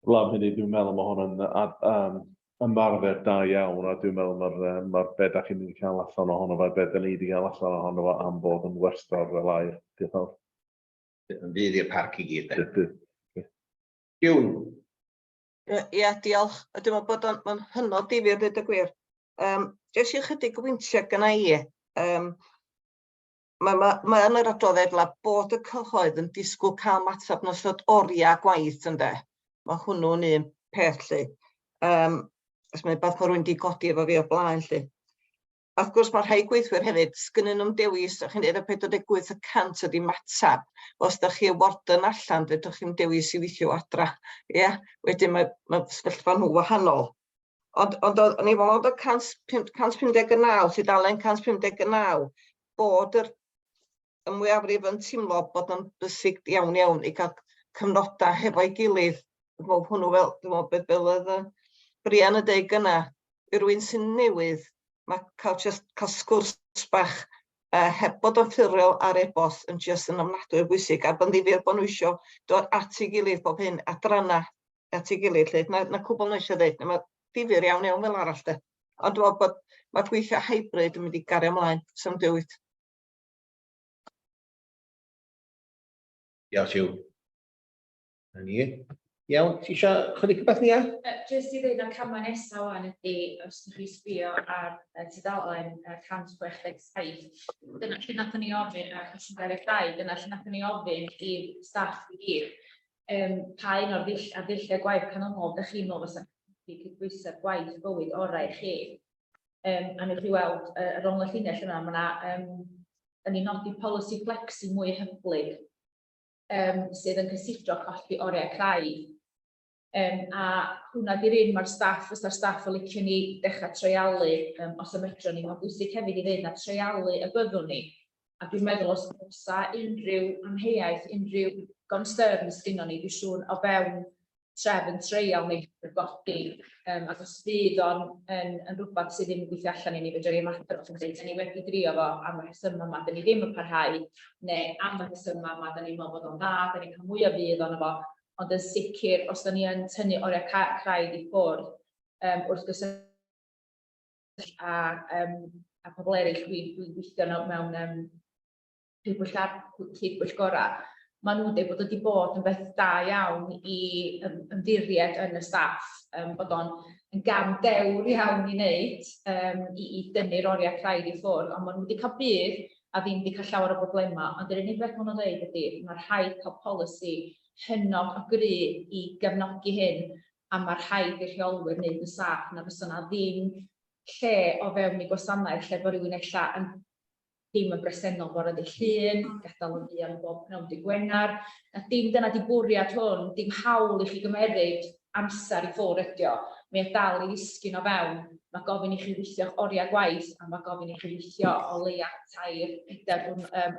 Blaw hynny, dwi'n meddwl mae hwn yn ymarfer da iawn, a dwi'n meddwl mae'r be da chi'n mynd i cael allan ohono fo, be da ni wedi cael allan ohono fo am bod yn werthfawr fel air. Diolch yn fawr. Yn fydd i'r parc i gyd, de. Bydd. June. Ie, diolch. A dwi'n meddwl bod o'n mae'n hynod difyr, dweud y gwir. Jyst i chydig o bwyntiau gynna i. Mae yn yr adroddiad la bod y cyhoedd yn disgwyl cael ymateb yn ystod oriau gwaith, ynde. Mae hwnnw'n un peth, lly. Os mae'n beth mae rhywun wedi godi efo fi o blaen, lly. A wrth gwrs mae rhai gweithwyr hefyd, sgynnyn nhw'm dewis, dach chi'n deud y 48% ydi matab. Os dach chi y warden allan, fedrwch chi'm dewis i weithio adra. Ie, wedyn mae sefyllfa nhw wahanol. Ond o'n i'n meddwl oedd y 159, tudalen 159, bod y mwyafrif yn teimlo bod o'n bwysig iawn iawn i gael cyfnodau hefo'i gilydd. Dwi'n meddwl hwnnw fel, dwi'n meddwl beth fel oedd Brian yn deud gynna, i rywun sy'n newydd, mae cael just cael sgwrs bach heb bod yn ffurfiol ar e-bost yn just yn ofnadwy o bwysig, a bod yn ddifyr bod nhw isio dod at ei gilydd bob hyn, adrannau at ei gilydd, lly. Na cwbl nhw eisiau dweud, mae difyr iawn iawn fel arall, de. Ond dwi'n meddwl bod mae gweithio hybrid yn mynd i gario ymlaen, some do it. Diolch, Hugh. Na ni. Iawn, ti isio ychwanegu rhywbeth, Nia? Jyst i ddweud na camau nesaf wan ydy, os ydych chi sbio ar tudalen 167, dyna lle nathon ni ofyn, a 122, dyna lle nathon ni ofyn i'r staff i gyd, pa un o'r arddulliau gwaith canlynol dych chi'n meddwl fysa cydbwysedd gwaith bywyd orau i chi. A newch chi weld ar ôl y llinell yna, ma' 'na, 'dan ni'n nodi polisi flexi mwy hyblyg, sydd yn cysidro colli oriau craidd. A hwnna di'r un mae'r staff, fysa'r staff yn licio ni dechrau treialu, os y medrwn ni. Mae'n bwysig hefyd i ddweud na treialu y byddwn ni. A dwi'n meddwl os oes 'na unrhyw amheuaeth, unrhyw concerns gynnon ni, dwi'n siŵr o fewn trefn treial ni godi, ac os fydd o'n yn rhywbeth sydd ddim yn gweithio allan i ni, fedrwn ni ymadrodd yn dweud, 'Dan ni wedi drio fo am y rhesymau yma, 'dan ni ddim yn parhau, neu am y rhesymau yma, 'dan ni'n meddwl bod o'n dda, 'dan ni'n cael mwy o fudd ohono fo, ond yn sicr, os 'dan ni yn tynnu oriau craidd i ffwrdd, wrth gysylltu a pobl eraill, dwi'n gweithio mewn cyd-bwyllgorau, maen nhw'n dweud bod o wedi bod yn beth da iawn i ymddiried yn y staff, bod o'n yn gam dewr iawn i wneud, i dynnu'r oriau craidd i ffwrdd, ond maen nhw wedi cael budd a ddim wedi cael llawer o broblemau. Ond yr unig beth maen nhw'n dweud ydy, mae rhaid cael polisi hynod o gry i gefnogi hyn, a mae rhaid i'r rheolwyr wneud yn saff na fysa 'na ddim lle o fewn eu gwasanaeth lle bod rhywun ella yn ddim yn bresennol bore dydd Llun, gadael yn fuan bob pnawn dydd Gwener. Na dim dyna 'di bwriad hwn, dim hawl i chi gymeryd amser i ffwrdd ydi o. Mae o dal i ddisgyn o fewn. Mae gofyn i chi weithio'ch oriau gwaith a mae gofyn i chi weithio o leia tair, pedair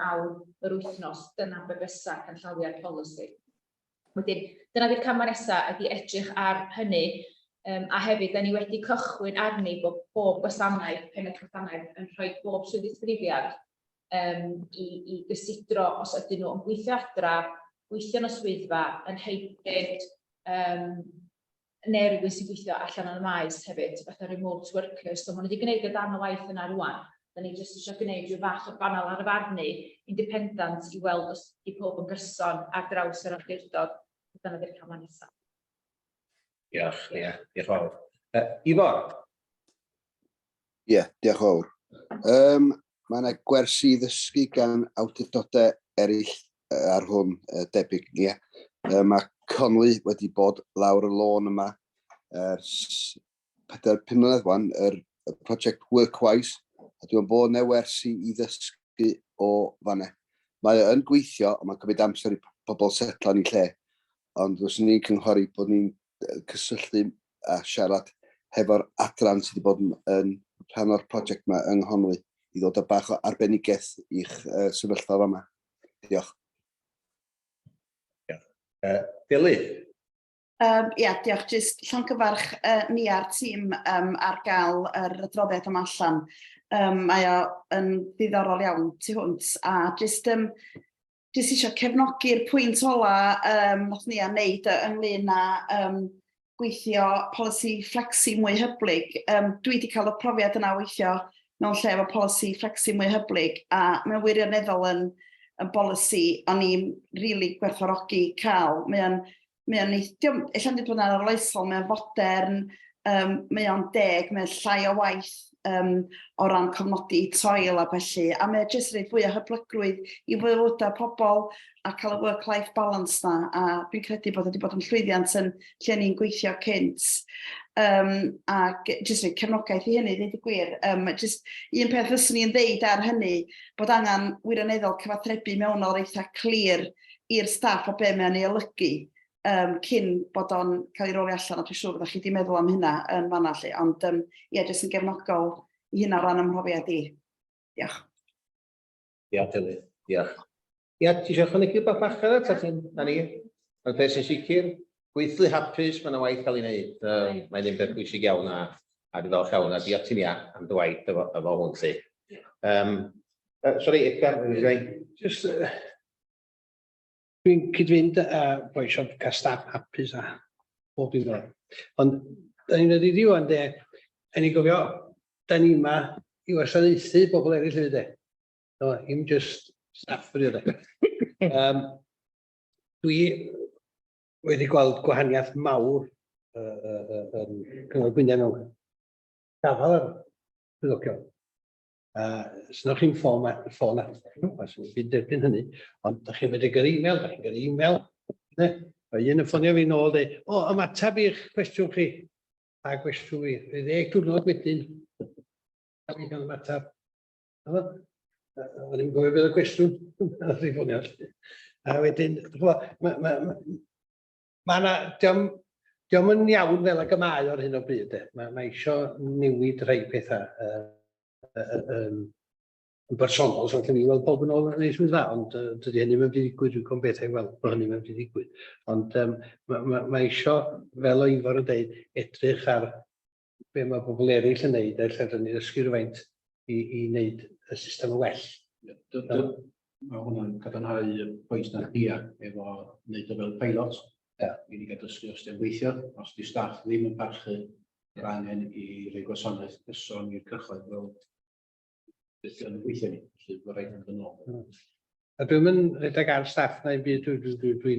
awr yr wythnos. Dyna be fysa canllawiau'r polisi. Wedyn, dyna 'di'r camau nesa, ydi edrych ar hynny. A hefyd, da ni wedi cychwyn arni bod bob gwasanaeth, pennaeth gwasanaeth, yn rhoi bob swydd-ddisgrifiad i gysidro os ydyn nhw yn gweithio adra, gweithio yn y swyddfa, yn hybrid, neu rywun sy'n gweithio allan yn y maes hefyd, fatha remote workers. So maen nhw wedi gwneud y darn o waith yna rŵan. Da ni jyst eisiau gwneud rhyw fath o banel arfarnu independent i weld os ydy pob yn gyson ar draws yr awdurdod. Dyna 'di'r camau nesaf. Diolch, ie, diolch yn fawr. Ifor? Ie, diolch yn fawr. Mae yna gwersi i ddysgu gan awdurdodau eraill ar hwn, debyg, ie. Mae Conwy wedi bod lawr y lôn yma ers 4-5 mlynedd wan, y prosiect Workwise, a dwi'n meddwl bod yna wersi i ddysgu o fanna. Mae o yn gweithio, ond mae'n cymryd amser i pobl setlo yn ei lle. Ond fyswn i'n cynghori bod ni'n cysylltu a siarad hefo'r adran sydd wedi bod yn rhan o'r prosiect yma yng Nghonwy i ddod â bach o arbenigedd i'ch sefyllfa fama. Diolch. Diolch. Delyth? Ia, diolch. Jyst llongyfarch ni a'r tîm ar gael yr adroddiad yma allan. Mae o yn ddiddorol iawn tu hwnt. A jyst eisiau cefnogi'r pwynt ola nath Nia wneud ynglyn â gweithio polisi fflecsi mwy hyblyg. Dwi wedi cael y profiad yna o weithio mewn lle efo polisi fflecsi mwy hyblyg, a mae'n wirioneddol yn bolisi o'n i'n rili gwerthfawrogi cael. Mae o'n neith, dio'm, ella ddim bod yn arloesol, mae o'n fodern, mae o'n deg, mae o'n llai o waith o ran cofnodi toil a felly, a mae o jyst yn rhoi fwy o hyblygrwydd i fywydau pobl a cael y work-life balance na, a dwi'n credu bod wedi bod yn llwyddiant yn lle ni'n gweithio cynt. Ac jyst rhoi cefnogaeth i hynny, ddeud y gwir. Jyst un peth fyswn i'n ddeud ar hynny, bod angen wirioneddol cyfathrebu mewnol eitha clir i'r staff o be mae'n ei olygu cyn bod o'n cael ei rolio allan, a dwi'n siŵr byddech chi wedi meddwl am hynna yn fanna 'lly, ond ie, jyst yn gefnogol i hynna o ran 'y mhrofiad i. Diolch. Diolch Delyth, diolch. Ia, ti eisiau ychwanegu rhywbeth bach ar ta ti'n, na ni? Ond peth sy'n sicr, gweithlu hapus, mae yna waith cael ei wneud. Mae'n un peth pwysig iawn a dwi'n falch iawn a diolch ti'n ia am dy waith efo hwn lly. Sorry, Edgar, Just, dwi'n cyd-fynd â bod eisiau cael staff hapus a bob dim fel. Ond, da ni'n dod i ddiwan, de, a ni'n gofio, da ni yma i wasanaethu bobl eraill hefyd, de. No, i'm just staff ydi o, de. Dwi wedi gweld gwahaniaeth mawr yn Cyngor Gwynedd mewn gafael ar swyddogion. Os chi'n ffôn, ffôn at nhw, a sy'n byd derbyn hynny, ond da chi'n medru gyrru e-mail, da chi'n gyrru e-mail, ne? Mae un yn ffonio fi nôl, dweud, "O, ymateb i'ch cwestiwn chi," a gwestiwn fi, rhyw 10 diwrnod wedyn, a fi'n cael ymateb. O'n i'n gofio beth y cwestiwn, nath i ffonio. A wedyn, mae ma, ma, ma na, dio'm yn iawn fel ag y mae o'r hyn o bryd, de. Mae isio newid rhai pethau yn bersonol, so allan ni weld pob yn ôl yn ei swyddfa, ond dydy hynny ddim wedi digwydd, dwi'n gwybod beth ei weld bod hynny ddim wedi digwydd. Ond mae isio, fel o Ifor yn dweud, edrych ar be mae bobl eraill yn neud, a ella dyn ni ddysgu rhywfaint i wneud y system yn well. Mae hwnna'n cadarnhau y pwynt na chdi efo wneud o fel peilot. I ni gael dysgu os di'n gweithio, os di staff ddim yn parchu yr angen i roi gwasanaeth cyson i'r cyhoedd, fel beth yn gweithio ni. Felly mae'n rhaid mynd yn ôl. A dwi'm yn rhedeg ar staff na i'm byd, dwi'n dwi, dwi, dwi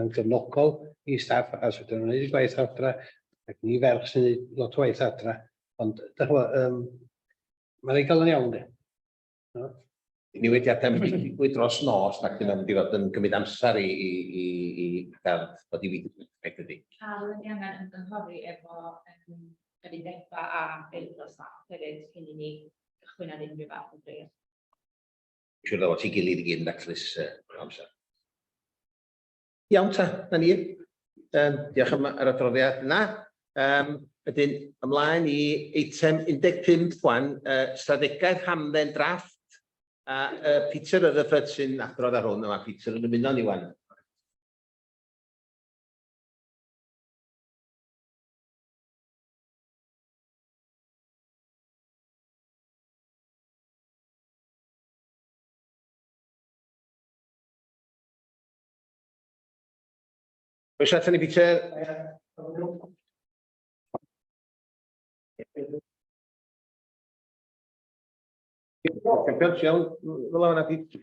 yn gefnogol i staff a sut nhw'n gwneud y gwaith adra, ac ni ferch sy'n gwneud lot o waith adra, ond dych chi'mod, um, mae'n ei gael yn iawn, di. No? Newidiadau mynd i ddigwydd dros nos, ac dyn nhw'n mynd i fod yn cymryd amser i, i, i, i gael bod i fi, dydy. A fydden ni angen ymgynghori efo um, yr undebau a aelodau staff hefyd cyn i ni gychwyn ar unrhyw fath o dreial. Siwr o fod ti gilydd i gyd yn daclus uh, amser. Iawn ta, na ni. Um, diolch am yr adroddiad yna. Um, wedyn, ymlaen i eitem 15 wan, uh, strategaeth hamdden drafft. A uh, Peter Rutherford sy'n adrodd ar hwn, a mae Peter yn ymuno ni wan. Croeso aton ni, Peter. Champion, iawn, fel yna, Pete.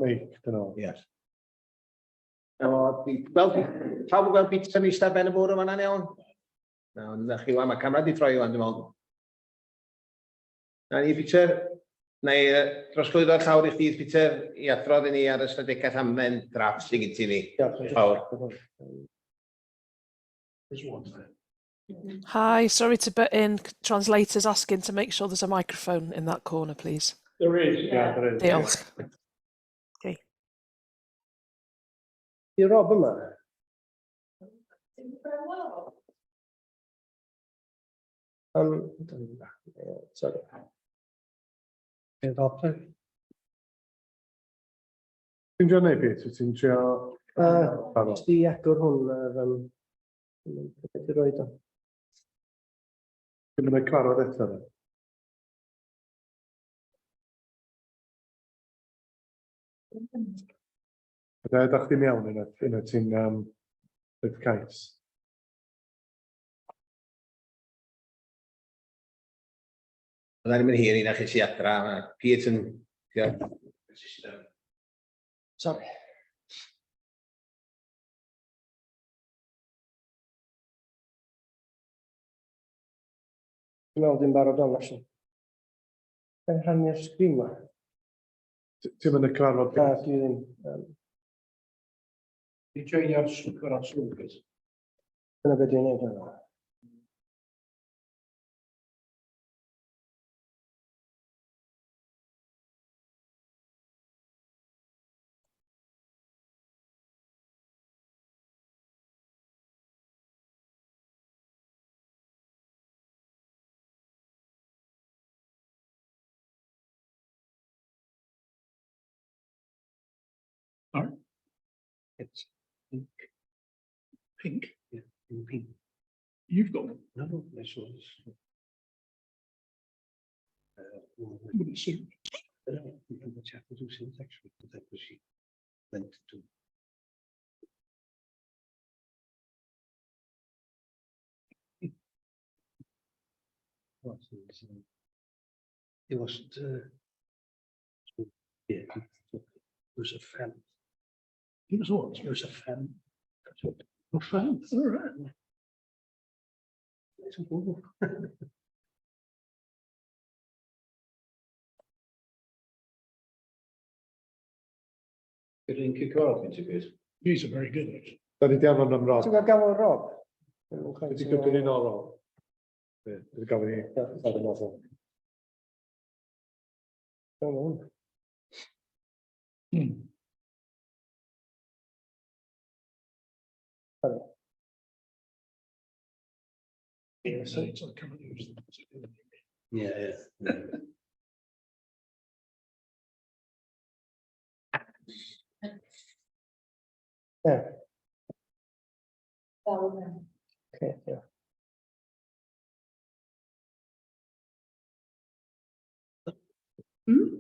Meic, dyn nhw. Yes. Wel, pawb yn gweld Peter yn eistedd ben y bwrdd yma na'n iawn? Na, na chi wan, mae camera di troi wan, dwi'n meddwl. Na ni, Peter. Na i drosglwyddo'r llawr i chdi, Peter, i adrodd i ni ar y strategaeth hamdden drafft sydd gen ti ni. Diolch yn fawr. Hi, sorry to butt in. Translators asking to make sure there's a microphone in that corner, please. There is, yeah, there is. Diolch. Okay. Di Rob yma? Sorry. Rob, Ti'n trio neud beth? Wyt ti'n trio... Uh, Jyst i agor hwn ar... Um, beth i roed o. Ti'n mynd i cyfarfod eto? then? Ydych ydych chdi'n iawn yn y, yn y ti'n um, rhaid cais? Fydda ni'n mynd hir i na chi sy adra, mae Pete yn... Ie. Sorry. Dwi'n meddwl dwi'n barod o'n actually. Yn rhannu'r sgrin ma. Ti'n mynd y cyfarfod? Na, dwi ddim. Um, Dwi'n joinio'r cyfarfod Zoom, guys. Dyna beth dwi'n neud yna. Sorry? It's pink. Pink? Yeah, in pink. You've got one. No, no, this one's. Wouldn't suit. I don't know what you have to do since actually, but that was she meant to do. What is, It wasn't, so, yeah, it was a fan. He was what? It was a fan. A fan, all right. It's a wolf. Gyda ni'n cyfarfod gen ti, Pete? These are very good, actually. Da ni di anfon am Rob. Ti'n cael gael Rob? Wedi gwybod ni'n ôl Rob. Ie, Wedi gofyn i ar y nofel. Iawn. Sorry. Yeah, so it's like coming use them. Yeah, yeah. Yeah, okay, yeah.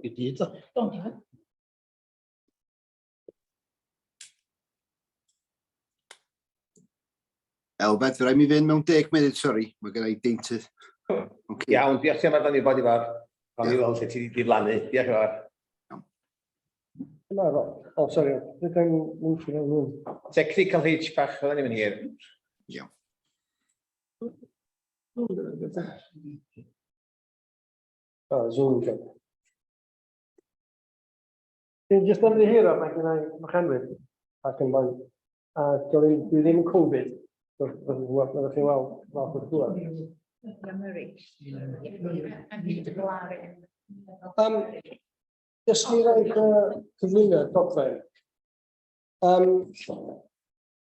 I gyd o. Don't you? Elfed, fe rai mi fynd mewn deg munud, sori. Mae gen i deintydd. Okay. Iawn, diolch ti am adael ni bod i fawr. Gawn ni weld lle ti 'di diflannu. Diolch yn fawr. Dyma fo. O, sori, rydyn ni'n mynd i Technical hitch bach, fydda ni'n mynd hir. Iawn. O, Zoom. Dwi'n jyst ymddiheuro, mae gen i Machynlleth ac yn blaen. A dwi ddim yn Covid, fyddwch chi'n weld falch o'r clywed. Jyst i roed cyflwyniad dogfen.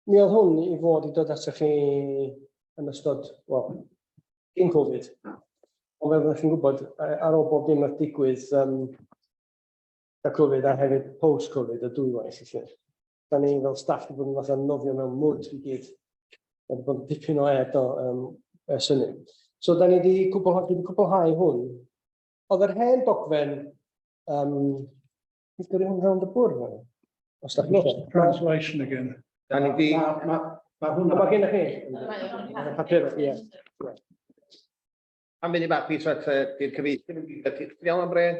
Mi oedd hwn i fod i dod atoch chi yn ystod, wel, cyn Covid. Ond fel ydych chi'n gwybod, ar ôl bob dim nath digwydd da Covid a hefyd post-Covid y dwywaith i chi. Da ni fel staff wedi bod yn fatha nofio mewn mwd i gyd. Mae wedi bod yn dipyn o ed o ers hynny. So da ni wedi cwblhau, dwi wedi cwblhau hwn. Oedd yr hen dogfen, beth gyrru hwn rownd y bwrdd? Fan? Os da chi Lost eisiau. translation again. Da ni di... Ma hwnna. Mae gennych chi? Papur, ie. Am munud bach, Peter, at di'r cyfieithu. Ti'n iawn am Bryn?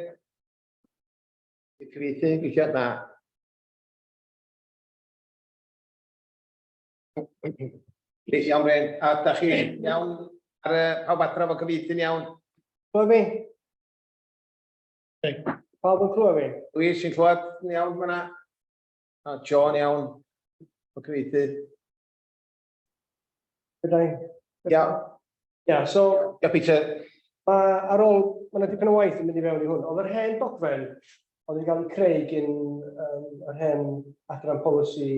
Di'r cyfieithu, gweithio? Na. Iawn, Bryn. A da chi iawn ar pawb adra efo cyfieithu'n iawn? Clywed fi? Pawb yn clywed fi? Dwi sy'n clywed yn iawn fyna. A John iawn. O cyfieithu. Fydda i? Iawn. Ia, so... Ia, Peter. Mae ar ôl, mae yna dipyn o waith yn mynd i fewn i hwn. Oedd yr hen dogfen, oedd wedi cael ei creu gyn yr hen adran polisi,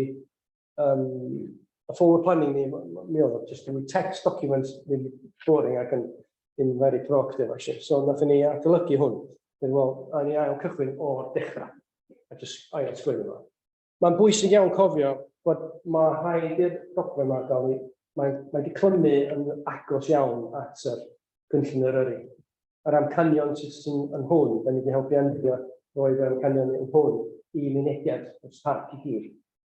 y forward planning ni, mi oedd o just yn text document really boring ac yn ddim very proactive actually. So nathon ni adolygu hwn. Dyn, wel, a ni ail cychwyn o'r dechrau. A just ail sgwennu fo. Mae'n bwysig iawn cofio bod mae rhaid i'r dogfen yma gael ei... Mae, mae wedi clymu yn agos iawn at yr cynllun Eryri. Yr amcanion sydd sy'n yn hwn, da ni wedi helpu Andrea roed yr amcanion yn hwn i mynediad y parc i gyd,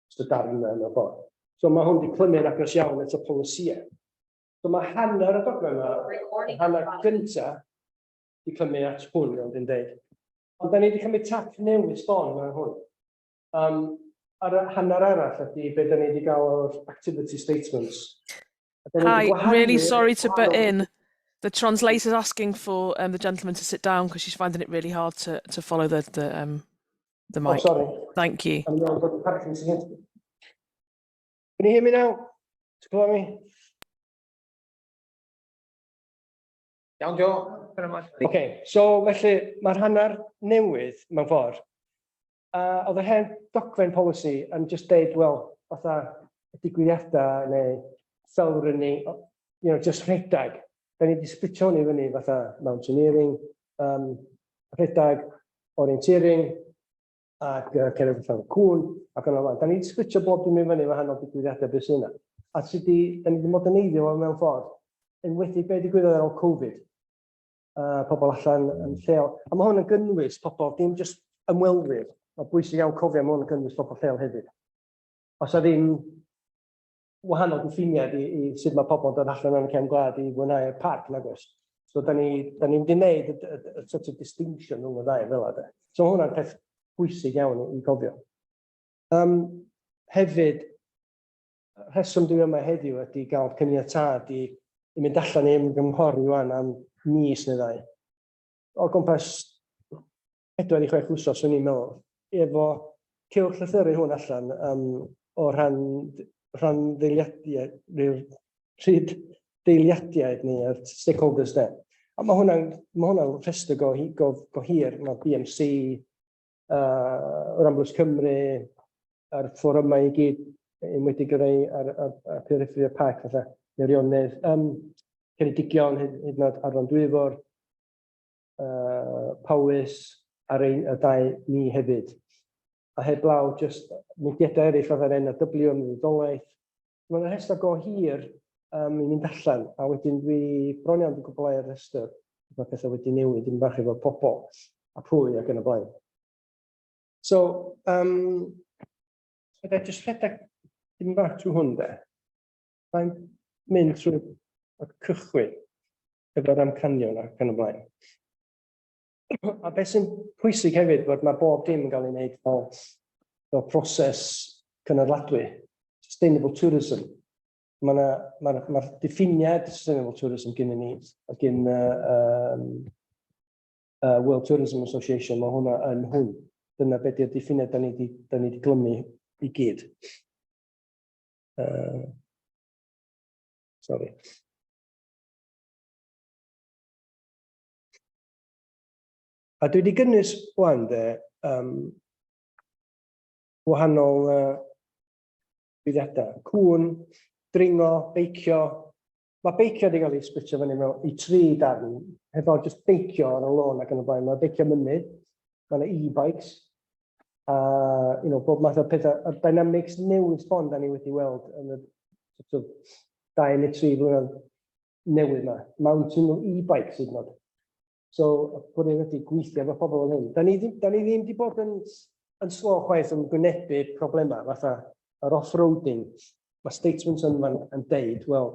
jyst y darn yna mewn ffordd. So mae hwn wedi clymu'n agos iawn at y polisïau. So mae hanner y dogfen yma, y hanner gyntaf, wedi clymu at hwn, fel dwi'n dweud. Ond da ni wedi cymryd tap newydd sbon mewn hwn. Ar y hanner arall ydy be da ni wedi gael o'r activity statements. A da ni wedi Hi, gwahanu really sorry to butt gwahanol- in. The translator's asking for the gentleman to sit down because she's finding it really hard to follow the Oh, mic. sorry. Thank you. I'm not got Parkinson's. Can you hear me now? Ti'n clywed mi? Iawn, Joe. Okay, so felly mae'r hanner newydd mewn ffordd. Oedd y hen dogfen polisi yn just deud, wel, fatha y digwyddiadau neu fell running, just rhedag. Da ni wedi splitio hwn i fyny fatha mountaineering, rhedag, orienteering, ac cerdded allan cŵn, ac yn y blaen. Da ni wedi splitio bob dim i fyny wahanol digwyddiadau beth sy'n yna. A sydd wedi, da ni wedi moderneiddio fo mewn ffordd, enwedig be digwyddodd ar ôl Covid. Pobl allan yn lleol. A mae hwn yn gynnwys pobl, dim jyst ymwelwyr. Mae'n bwysig iawn cofio mae hwn yn gynnwys pobl lleol hefyd. Os yna ddim wahanol diffiniad i sut mae pobl yn dod allan yn y cefn gwlad i fwynhau'r parc, nag oes? So da ni wedi gwneud y sort of distinction rhwng y ddau fel yna. So mae hwnna'n peth bwysig iawn i gofio. Hefyd, rheswm dwi yma heddiw ydy gael caniatâd i mynd allan i ymgynghori wan am mis neu ddau. O gwmpas 4 i 6 wsos, swn i'n meddwl, efo cylch llythyru hwn allan o rhan ddeiliadiaid, neu'r rhyd deiliadiaid neu yr stakeholders de. A mae hwnna'n rhestr go hir. Mae BMC, Ramblers Cymru, a'r fforymau i gyd, enwedig y rei ar perifferi y parc, fatha Meirionnydd, Ceredigion, hyd yn oed Arfon Dwyfor, Powys, a'r ein, y dau ni hefyd. A heblaw, just mudiadau eraill fatha'r NRW am ddidolaeth. Mae'n rhestr go hir i mynd allan, a wedyn dwi bron iawn wedi cwblhau'r rhestr. Mae pethau wedi newid yn bach efo pobl a pwy ac yn y blaen. So, fydda i jyst rhedeg dim bach trwy hwn de. Mae'n mynd trwy y cychwyn efo'r amcanion ac yn y blaen. A beth sy'n pwysig hefyd, bod mae bob dim yn cael ei wneud fel proses cynadladwy, sustainable tourism. Mae ma, ma, ma diffiniad sustainable tourism gen ni, a gen World Tourism Association, mae hwnna yn hwn. Dyna beth yw'r diffiniad da ni wedi, da ni wedi glymu i gyd. Sorry. A dwi wedi gynnwys wan de, wahanol digwyddiadau. Cŵn, dringo, beicio. Mae beicio wedi cael ei splitio fyny mewn i tri darn, hefo jyst beicio ar y lôn ac yn y blaen. Mae beicio mynydd, mae yna e-bikes, a bob math o pethau. Y dynamics newydd sbon da ni wedi weld yn y sort of, 2 neu 3 flynedd newydd yma. Mountain e-bikes hyd yn oed. So, y bwriad ydy gweithio efo pobl yn hyn. Da ni ddim wedi bod yn slo chwaith yn gwynebu problemau fatha yr off-roading. Mae statements yn fan yn deud, wel,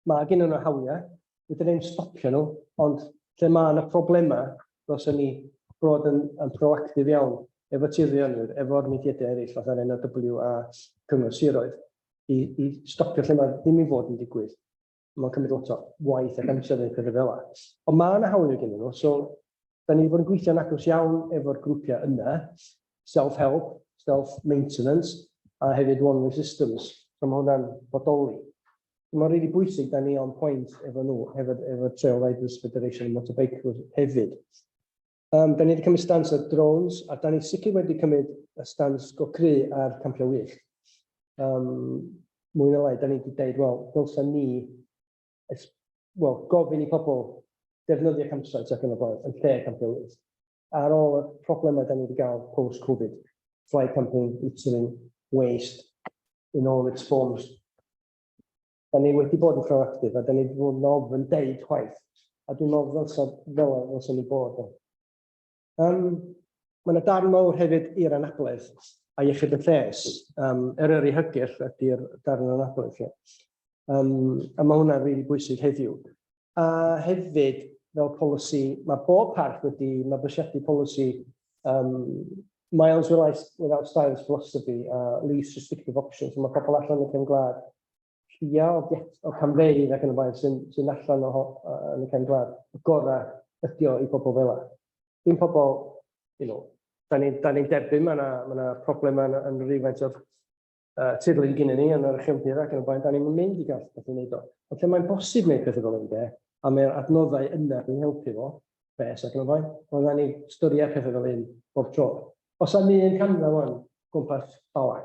mae gen nhw hawliau, fedrwn ni'n stopio nhw, ond lle mae yna problemau, dylsen ni bod yn proactif iawn efo tirfeiddianwyr, efo'r mudiadau eraill fatha'r NRW a Cyngor Siroedd, i stopio lle mae ddim i fod yn digwydd. Mae'n cymryd lot o waith ac amser neu pethau fel 'na. Ond mae yna hawliau gen nhw, so da ni wedi bod yn gweithio'n agos iawn efo'r grwpiau yna, self-help, self-maintenance, a hefyd one-way systems. So mae hwnna'n bodoli. Mae'n rili bwysig da ni on point efo nhw, efo Trail Riders Federation and Motorbikers hefyd. Da ni wedi cymryd stance ar drones, a da ni sicr wedi cymryd y stance go cry ar campio wyllt. Mwy na lai, da ni wedi dweud, wel, dylsa ni well, gofyn i pobl defnyddio campsites ac yn y blaen, yn lle campio wyllt. Ar ôl y problemau da ni wedi gael post-Covid, fly camping, littering, waste, in all its forms. Da ni wedi bod yn proactive a da ni wedi bod yn ofn deud chwaith. A dwi'n meddwl ddylsa ni bod. Mae yna darn mawr hefyd i'r anabledd a iechyd y lles. Eryri Hygyrch ydy'r darn anabledd lle. A mae hwnna'n rili bwysig heddiw. A hefyd, fel polisi, mae bob parc wedi mabwysiadu polisi Miles Without Stiles philosophy a least restrictive options. So mae pobl allan yn y cefn gwlad lleia o camfeydd ac yn y blaen sy allan yn y cefn gwlad, y gorau ydi o i pobl fel 'a. Dim pobl, da ni'n ni derbyn mae yna ma na problemau yn rhywfaint o'r tirlun gynnu ni yn yr ucheldir ac yn y blaen, da ni'n mynd i gael beth i wneud o. Ond lle mae'n bosib wneud pethau fel hyn de, a mae'r adnoddau yna i'n helpu fo, pres ac yn y blaen, ond da ni styried pethau fel hyn bob tro. Os am un camfa wan gwmpas Bala,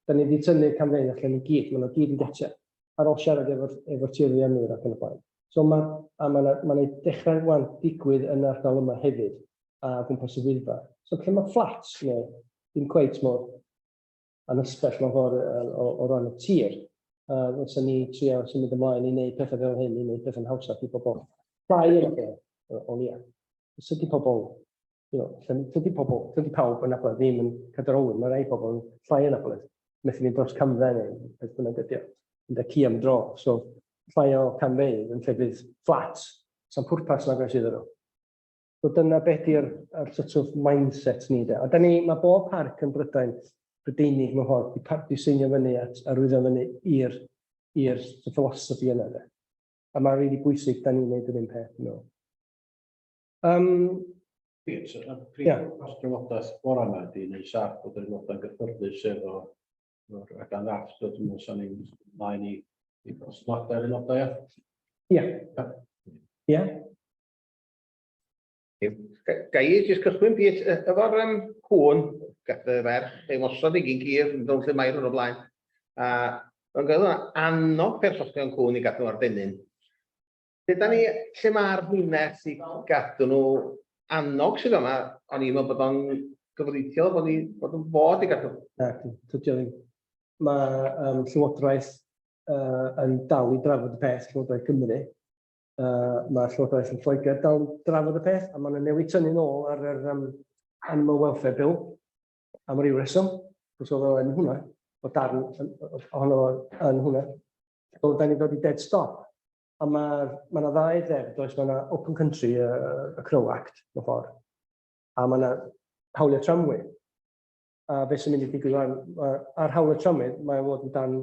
da ni wedi tynnu camfeydd allan i gyd, maen nhw gyd yn gatiau, ar ôl siarad efo tirfeiddianwyr ac yn y blaen. So mae, a mae'n ma dechrau wan digwydd yn yr ardal yma hefyd, a gwmpas y Wyddfa. So lle mae flats, neu ddim cweit mor anysbell mewn ffordd o ran y tir, fysa ni trio symud ymlaen i wneud pethau fel hyn, i wneud pethau'n hawsach i bobl. Llai yn y lle, o leia. Tydi pobl, tydi pobl, tydi pawb yn anabledd ddim yn cadair olwyn, mae rai pobl yn llai anabledd, methu mynd dros camfa neu beth bynnag ydi o, mynd â ci am dro, so llai o camfeydd yn llefydd fflat, sa'n pwrpas nag oes iddyn nhw. So dyna beth di'r er sort of mindset ni de. A da ni, mae bob parc yn Brydain, Brydeinig mewn ffordd, di seinio fyny at arwyddo fyny i'r philosophy yna de. A mae'n rili bwysig da ni'n neud yr un peth, dwi'n meddwl. Pete, y prif pwrpas drafodaeth bore yma ydy wneud saff bod yr aelodau'n gyffyrddus efo efo'r rhaglen ddrafft, so dwi'n meddwl sa'n ni'n mlaen i gael sylwadau'r aelodau, ia? Ia. Ia. Ga i jyst cychwyn, Pete, efo'r cŵn, gath y ferch ei mosod i gyn ci yn dod lle mair yn o blaen. A mae'n gael yna annog perchnogion cŵn i gadw ar dennyn. Lle da ni, lle mae'r rhwymell i gadw nhw annog sydd yma, o'n i'n meddwl bod o'n gyfreithiol, bod ni bod yn fod i gadw. Na, dydy o ddim. Mae Llywodraeth yn dal i drafod y peth, Llywodraeth Cymru. Mae Llywodraeth yn Lloegr dal i drafod y peth, a maen nhw'n newid tynnu'n ôl ar yr Animal Welfare Bill am ryw reswm. Cos oedd o yn hwnna, o darn ohono fo yn hwnna. So, da ni'n dod i dead stop. A mae ma yna ddau ddeddf, does, mae yna Open Country, y Crow Act, mewn ffordd. A mae yna hawliau tramwy. A beth sy'n mynd i ddigwydd wan, ar hawliau tramwy, mae o fod yn dan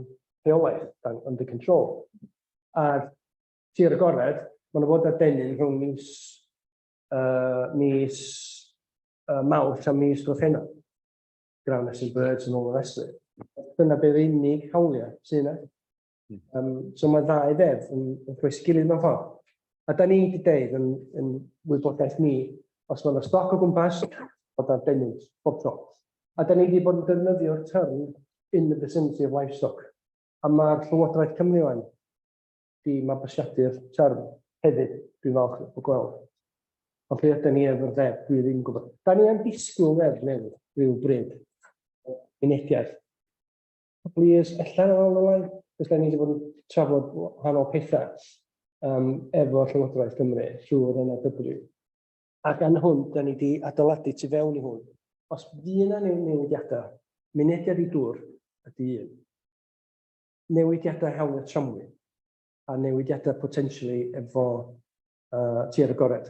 rheolaeth, dan under control. A'r tir agored, maen nhw fod ar dennyn rhwng mis, mis Mawrth a mis Gorffennaf. Ground nesting birds and all the rest of it. Dyna bydd unig hawliau sydd yna. So mae ddau ddeddf yn croesi gilydd mewn ffordd. A da ni wedi deud yn wybodaeth ni, os mae yna stoc o gwmpas, bod ar denant, bob tro. A da ni wedi bod yn defnyddio'r term in the vicinity of livestock. A mae'r Llywodraeth Cymru wan di mabwysiadu'r term hefyd, dwi'n falch o gweld. Ond lle ydyn ni efo'r ddeddf, dwi ddim yn gwybod. Da ni yn disgwyl ddeddf newydd rhyw bryd. Mynediad. Couple of years ella along the line, cos da ni wedi bod yn trafod wahanol pethau efo Llywodraeth Cymru trwy'r NRW. Ac yn hwn, da ni wedi adeiladu tu fewn i hwn. Os fydd yna newidiadau, mynediad i dŵr ydy un. Newidiadau hawliau tramwy a newidiadau potentially efo tir agored.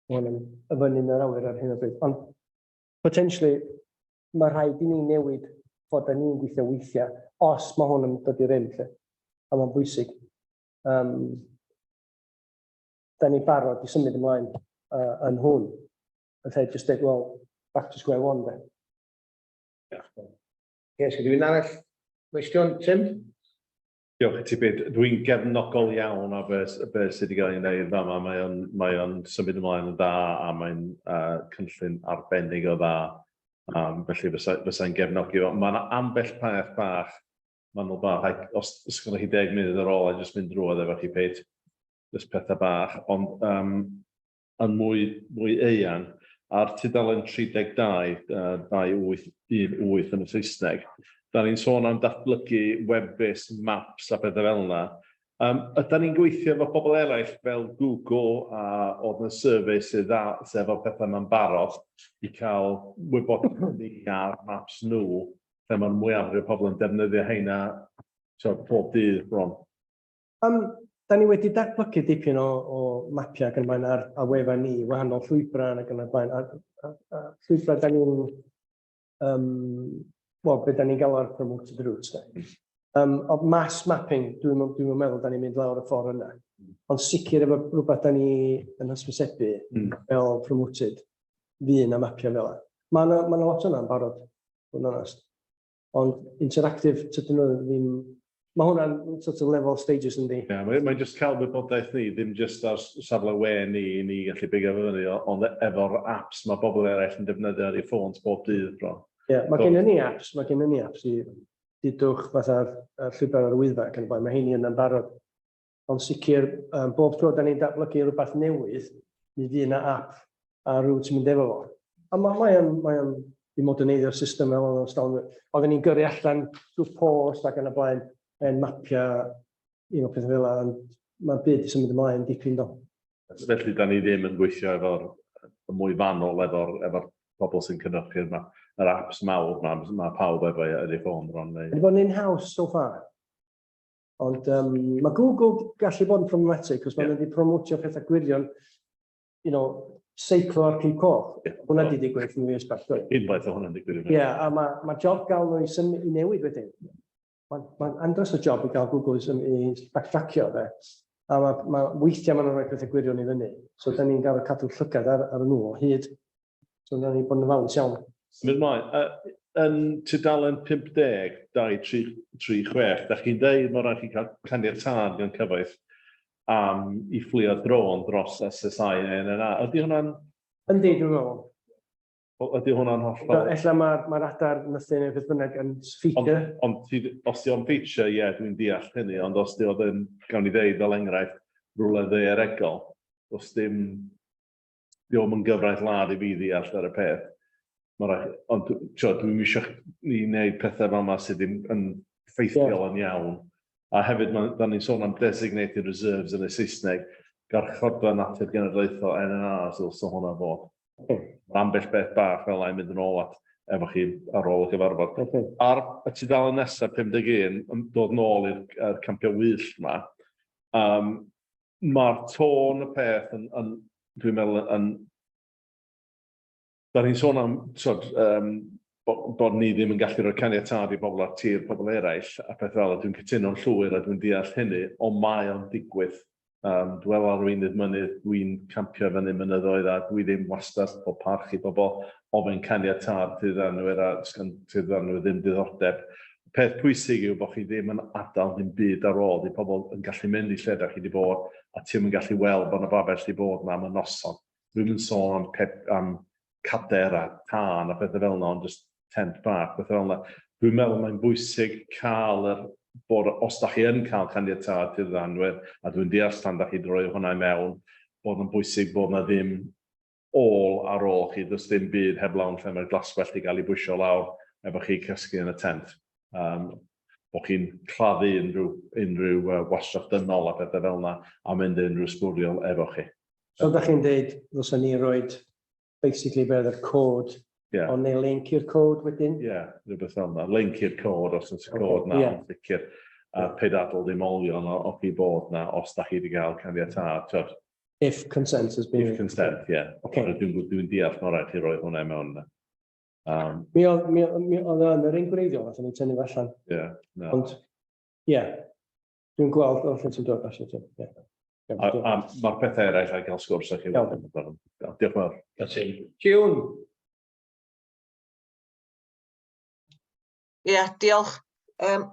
Mae hwn yn fyny yn yr awyr ar hyn o bryd. Ond potentially mae rhaid i ni newid ffordd da ni'n gweithio weithiau, os mae hwn yn dod i rym, lle. A mae'n bwysig. Da ni'n barod i symud ymlaen yn hwn. Yn lle jyst dweud, well, back to square one, de. Ie, sgyn rhywun arall cwestiwn, Tim? Diolch i ti Bid. Dwi'n gefnogol iawn o be sydd wedi cael ei wneud fama. Mae o'n symud ymlaen yn dda a mae'n cynllun arbennig o dda. Felly fysai'n gefnogi fo. Mae yna ambell peth bach manwl bach. Ac os os gennych chi 10 munud ar ôl, a jyst mynd drwodd efo chi, Pete. Jyst pethau bach. Ond yn mwy eang, ar tudalen 32, 2818 yn y Saesneg, da ni'n sôn am datblygu web-based maps a pethau fel yna. Ydan ni'n gweithio efo pobl eraill fel Google a Ordnance Survey sydd efo pethau yma'n barod i cael wybodaeth ni ar maps nhw, lle mae'r mwyafrif o pobl yn defnyddio heina, so, pob dydd bron? Da ni wedi datblygu dipyn o mapiau ac yn y blaen ar wefan ni, wahanol llwybrau ac yn y blaen. A llwybrau da ni'n, wel, be da ni'n galw ar promoted routes. De. Ond mass mapping, dwi'n dwi meddwl da ni'n mynd lawr y ffordd yna. Ond sicr efo rhywbeth da ni yn hysbysebu fel promoted, fydd na mapiau fel yna. Mae yna ma lot yna'n barod, bod yn onest. Ond interactive, tydyn nhw ddim. Mae hwnna'n sort of level stages, yndi? Ie, yeah, mae'n mae just cael wybodaeth ni, ddim just ar safle we ni, i ni gallu bigo fyny, ond efo'r apps mae bobl eraill yn defnyddio ar eu ffôns bob dydd bron. Ie, yeah, mae gennym ni apps, mae gennym ni apps i dudwch fatha'r llwybr ar y Wyddfa ac yn y blaen, mae heini yna'n barod. Ond sicr, bob tro da ni'n datblygu rhywbeth newydd, mi fydd yna app a route yn mynd efo fo. A mae o'n i moderneiddio'r system fel oedd o'n stalwm. Oedden ni'n gyrru allan drwy post ac yn y blaen, yn mapio, pethau fel yna, ond mae'r byd i symud ymlaen dipyn do. Felly, da ni ddim yn gweithio efo'r y mwy fanwl efo'r pobl sy'n cynhyrchu'r yr apps mawr ma, mae pawb efo ar ei ffôn bron. Neu. Wedi bod yn in-house so far. Ond mae Google gallu bod yn problematic, cos maen nhw wedi promotio pethau gwirion, seiclo ar Cim Coch. Hwna di digwydd yn fwy bell, doedd? Unwaith o hwnna'n digwydd. Ie, yeah, a mae ma job gael nhw i newid wedyn. Mae'n ma andros o job i gael Google i backtrackio, fe. A ma weithiau maen nhw'n rhoi pethau gwirion i fyny. So, da ni'n gael cadw llygad ar nhw o hyd. So, da ni'n bod yn ofalus iawn. Symud ymlaen. Yn tudalen 50, 2, 3, 3, 6, da chi'n deud mae rhaid chi cael caniatâd gan Cyfoeth am i fflio drôn dros SSSI neu NNA. Ydy hwnna'n... Yndi, dwi'n meddwl. Ydy hwnna'n hollol? Ella mae'r ma adar nythu neu beth bynnag yn feature. Ond os di o'n feature, ie, dwi'n deall hynny, ond os di o'n, gawn ni ddeud fel enghraifft, rhywle ddaearegol, os dim, di o'm yn gyfraith lad i fi ddeall ar y peth. Ond dwi'n eisiau ni wneud pethau fel yma sydd ddim yn ffeithiol yn iawn. A hefyd, da ni'n sôn am designated reserves yn y Saesneg, Gwarchodfa Natur Genedlaethol, NNA, so ddylse hwnna fod. Mae ambell beth bach fel yna'n mynd yn ôl at efo chi ar ôl y cyfarfod. Ar y tudalen nesaf, 51, yn dod nôl i'r campio wyllt yma, mae'r tôn y peth yn, dwi'n meddwl, yn Da ni'n sôn am, tyd, um, bod ni ddim yn gallu rhoi caniatâd i bobl ar tir pobl eraill a peth fel, a dwi'n cytuno'n llwyr a dwi'n deall hynny, ond mae o'n digwydd. Um, dwi fel arweinydd mynydd, dwi'n campio fyny mynyddoedd a dwi ddim wastad o parch i bobl ofyn caniatâd tirfeddianwyr a sgan tirfeddianwyr ddim diddordeb. Peth pwysig yw bod chi ddim yn adael ddim byd ar ôl, di pobl yn gallu mynd i lle da chi wedi bod a ti'm yn gallu weld bod 'na babell wedi bod 'na am y noson. Dwi'm yn sôn am, pep, am cader a tân a pethau fel yna, ond jyst tent bach, pethau fel yna. Dwi'n meddwl mae'n bwysig cael yr, bod, os da chi yn cael caniatâd tirfeddianwyr, a dwi'n deall tan da chi wedi rhoi hwnna i mewn, bod yn bwysig bod na ddim ôl ar ôl chi, does dim byd heblaw lle mae'r glaswellt i gael ei bwysio lawr efo chi cysgu yn y tent. Um, bod chi'n claddu unrhyw, unrhyw uh, wastraff dynol a pethau fel yna a mynd unrhyw sbwriel efo chi. So da chi'n deud ddylsen ni roed basically be oedd yr cod, yeah. ond neu link i'r cod wedyn? Ie, yeah, rhywbeth fel yna. Link i'r cod os oes y cod na, yeah. sicr. A paid adael ddim olion o, o chi bod na os da chi wedi cael caniatâd. Twyd. If consent has been... If consent, ie. Yeah. Okay. Dwi'n dwi deall mae'n rhaid chi roi hwnna mewn. Um, mi oedd mi, mi oedd yn yr un gwreiddiol, nath ni tynnu allan. Ie, yeah, no. Ond, ie, yeah, dwi'n gweld o'r lle ti'n dod allan. Ie. Yeah. A, a mae'r pethau eraill a'i gael sgwrs â chi. Iawn. Diolch yn fawr. June. Ie, yeah, diolch. Um,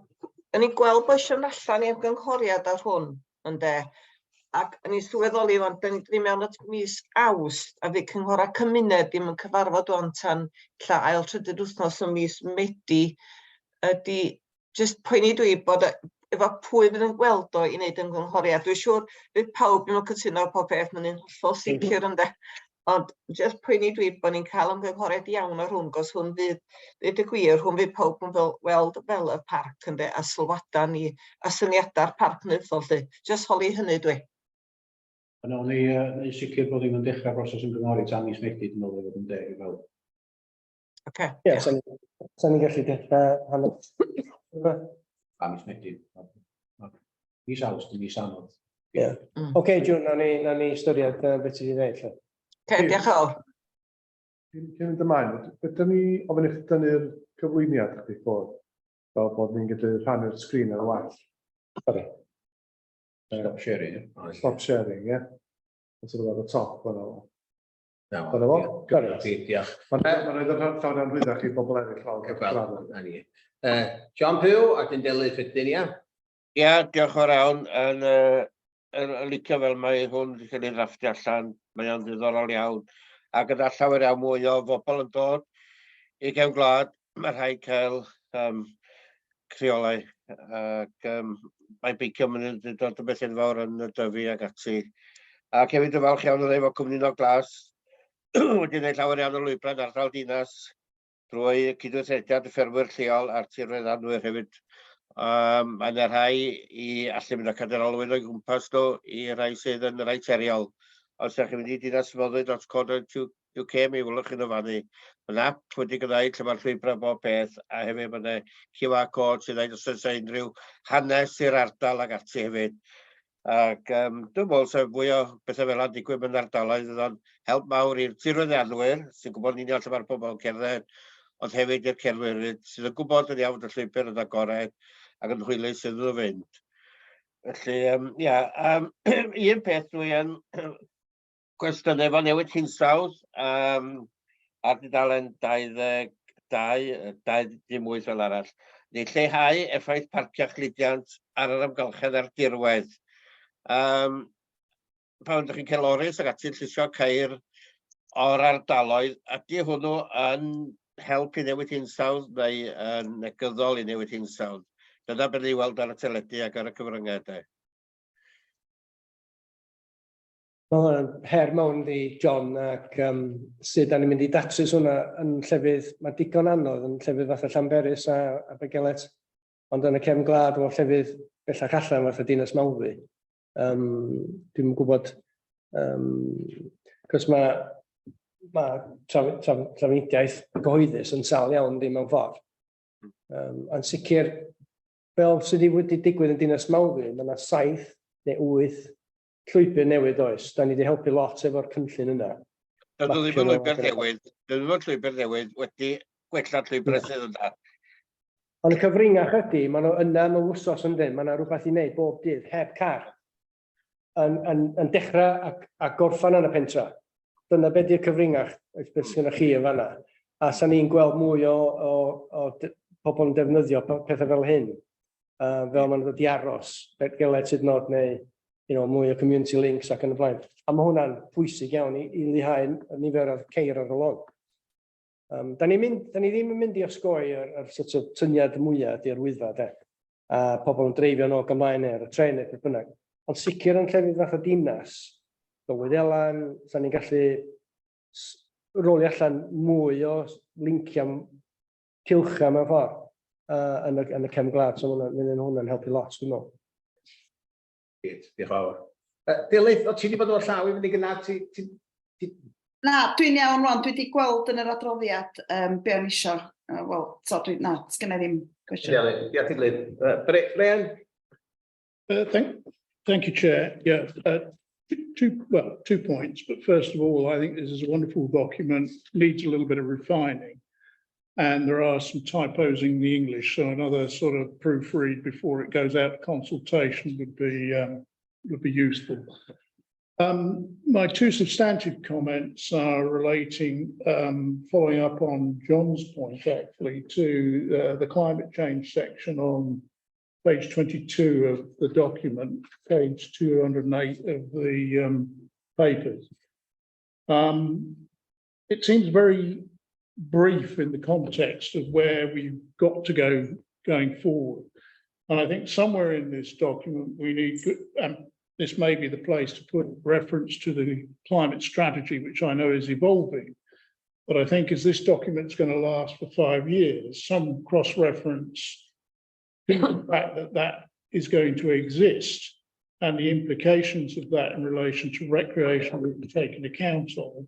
o'n i'n gweld bod eisiau mynd allan i ymgynghoriad ar hwn, ynde? Ac o'n i'n sylweddoli wan, da ni'n dod mewn at mis Awst, a fydd cynghorau cymuned ddim yn cyfarfod wan tan lla ail trydydd wythnos ym mis Medi. Ydy, jyst poeni dwi bod efo pwy fydd yn gweld o i wneud ymgynghoriad. Dwi'n siŵr fydd pawb ddim yn cytuno ar pob peth, mae'n un hollol sicr ynde. Ond jyst poeni dwi bod ni'n cael ymgynghoriad iawn ar hwn, gos hwn fydd, dweud y gwir, hwn fydd pawb yn fel, weld fel y parc ynde, a sylwadau ni, a syniadau'r parc cenedlaethol 'lly. Jyst holi hynny dwi. A nawn ni uh, neud sicr bod ddim yn dechrau broses ymgynghori tan mis Medi, dwi'n meddwl, i fod yn deg i bawb. Oce. Ie, sa'n sa ni'n gallu dechrau hanner. A mis Medi. Mis Awst, mis anodd. Ie. Mm. Oce, June, nawn ni, nawn ni ystyried uh, beth sydd i ddeud. Oce, diolch yn fawr. Cyn mynd ymlaen, ydyn ni ofyn i chi dynnu'r cyflwyniad chdi ffwrdd, fel bod ni'n gallu rhannu'r sgrin ar well. Sorry. Stop sharing. Stop sharing, ie. Yeah. Os ydw ar y top fan'na. Dyna fo. Diolch. Mae'n rhaid yr llawer anrhwyddach i bobl eraill weld. Na ni. John Pugh, ac yn Delyth wedyn, ia? Ia, diolch yn fawr iawn. Yn, uh, yn, yn licio fel mae hwn wedi cael ei ddrafftio allan. Mae o'n ddiddorol iawn. A gyda llawer iawn mwy o bobl yn dod i gefn gwlad, mae rhaid cael um, creolau. Ac um, mae beicio mynd yn dod yn beth enfawr yn y Dyfi ac ati. Ac hefyd yn falch iawn o ddeud fod Cwmni Nog Glas wedi gwneud llawer iawn o lwybrau yn ardal Dinas drwy cydweithrediad y ffermwyr lleol a'r tirfeddianwyr hefyd. Um, mae yna rhai i allu mynd â cadair olwyn o'i gwmpas nhw i rai sydd yn reit heriol. Os ydych chi'n mynd i dinasmodwy.co.uk UK mi welwch chi nhw fannu. Mae'n app wedi gwneud lle mae'r llwybrau bob peth a hefyd mae yna QR code sy'n dweud os oes unrhyw hanes i'r ardal ac ati hefyd. Ac um, dwi'n meddwl sef fwy o bethau fel yna'n digwydd mewn ardaloedd fydd o'n help mawr i'r tirfeddianwyr sy'n gwybod yn union lle mae'r pobl yn cerdded, ond hefyd i'r cerddwyr sydd yn gwybod yn iawn y llwybr yn agored ac yn hwylus iddyn nhw fynd. Felly, um, ia, um, un peth dwi yn Cwestiynau efo newid hinsawdd um, ar dudalen 22, 28 fel arall, neu lleihau effaith parcio chludiant ar yr amgylchedd a'r dirwedd. Um, pan ydych chi'n cael loris ac ati'n llusio ceir o'r ardaloedd, ydy hwnnw yn help i newid hinsawdd neu yn negyddol i newid hinsawdd? Dyna beth ni'n weld ar y teledu ac ar y cyfryngau. De. Mae hwnna'n her mawr yndi, John, ac um, sut da ni'n mynd i datrys hwnna yn llefydd, mae digon anodd yn llefydd fatha Llanberis a Abergelet, ond yn y cefn gwlad o llefydd bellach allan fatha Dinas Mawddwy. Um, dwi'n gwybod, um, cos mae, mae traf, traf, trafnidiaeth gyhoeddus yn sal iawn ddim mewn ffordd. Um, yn sicr, fel sydd wedi digwydd yn Dinas Mawddwy, mae yna saith neu wyth llwybr newydd oes. Da ni wedi helpu lot efo'r cynllun yna. Dydw ddim mapio yn nhw llwybr ac yn y blaen. newydd, dydw ddim yn llwybr newydd wedi gwella llwybr sydd yna. Ond y cyfrinach ydy, maen nhw yna mewn wsos yndyn, mae yna rhywbeth i wneud bob dydd, heb car. Yn dechrau a gorffan yn y pentra. Dyna beth yw'r cyfrinach, beth sydd chi yn fanna. A sa'n ni'n gweld mwy o pobl yn defnyddio pethau fel hyn, fel maen nhw'n dod i aros, Beddgelert sydd nod neu mwy o community links ac yn y blaen. A mae hwnna'n pwysig iawn i leihau y nifer o'r ceir ar y lôn. Da ni ddim yn mynd i osgoi yr sort of tyniad mwyaf di'r Wyddfa, de. A pobl yn dreifio nôl ymlaen neu ar y tren neu beth bynnag. Ond sicr yn llefydd fath o Dinas, Dolwyddelan, sa'n ni'n gallu rolio allan mwy o linciau cylchau mewn ffordd yn y cefn gwlad. So hwnna'n helpu lot, dwi'n meddwl. Grêt, diolch yn fawr. Delyth, o ti wedi bod efo llaw i fynd i gynnar? Ti Na, dwi'n iawn rwan. Dwi wedi gweld yn yr adroddiad be o'n isio. Wel, so dwi, na, sgynna i ddim cwestiwn. Diolch, diolch i Delyth. Brian? Thank you, Chair. Yeah, two, well, 2 points. But first of all, I think this is a wonderful document, needs a little bit of refining. And there are some typos in the English, so another sort of proofread before it goes out to consultation would be useful. My two substantive comments are relating, following up on John's point, actually, to the climate change section on page 22 of the document, page 208 of the papers. It seems very brief in the context of where we've got to go going forward. And I think somewhere in this document, we need, good, this may be the place to put reference to the climate strategy, which I know is evolving. But I think as this document's going to last for 5 years, some cross-reference to the fact that that is going to exist and the implications of that in relation to recreation will be taken account of,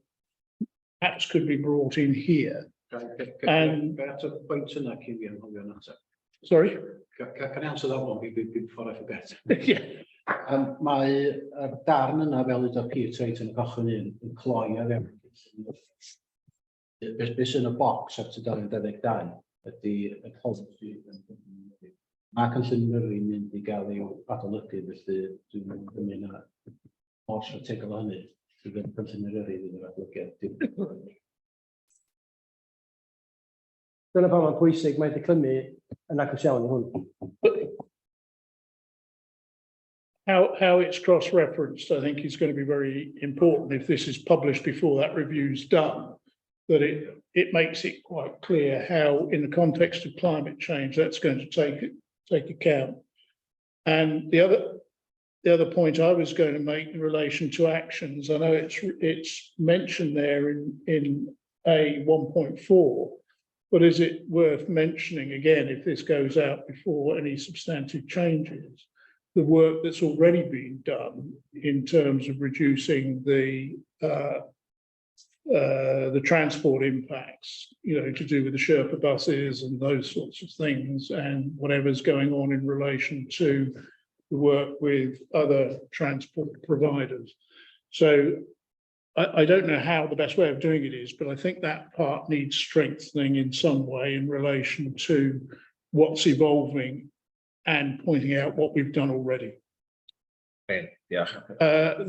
perhaps could be brought in here. And- Ga i ateb y pwynt yna cyn fi anghofio ateb? Sorry? Can I answer that one before I forget? Yeah. Mae yr darn yna fel udodd Peter reit yn y cychwyn un yn cloi ar fewn. Be sy'n y bocs ar tudalen 22 ydy y polisi. Mae cynllun Eryri'n mynd i gael ei adolygu, felly dwi'n gymryd na mor strategol o hynny. Sydd yn cynllun Eryri fydd yr adolygiad. Dyna pam mae'n pwysig, mae De Clymu yn agos iawn i hwn. How it's cross-referenced, I think, is going to be very important if this is published before that review's done, that it makes it quite clear how, in the context of climate change, that's going to take account. And the other point I was going to make in relation to actions, I know it's mentioned there in A 1.4, but is it worth mentioning again, if this goes out before any substantive changes, the work that's already been done in terms of reducing the transport impacts, to do with the Sherpa buses and those sorts of things, and whatever's going on in relation to the work with other transport providers. So I don't know how the best way of doing it is, but I think that part needs strengthening in some way in relation to what's evolving and pointing out what we've done already. Okay, diolch.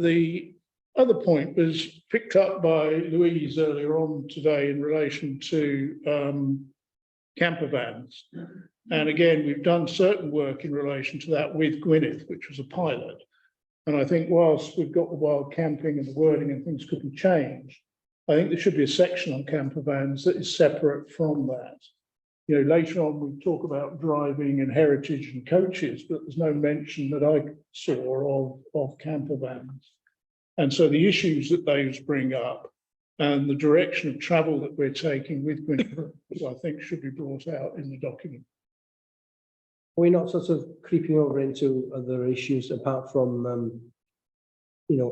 The other point was picked up by Louise earlier on today in relation to camper vans. And again, we've done certain work in relation to that with Gwynedd, which was a pilot. And I think whilst we've got the wild camping and the wording and things could be changed, I think there should be a section on camper vans that is separate from that. Later on we talk about driving and heritage and coaches, but there's no mention that I saw of camper vans. And so the issues that those bring up and the direction of travel that we're taking with Gwynedd, I think, should be brought out in the document. Are we not sort of creeping over into other issues apart from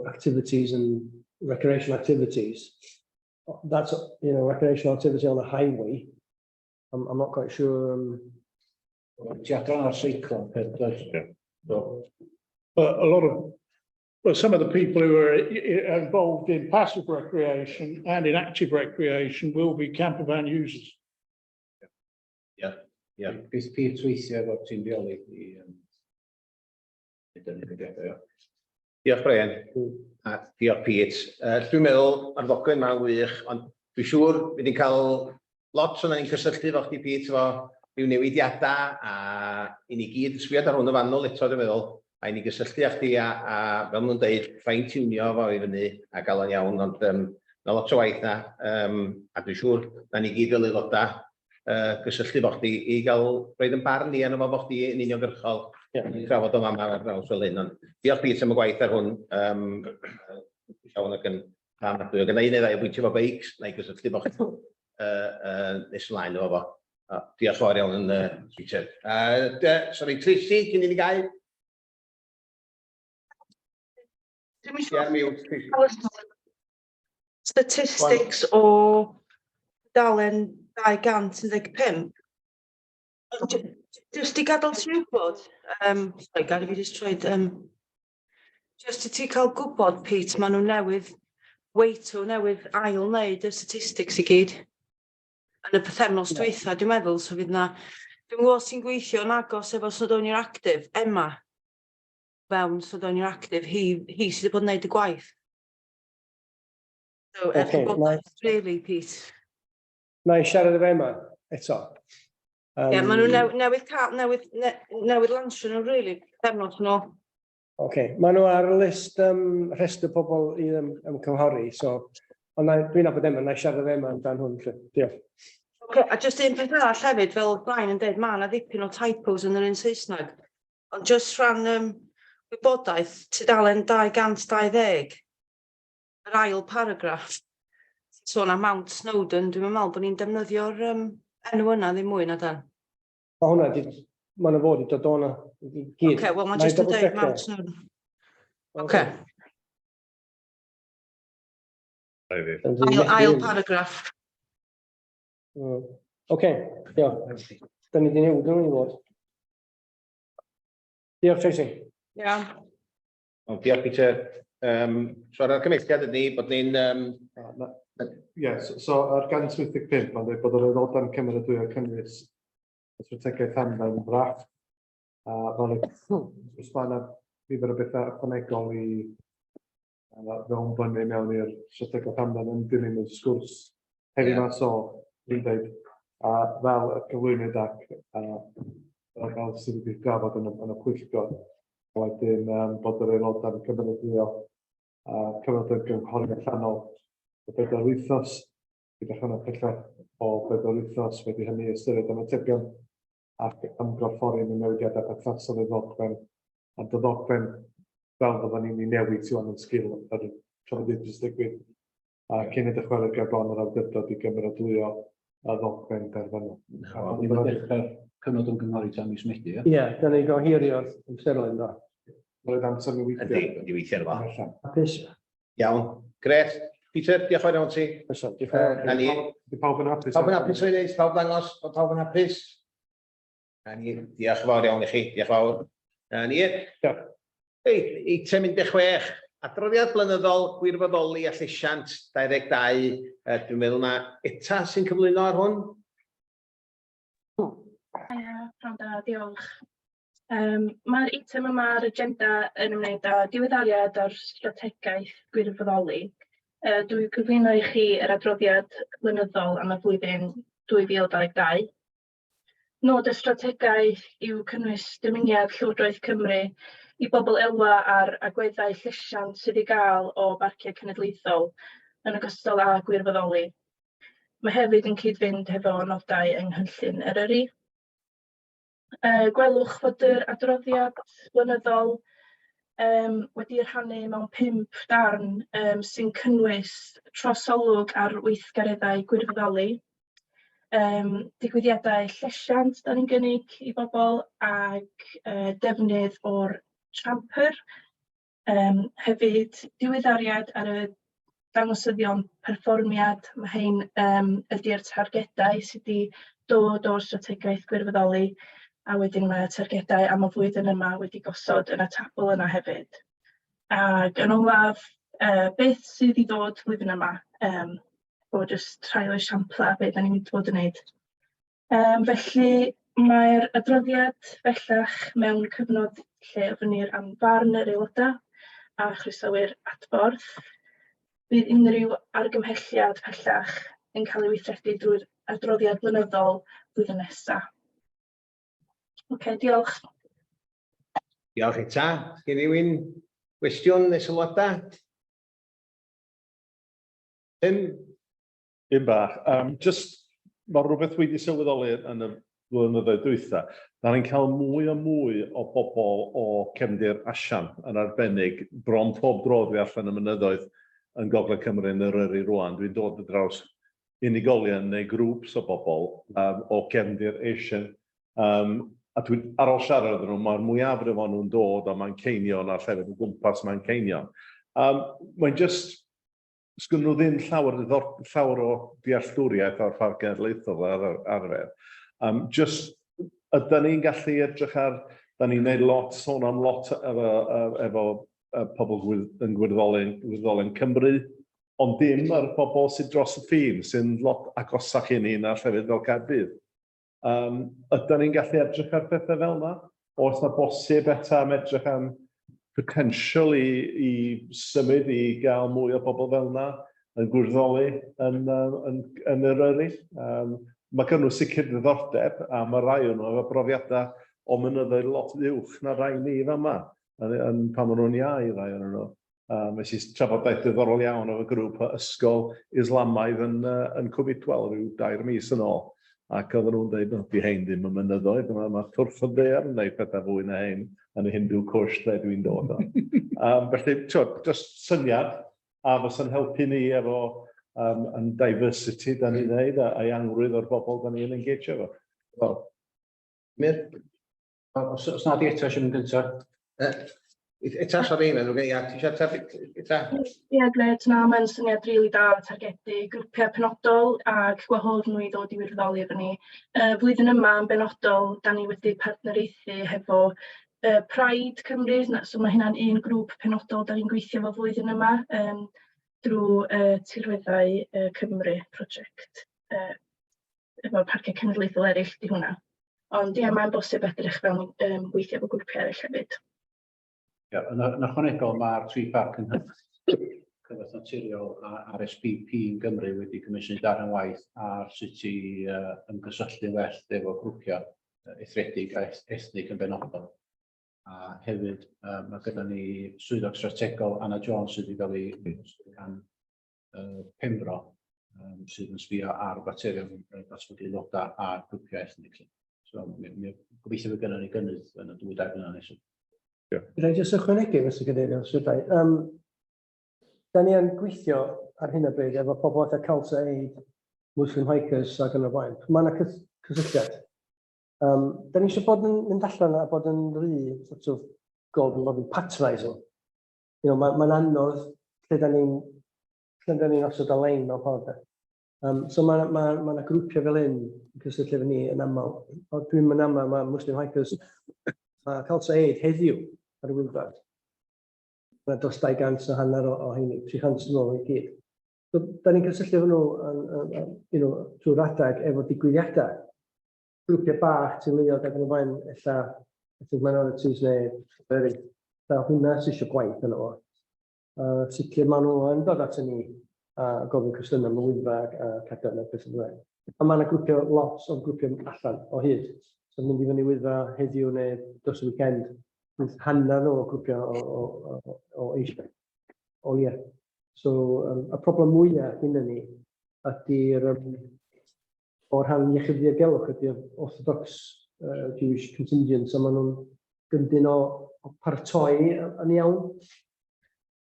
activities and recreational activities? That's recreational activity on a highway. I'm not quite sure. Ti adran ar seiclo, peth, does? Yeah. So, But a lot of well, some of the people who are involved in passive recreation and in active recreation will be campervan users. Ia. Geith Pete weithio efo'r tîm rheoli i neud y newidiadau, ia. Diolch Brian, a diolch Pete. Dwi'n meddwl mae'r ddogfen yma'n wych, ond dwi'n siŵr fydd ni'n cael lot o'n ni'n cysylltu efo chdi Pete efo rhyw newidiadau a i ni gyd sbiad ar hwn yn fanwl eto dwi'n meddwl, a i ni gysylltu â chdi a fel maen nhw'n deud, fine-tunio fo i fyny a gael o'n iawn, ond mae lot o waith na, a dwi'n siŵr na ni gyd fel aelodau gysylltu efo chdi i gael roed yn barn ni arno fo efo chdi yn uniongyrchol. I trafod o fama ar draws fel hyn, ond diolch Pete am y gwaith ar hwn. Iawn ac yn rhan adwy. Gyda un neu ddau o bwyntio efo beics, na i gysylltu efo chdi nes ymlaen efo fo. Diolch yn fawr iawn yn Richard. Sorry, Tracy, cyn i ni gau? Dwi'm yn siŵr. Ie, mute, Tracy. Statistics o dalen 215. Just i gadael ti wybod, sorry, gad i fi just troed, just i ti cael gwybod, Pete, maen nhw newydd, weito newydd ail wneud y statistics i gyd yn y pythefnos dwytha, dwi'n meddwl, so fydd na, dwi'n gwybod sy'n gweithio yn agos efo Snowdonia Active, Emma, fewn Snowdonia Active, hi sydd wedi bod yn neud y gwaith. So, er gwybodaeth, really, Pete. Na i siarad efo Emma eto. Ie, maen nhw newydd cael, newydd, newydd lansio nhw, really, pythefnos nôl. Oce, maen nhw ar y list rhestr pobl i ymgynghori, so, ond dwi'n nabod Emma, na i siarad efo Emma amdan hwn, lly. Diolch. Oce, a just un peth arall hefyd, fel oedd Brian yn dweud, mae yna ddipyn o typos yn yr un Saesneg. Ond just rhan wybodaeth, tudalen 220, yr ail paragraff, sôn am Mount Snowdon, dwi'n meddwl bod ni'n defnyddio'r enw yna ddim mwy na dan. Mae hwnna, di, mae hwnna fod i dod o'na i gyd. Oce, wel mae'n Na i just yn double dweud checio. Mount Snowdon. Oce, ail paragraff. Oce, diolch. Da ni wedi newid nhw i fod. Diolch, Tracy. Iawn. Wel, diolch, Peter. So ar argymhelliad ydy bod ni'n Ie, so ar 185, mae'n dweud bod yr aelodau'n cymeradwyo cynnwys y strategaeth hamdden ddrafft. A fel y, os mae yna nifer o bethau ychwanegol i fewnbynnu mewn i'r strategaeth hamdden yn dilyn y sgwrs heddiw 'ma, so dwi'n dweud, a fel y cyflwynwyd ac fel sydd wedi drafod yn y pwyllgor, a wedyn bod yr aelodau'n cymeradwyo a cyfnod ymgynghori allanol o 4 wythnos, gyda chyfnod pellach o 4 wythnos wedi hynny ystyried ymatebion ac ymgorffori yn y newidiadau perthnasol i'r ddogfen, a y ddogfen fel fydden ni'n ei newid sy'n yn sgil yr trafodaethau sy'n digwydd, a cyn y dychwelyd ger bron yr awdurdod i gymeradwyo y ddogfen derfynol. Ddim yn dechrau'r cyfnod ymgynghori tan mis Medi, ie? Ie, da ni gohirio'r amserlen, do. Roedd amser i weithio. Yndi, yndi weithio arno fo. Allan. Hapus? Iawn, gret. Peter, diolch yn fawr iawn ti. Fysa, diolch yn fawr. Na ni. Di pawb yn hapus? Pawb yn hapus o'i wneud, pawb ddangos bod pawb yn hapus. Na ni, diolch yn fawr iawn i chi, diolch yn fawr. Na ni. Diolch. Ei, eitem 16, adroddiad blynyddol gwirfoddoli a llesiant 22. Dwi'n meddwl na ETA sy'n cyflwyno ar hwn. Ia, pnawn da, diolch. Mae'r eitem yma ar agenda yn ymwneud â diweddariad o'r strategaeth gwirfoddoli. Dwi'n cyflwyno i chi yr adroddiad blynyddol am y flwyddyn 2022. Nod y strategaeth yw cynnwys dymuniad Llywodraeth Cymru i bobl elwa ar agweddau llesiant sydd i gael o barciau cenedlaethol yn ogystal â gwirfoddoli. Mae hefyd yn cyd-fynd hefo nodau yng nghynllun Eryri. Gwelwch fod yr adroddiad blynyddol wedi rhannu mewn pump darn sy'n cynnwys trosolwg ar weithgareddau gwirfoddoli, digwyddiadau llesiant da ni'n gynnig i bobl ac defnydd o'r tramper. Hefyd diweddariad ar y dangosyddion perfformiad, mae hein ydy'r targedau sydd wedi dod o'r strategaeth gwirfoddoli, a wedyn mae targedau am y flwyddyn yma wedi gosod yn y tabl yna hefyd. Ac yn olaf, beth sydd i ddod flwyddyn yma, o jyst rhai o esiamplau be da ni'n mynd i fod yn wneud. Felly mae'r adroddiad bellach mewn cyfnod lle ofynnir am farn yr aelodau a chroesawir adborth. Bydd unrhyw argymhelliad pellach yn cael ei weithredu drwy'r adroddiad blynyddol flwyddyn nesaf. Oce, diolch. Diolch Rita. Sgen rhywun gwestiwn neu sylwadau? Tim? Un bach. Just, mae rhywbeth wedi sylweddoli yn y blynyddoedd dwytha. Da ni'n cael mwy a mwy o bobl o cefndir Asian yn arbennig. Bron pob dro dwi allan y mynyddoedd yn Gogledd Cymru yn Eryri rwan, dwi'n dod ar draws unigolion neu grŵps o bobl o gefndir Asian. A dwi'n, ar ôl siarad efo nhw, mae'r mwyafrif o'n nhw'n dod o Manceinion a'r llefydd o gwmpas Manceinion. Mae'n just, sgyn nhw ddim llawer o dealltwriaeth o'r Parc Genedlaethol ar arfer. Just, ydy ni'n gallu edrych ar, da ni'n neud lot, sôn am lot efo pobl yn gwirfoddoli'n Cymru, ond dim ar pobl sydd dros y ffin, sy'n lot agosach i ni na llefydd fel Caerdydd. Ydy ni'n gallu edrych ar pethau fel yna? Oes na bosib eto am edrych am potential i symud i gael mwy o bobl fel yna yn gwirfoddoli yn Eryri? Mae gen nhw sicr ddiddordeb, a mae rai o'n nhw efo brofiadau o mynyddoedd lot uwch na rai ni fama, yn pan maen nhw'n iau, rai o'n nhw. Nes i trafodaeth diddorol iawn efo grŵp o ysgol Islamaidd yn Cwm Idwal rhyw 2 mis yn ôl. Ac oedden nhw'n dweud, no, di hein ddim yn mynyddoedd, mae twrch o ddaear yn gwneud pethau fwy na hein yn y Hindu Kush lle dwi'n dod o. Felly, twod, just syniad, a fysa'n helpu ni efo yn diversity da ni'n dweud, a eangrwydd o'r bobl da ni'n engage efo. Wel, Mir? Os na di eto eisiau mynd gyntaf. Eta, sori, mae'n ddrwg, ia, ti eisiau ateb, Eta? Ie, grêt, na, mae'n syniad rili da targedu grwpiau penodol ac gwahodd nhw i ddod i wirfoddoli efo ni. Flwyddyn yma yn benodol, da ni wedi partneriaethu hefo Pride Cymru, so mae hynna'n un grŵp penodol da ni'n gweithio efo flwyddyn yma drwy Tirweddau Cymru prosiect. Efo parciau cenedlaethol eraill di hwnna. Ond ie, mae'n bosib edrych fewn gweithio efo grwpiau eraill hefyd. Ie, yn ychwanegol, mae'r tri parc yng Nghymru, Cyfoeth Naturiol a RSPB yn Gymru wedi comisiynu darn waith ar sut i ymgysylltu'n well efo grwpiau eithriedig a ethnig yn benodol. A hefyd mae gyda ni swyddog strategol Anna Jones sydd wedi cael ei gan Penfro, sydd yn sbio ar faterion datblygu aelodau a grwpiau ethnig. So, mi gobeithio fydd gynnon ni gynnydd yn y 2-3 mlynedd nesaf. Yeah. Fydda i jyst ychwanegu, Mr Cadeirydd, os fydda i. Da ni yn gweithio ar hyn o bryd efo pobl fatha Khalsa Aid, Muslim Hikers ac yn y blaen. Mae yna cysylltiad. Da ni eisiau bod yn mynd allan a bod yn rhy sort of God loving patronising. Mae'n anodd lle da ni'n osod y lein mewn ffordd. De. So mae ma grwpiau fel hyn yn cysylltu efo ni yn aml. O, dwi'n mynd aml, mae Muslim Hikers, mae Khalsa Aid heddiw ar y Wyddfa. Mae dros 200 a hanner o heini, 300 yn ôl i gyd. So, da ni'n cysylltu efo nhw yn, trwy'r adag efo digwyddiadau. Grwpiau bach, teuluoedd ac yn y blaen, ella ethnic minorities neu eraill. Da hwnna sydd eisiau gwaith yno fo. Sicr maen nhw yn dod at ni a gofyn cwestiynau am y Wyddfa a Cadarn a pethau fel yna. A mae yna grwpiau, lot o grwpiau allan o hyd. So mynd i fyny Wyddfa heddiw neu dros y weekend, bydd hanner nhw o grwpiau o Asia, o leia. So y problem mwyaf gyda ni ydy'r o'r rhan iechyd diogelwch ydy'r Orthodox Jewish contingent, so maen nhw'n gyndyn o paratoi yn iawn.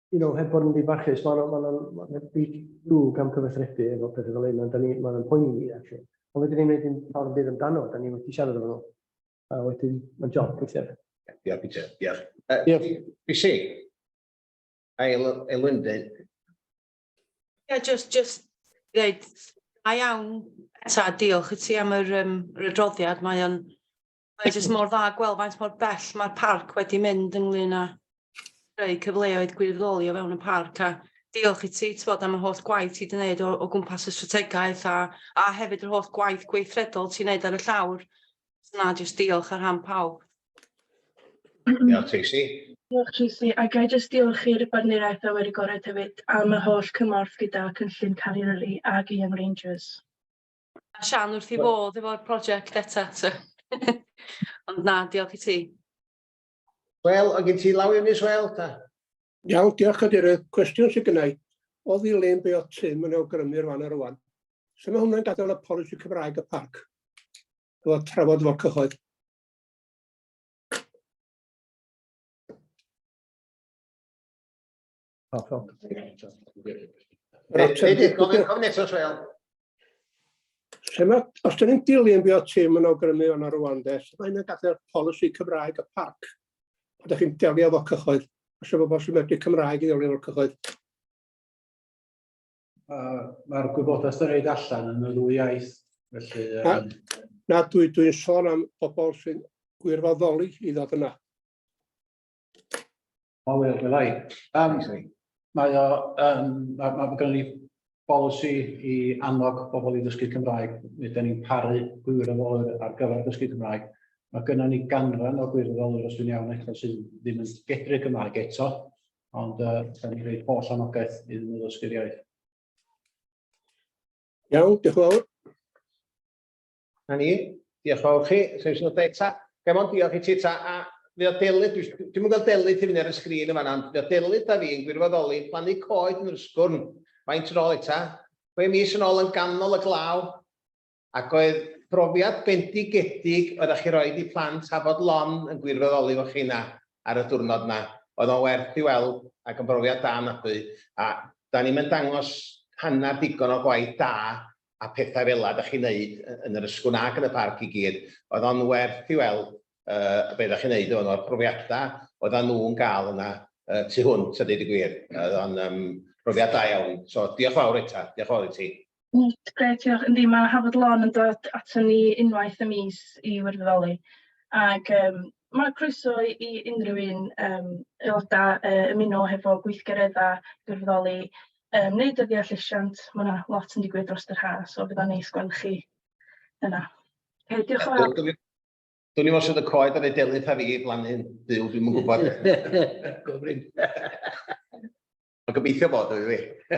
Heb bod yn ddibarchus, maen nhw'n ma nhw ddrwg am cyfathrebu efo pethau fel hyn, ond maen nhw'n poeni ni, actually. Ond wedyn ni'n gwneud dim fawr byd amdano, da ni wedi siarad efo nhw. A wedyn, mae'n job, weithiau. Diolch, Peter. Diolch. Diolch. PC? Ail Elwyn. Ie, just dweud, da iawn, ta, diolch i ti am yr adroddiad. Mae jyst mor dda gweld faint mor bell mae'r parc wedi mynd ynglyn â Creu cyfleoedd gwirfoddoli o fewn y parc a diolch i ti t'wod am y holl gwaith ti 'di neud o o gwmpas y strategaeth a a hefyd yr holl gwaith gweithredol ti'n neud ar y llawr. So na jyst diolch ar rhan pawb. Diolch Tracey. Diolch Tracey a ga i jyst diolch i'r Bartneriaeth Awyr Agored hefyd am y holl cymorth gyda cynllun Caru Eryri ag y Young Rangers. A Sian wrth i bodd efo'r prosiect eto. So. Ond na, diolch i ti. Wel, o gen ti law i fyny, Swel, ta? Iawn, diolch Cadeirydd. Cwestiwn sydd gynna i, o ddilyn be oedd Tim yn awgrymu rwan a rwan, sut mae hwnna'n gadael y polisi Cymraeg y parc? Efo trafod efo'r cyhoedd? Gofyn eto, Swel. Lle mae, os dyn ni'n dilyn be oedd Tim yn awgrymu o'na rwan de, sut mae hynna'n gadael polisi Cymraeg y parc? Pan ydych chi'n delio efo cyhoedd, os yw bobl sy'n medru Cymraeg i ddelio efo'r cyhoedd. Mae'r gwybodaeth yn rhaid allan yn y ddwy iaith, felly... Na, na dwi'n dwi sôn am bobl sy'n gwirfoddoli i ddod yna. O, wel, wel, ai. Um, mae o, um, mae, mae gennym ni bolisi i annog bobl i ddysgu Cymraeg. Nid da ni'n paru gwirfoddolwyr ar gyfer dysgu Cymraeg. Mae gennym ni ganran o gwirfoddolwyr, os dwi'n iawn, eto, sydd ddim yn gedru Cymraeg eto, ond uh, da ni'n rhoi holl anogaeth iddyn nhw ddysgu'r iaith. Iawn, diolch yn fawr. Na ni, diolch yn fawr chi. Rhys yn dweud ta. Ga i mond diolch i ti ta. A fe oedd Delyth, dwi, dwi'm yn gweld Delyth i fyny ar y sgrin yma, ond fe oedd Delyth a fi yn gwirfoddoli yn plannu coed yn yr Ysgwrn. Faint yn ôl eta? 6 mis yn ôl yn ganol y glaw. Ac oedd profiad bendigedig oeddech chi roed i plant Hafod Lon yn gwirfoddoli efo chi 'na ar y diwrnod 'na. Oedd o'n werth i weld ac yn brofiad da ofnadwy. A da ni'm yn dangos hanner digon o gwaith da a pethau fela da chi'n neud yn yr Ysgwrn ac yn y parc i gyd. Oedd o'n werth i weld uh, be da chi'n neud efo nhw, profiadau oeddan nhw'n gael yna uh, tu hwnt, a dweud y gwir. Oedd o'n um, profiad da iawn. So diolch fawr eta, diolch fawr i ti. Grêt, diolch. Yndi, mae Hafod Lon yn dod ato ni unwaith y mis i wirfoddoli. Ac um, mae croeso i, i unrhyw un um, aelodau uh, ymuno hefo gweithgareddau gwirfoddoli, um, neu dyddiau llesiant. Mae yna lot yn digwydd dros yr ha, so bydd o'n neis gweld chi yna. Okay, diolch yn fawr. Dwi'n i'n os oedd y coed ar ei delyth a fi blannu'n byw, dwi'n yn gwybod. Gofrin. Ond gobeithio bod, dwi fi.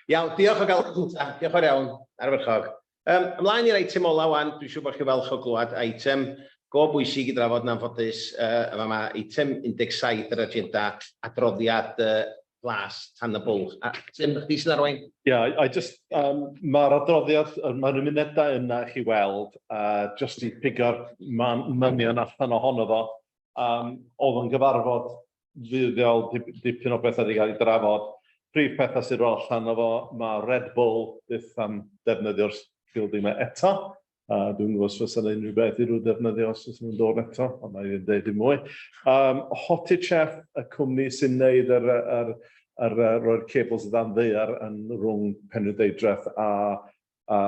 Iawn, diolch o gael diolch yn fawr iawn, arferchog. Um, ymlaen i'r eitem ola wan, dwi'n siŵr bod chi'n falch o glwad eitem go bwysig i drafod yn anffodus. Uh, yma mae eitem 17 yr agenda, adroddiad uh, Plas Tan y Bwlch. A Tim, chdi sy'n arwain? Ie, yeah, I just, um, mae'r adroddiad, mae'r munedau yna i chi weld, uh, just i pigo'r manylion allan ohono fo. Um, oedd yn gyfarfod fuddiol, dipyn o bethau wedi cael ei drafod. Prif pethau sydd rôl allan o fo, mae Red Bull byth am defnyddio'r building yma eto. Uh, dwi'n gwybod os fysa yna unrhyw beth i nhw defnyddio os fysa nhw'n dod eto, ond na i ddim deud dim mwy. Um, Hottie Chef, y cwmni sy'n neud yr, yr, yr, yr, roi'r cables o dan ddaear yn rhwng Penrhyndeudraeth a, a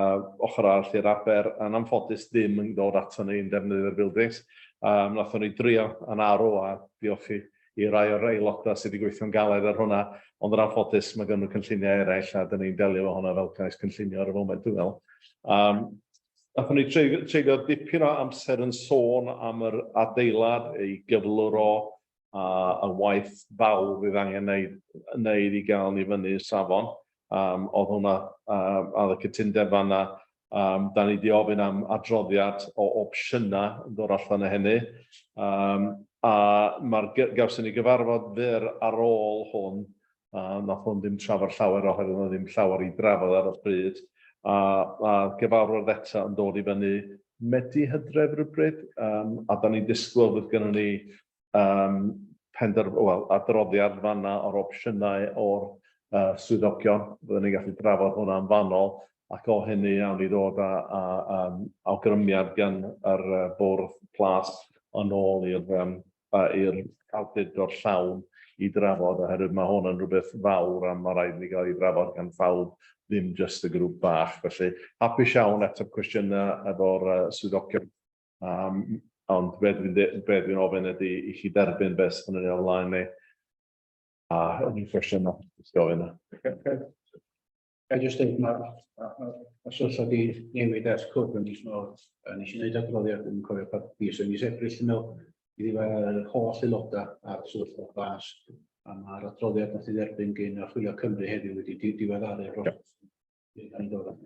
ochr arall i'r aber, yn anffodus ddim yn dod ato ni yn defnyddio'r buildings. Um, nathon ni drio yn arw a diolch i, i rai o'r aelodau sydd wedi gweithio'n galed ar hwnna, ond yn anffodus mae gen nhw cynlluniau eraill a dyn ni'n delio efo hwnna fel cais cynllunio ar y foment dwi'n meddwl. Um, nathon ni treulio dipyn o amser yn sôn am yr adeilad, ei gyflwr o, a y waith fawr fydd angen wneud, wneud i gael ni fyny i'r safon. Um, oedd hwnna, uh, oedd y cytundeb fanna. Um, da ni wedi ofyn am adroddiad o opsiynau yn dod allan o hynny. Um, a mae'r gawson ni gyfarfod fyr ar ôl hwn, a nath hwn ddim trafod llawer oherwydd oedd ddim llawer i drafod ar y pryd. A, a gyfarfod eto yn dod i fyny Medi Hydref rhywbryd, um, a da ni'n disgwyl fydd gennym ni um, pender, well, adroddiad fanna o'r opsiynau o'r uh, swyddogion. Byddwn ni'n gallu drafod hwnna'n fanol, ac o hynny awn ni ddod â, â, um, awgrymiad gan yr uh, bwrdd plas yn ôl i'r um, i'r awdurdod llawn i drafod, oherwydd mae hwn yn rhywbeth fawr a mae rhaid i ni gael ei drafod gan phawb, ddim jyst y grŵp bach. Felly, hapus iawn ateb cwestiynau efo'r uh, swyddogion. Um, ond be dwi'n be dwi ofyn ydy i chi derbyn beth sy'n yn ei flaen ni. A unrhyw cwestiynau, jyst gofyn. Ga i jyst dweud, mae'r ma sefyllfa wedi newid ers cwrdd yn mis Mawrth. Nes i wneud adroddiad, dwi'n cofio pa fis, yn mis Ebrill, dwi'n meddwl, i ddiwedd yr holl aelodau ar sefyllfa plas. A mae'r adroddiad nath i dderbyn gyn Archwilio Cymru heddiw wedi diweddaru'r broses. Da ni'n dod at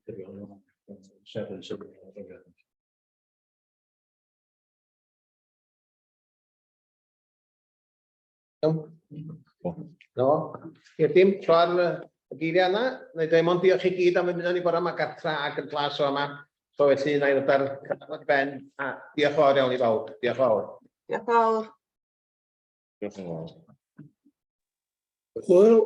cynllun sefyll sefyll adroddiad. Iawn. No. I'r dim, tro ar y geiriau yna. Wna i dweud mond diolch i gyd am ymuno ni bore yma gartra ac yn plas o yma. So felly, na i ddod ar cyfarfod i ben. A diolch yn fawr iawn i bawb. Diolch yn fawr. Diolch yn fawr. Diolch yn fawr. Hwyl.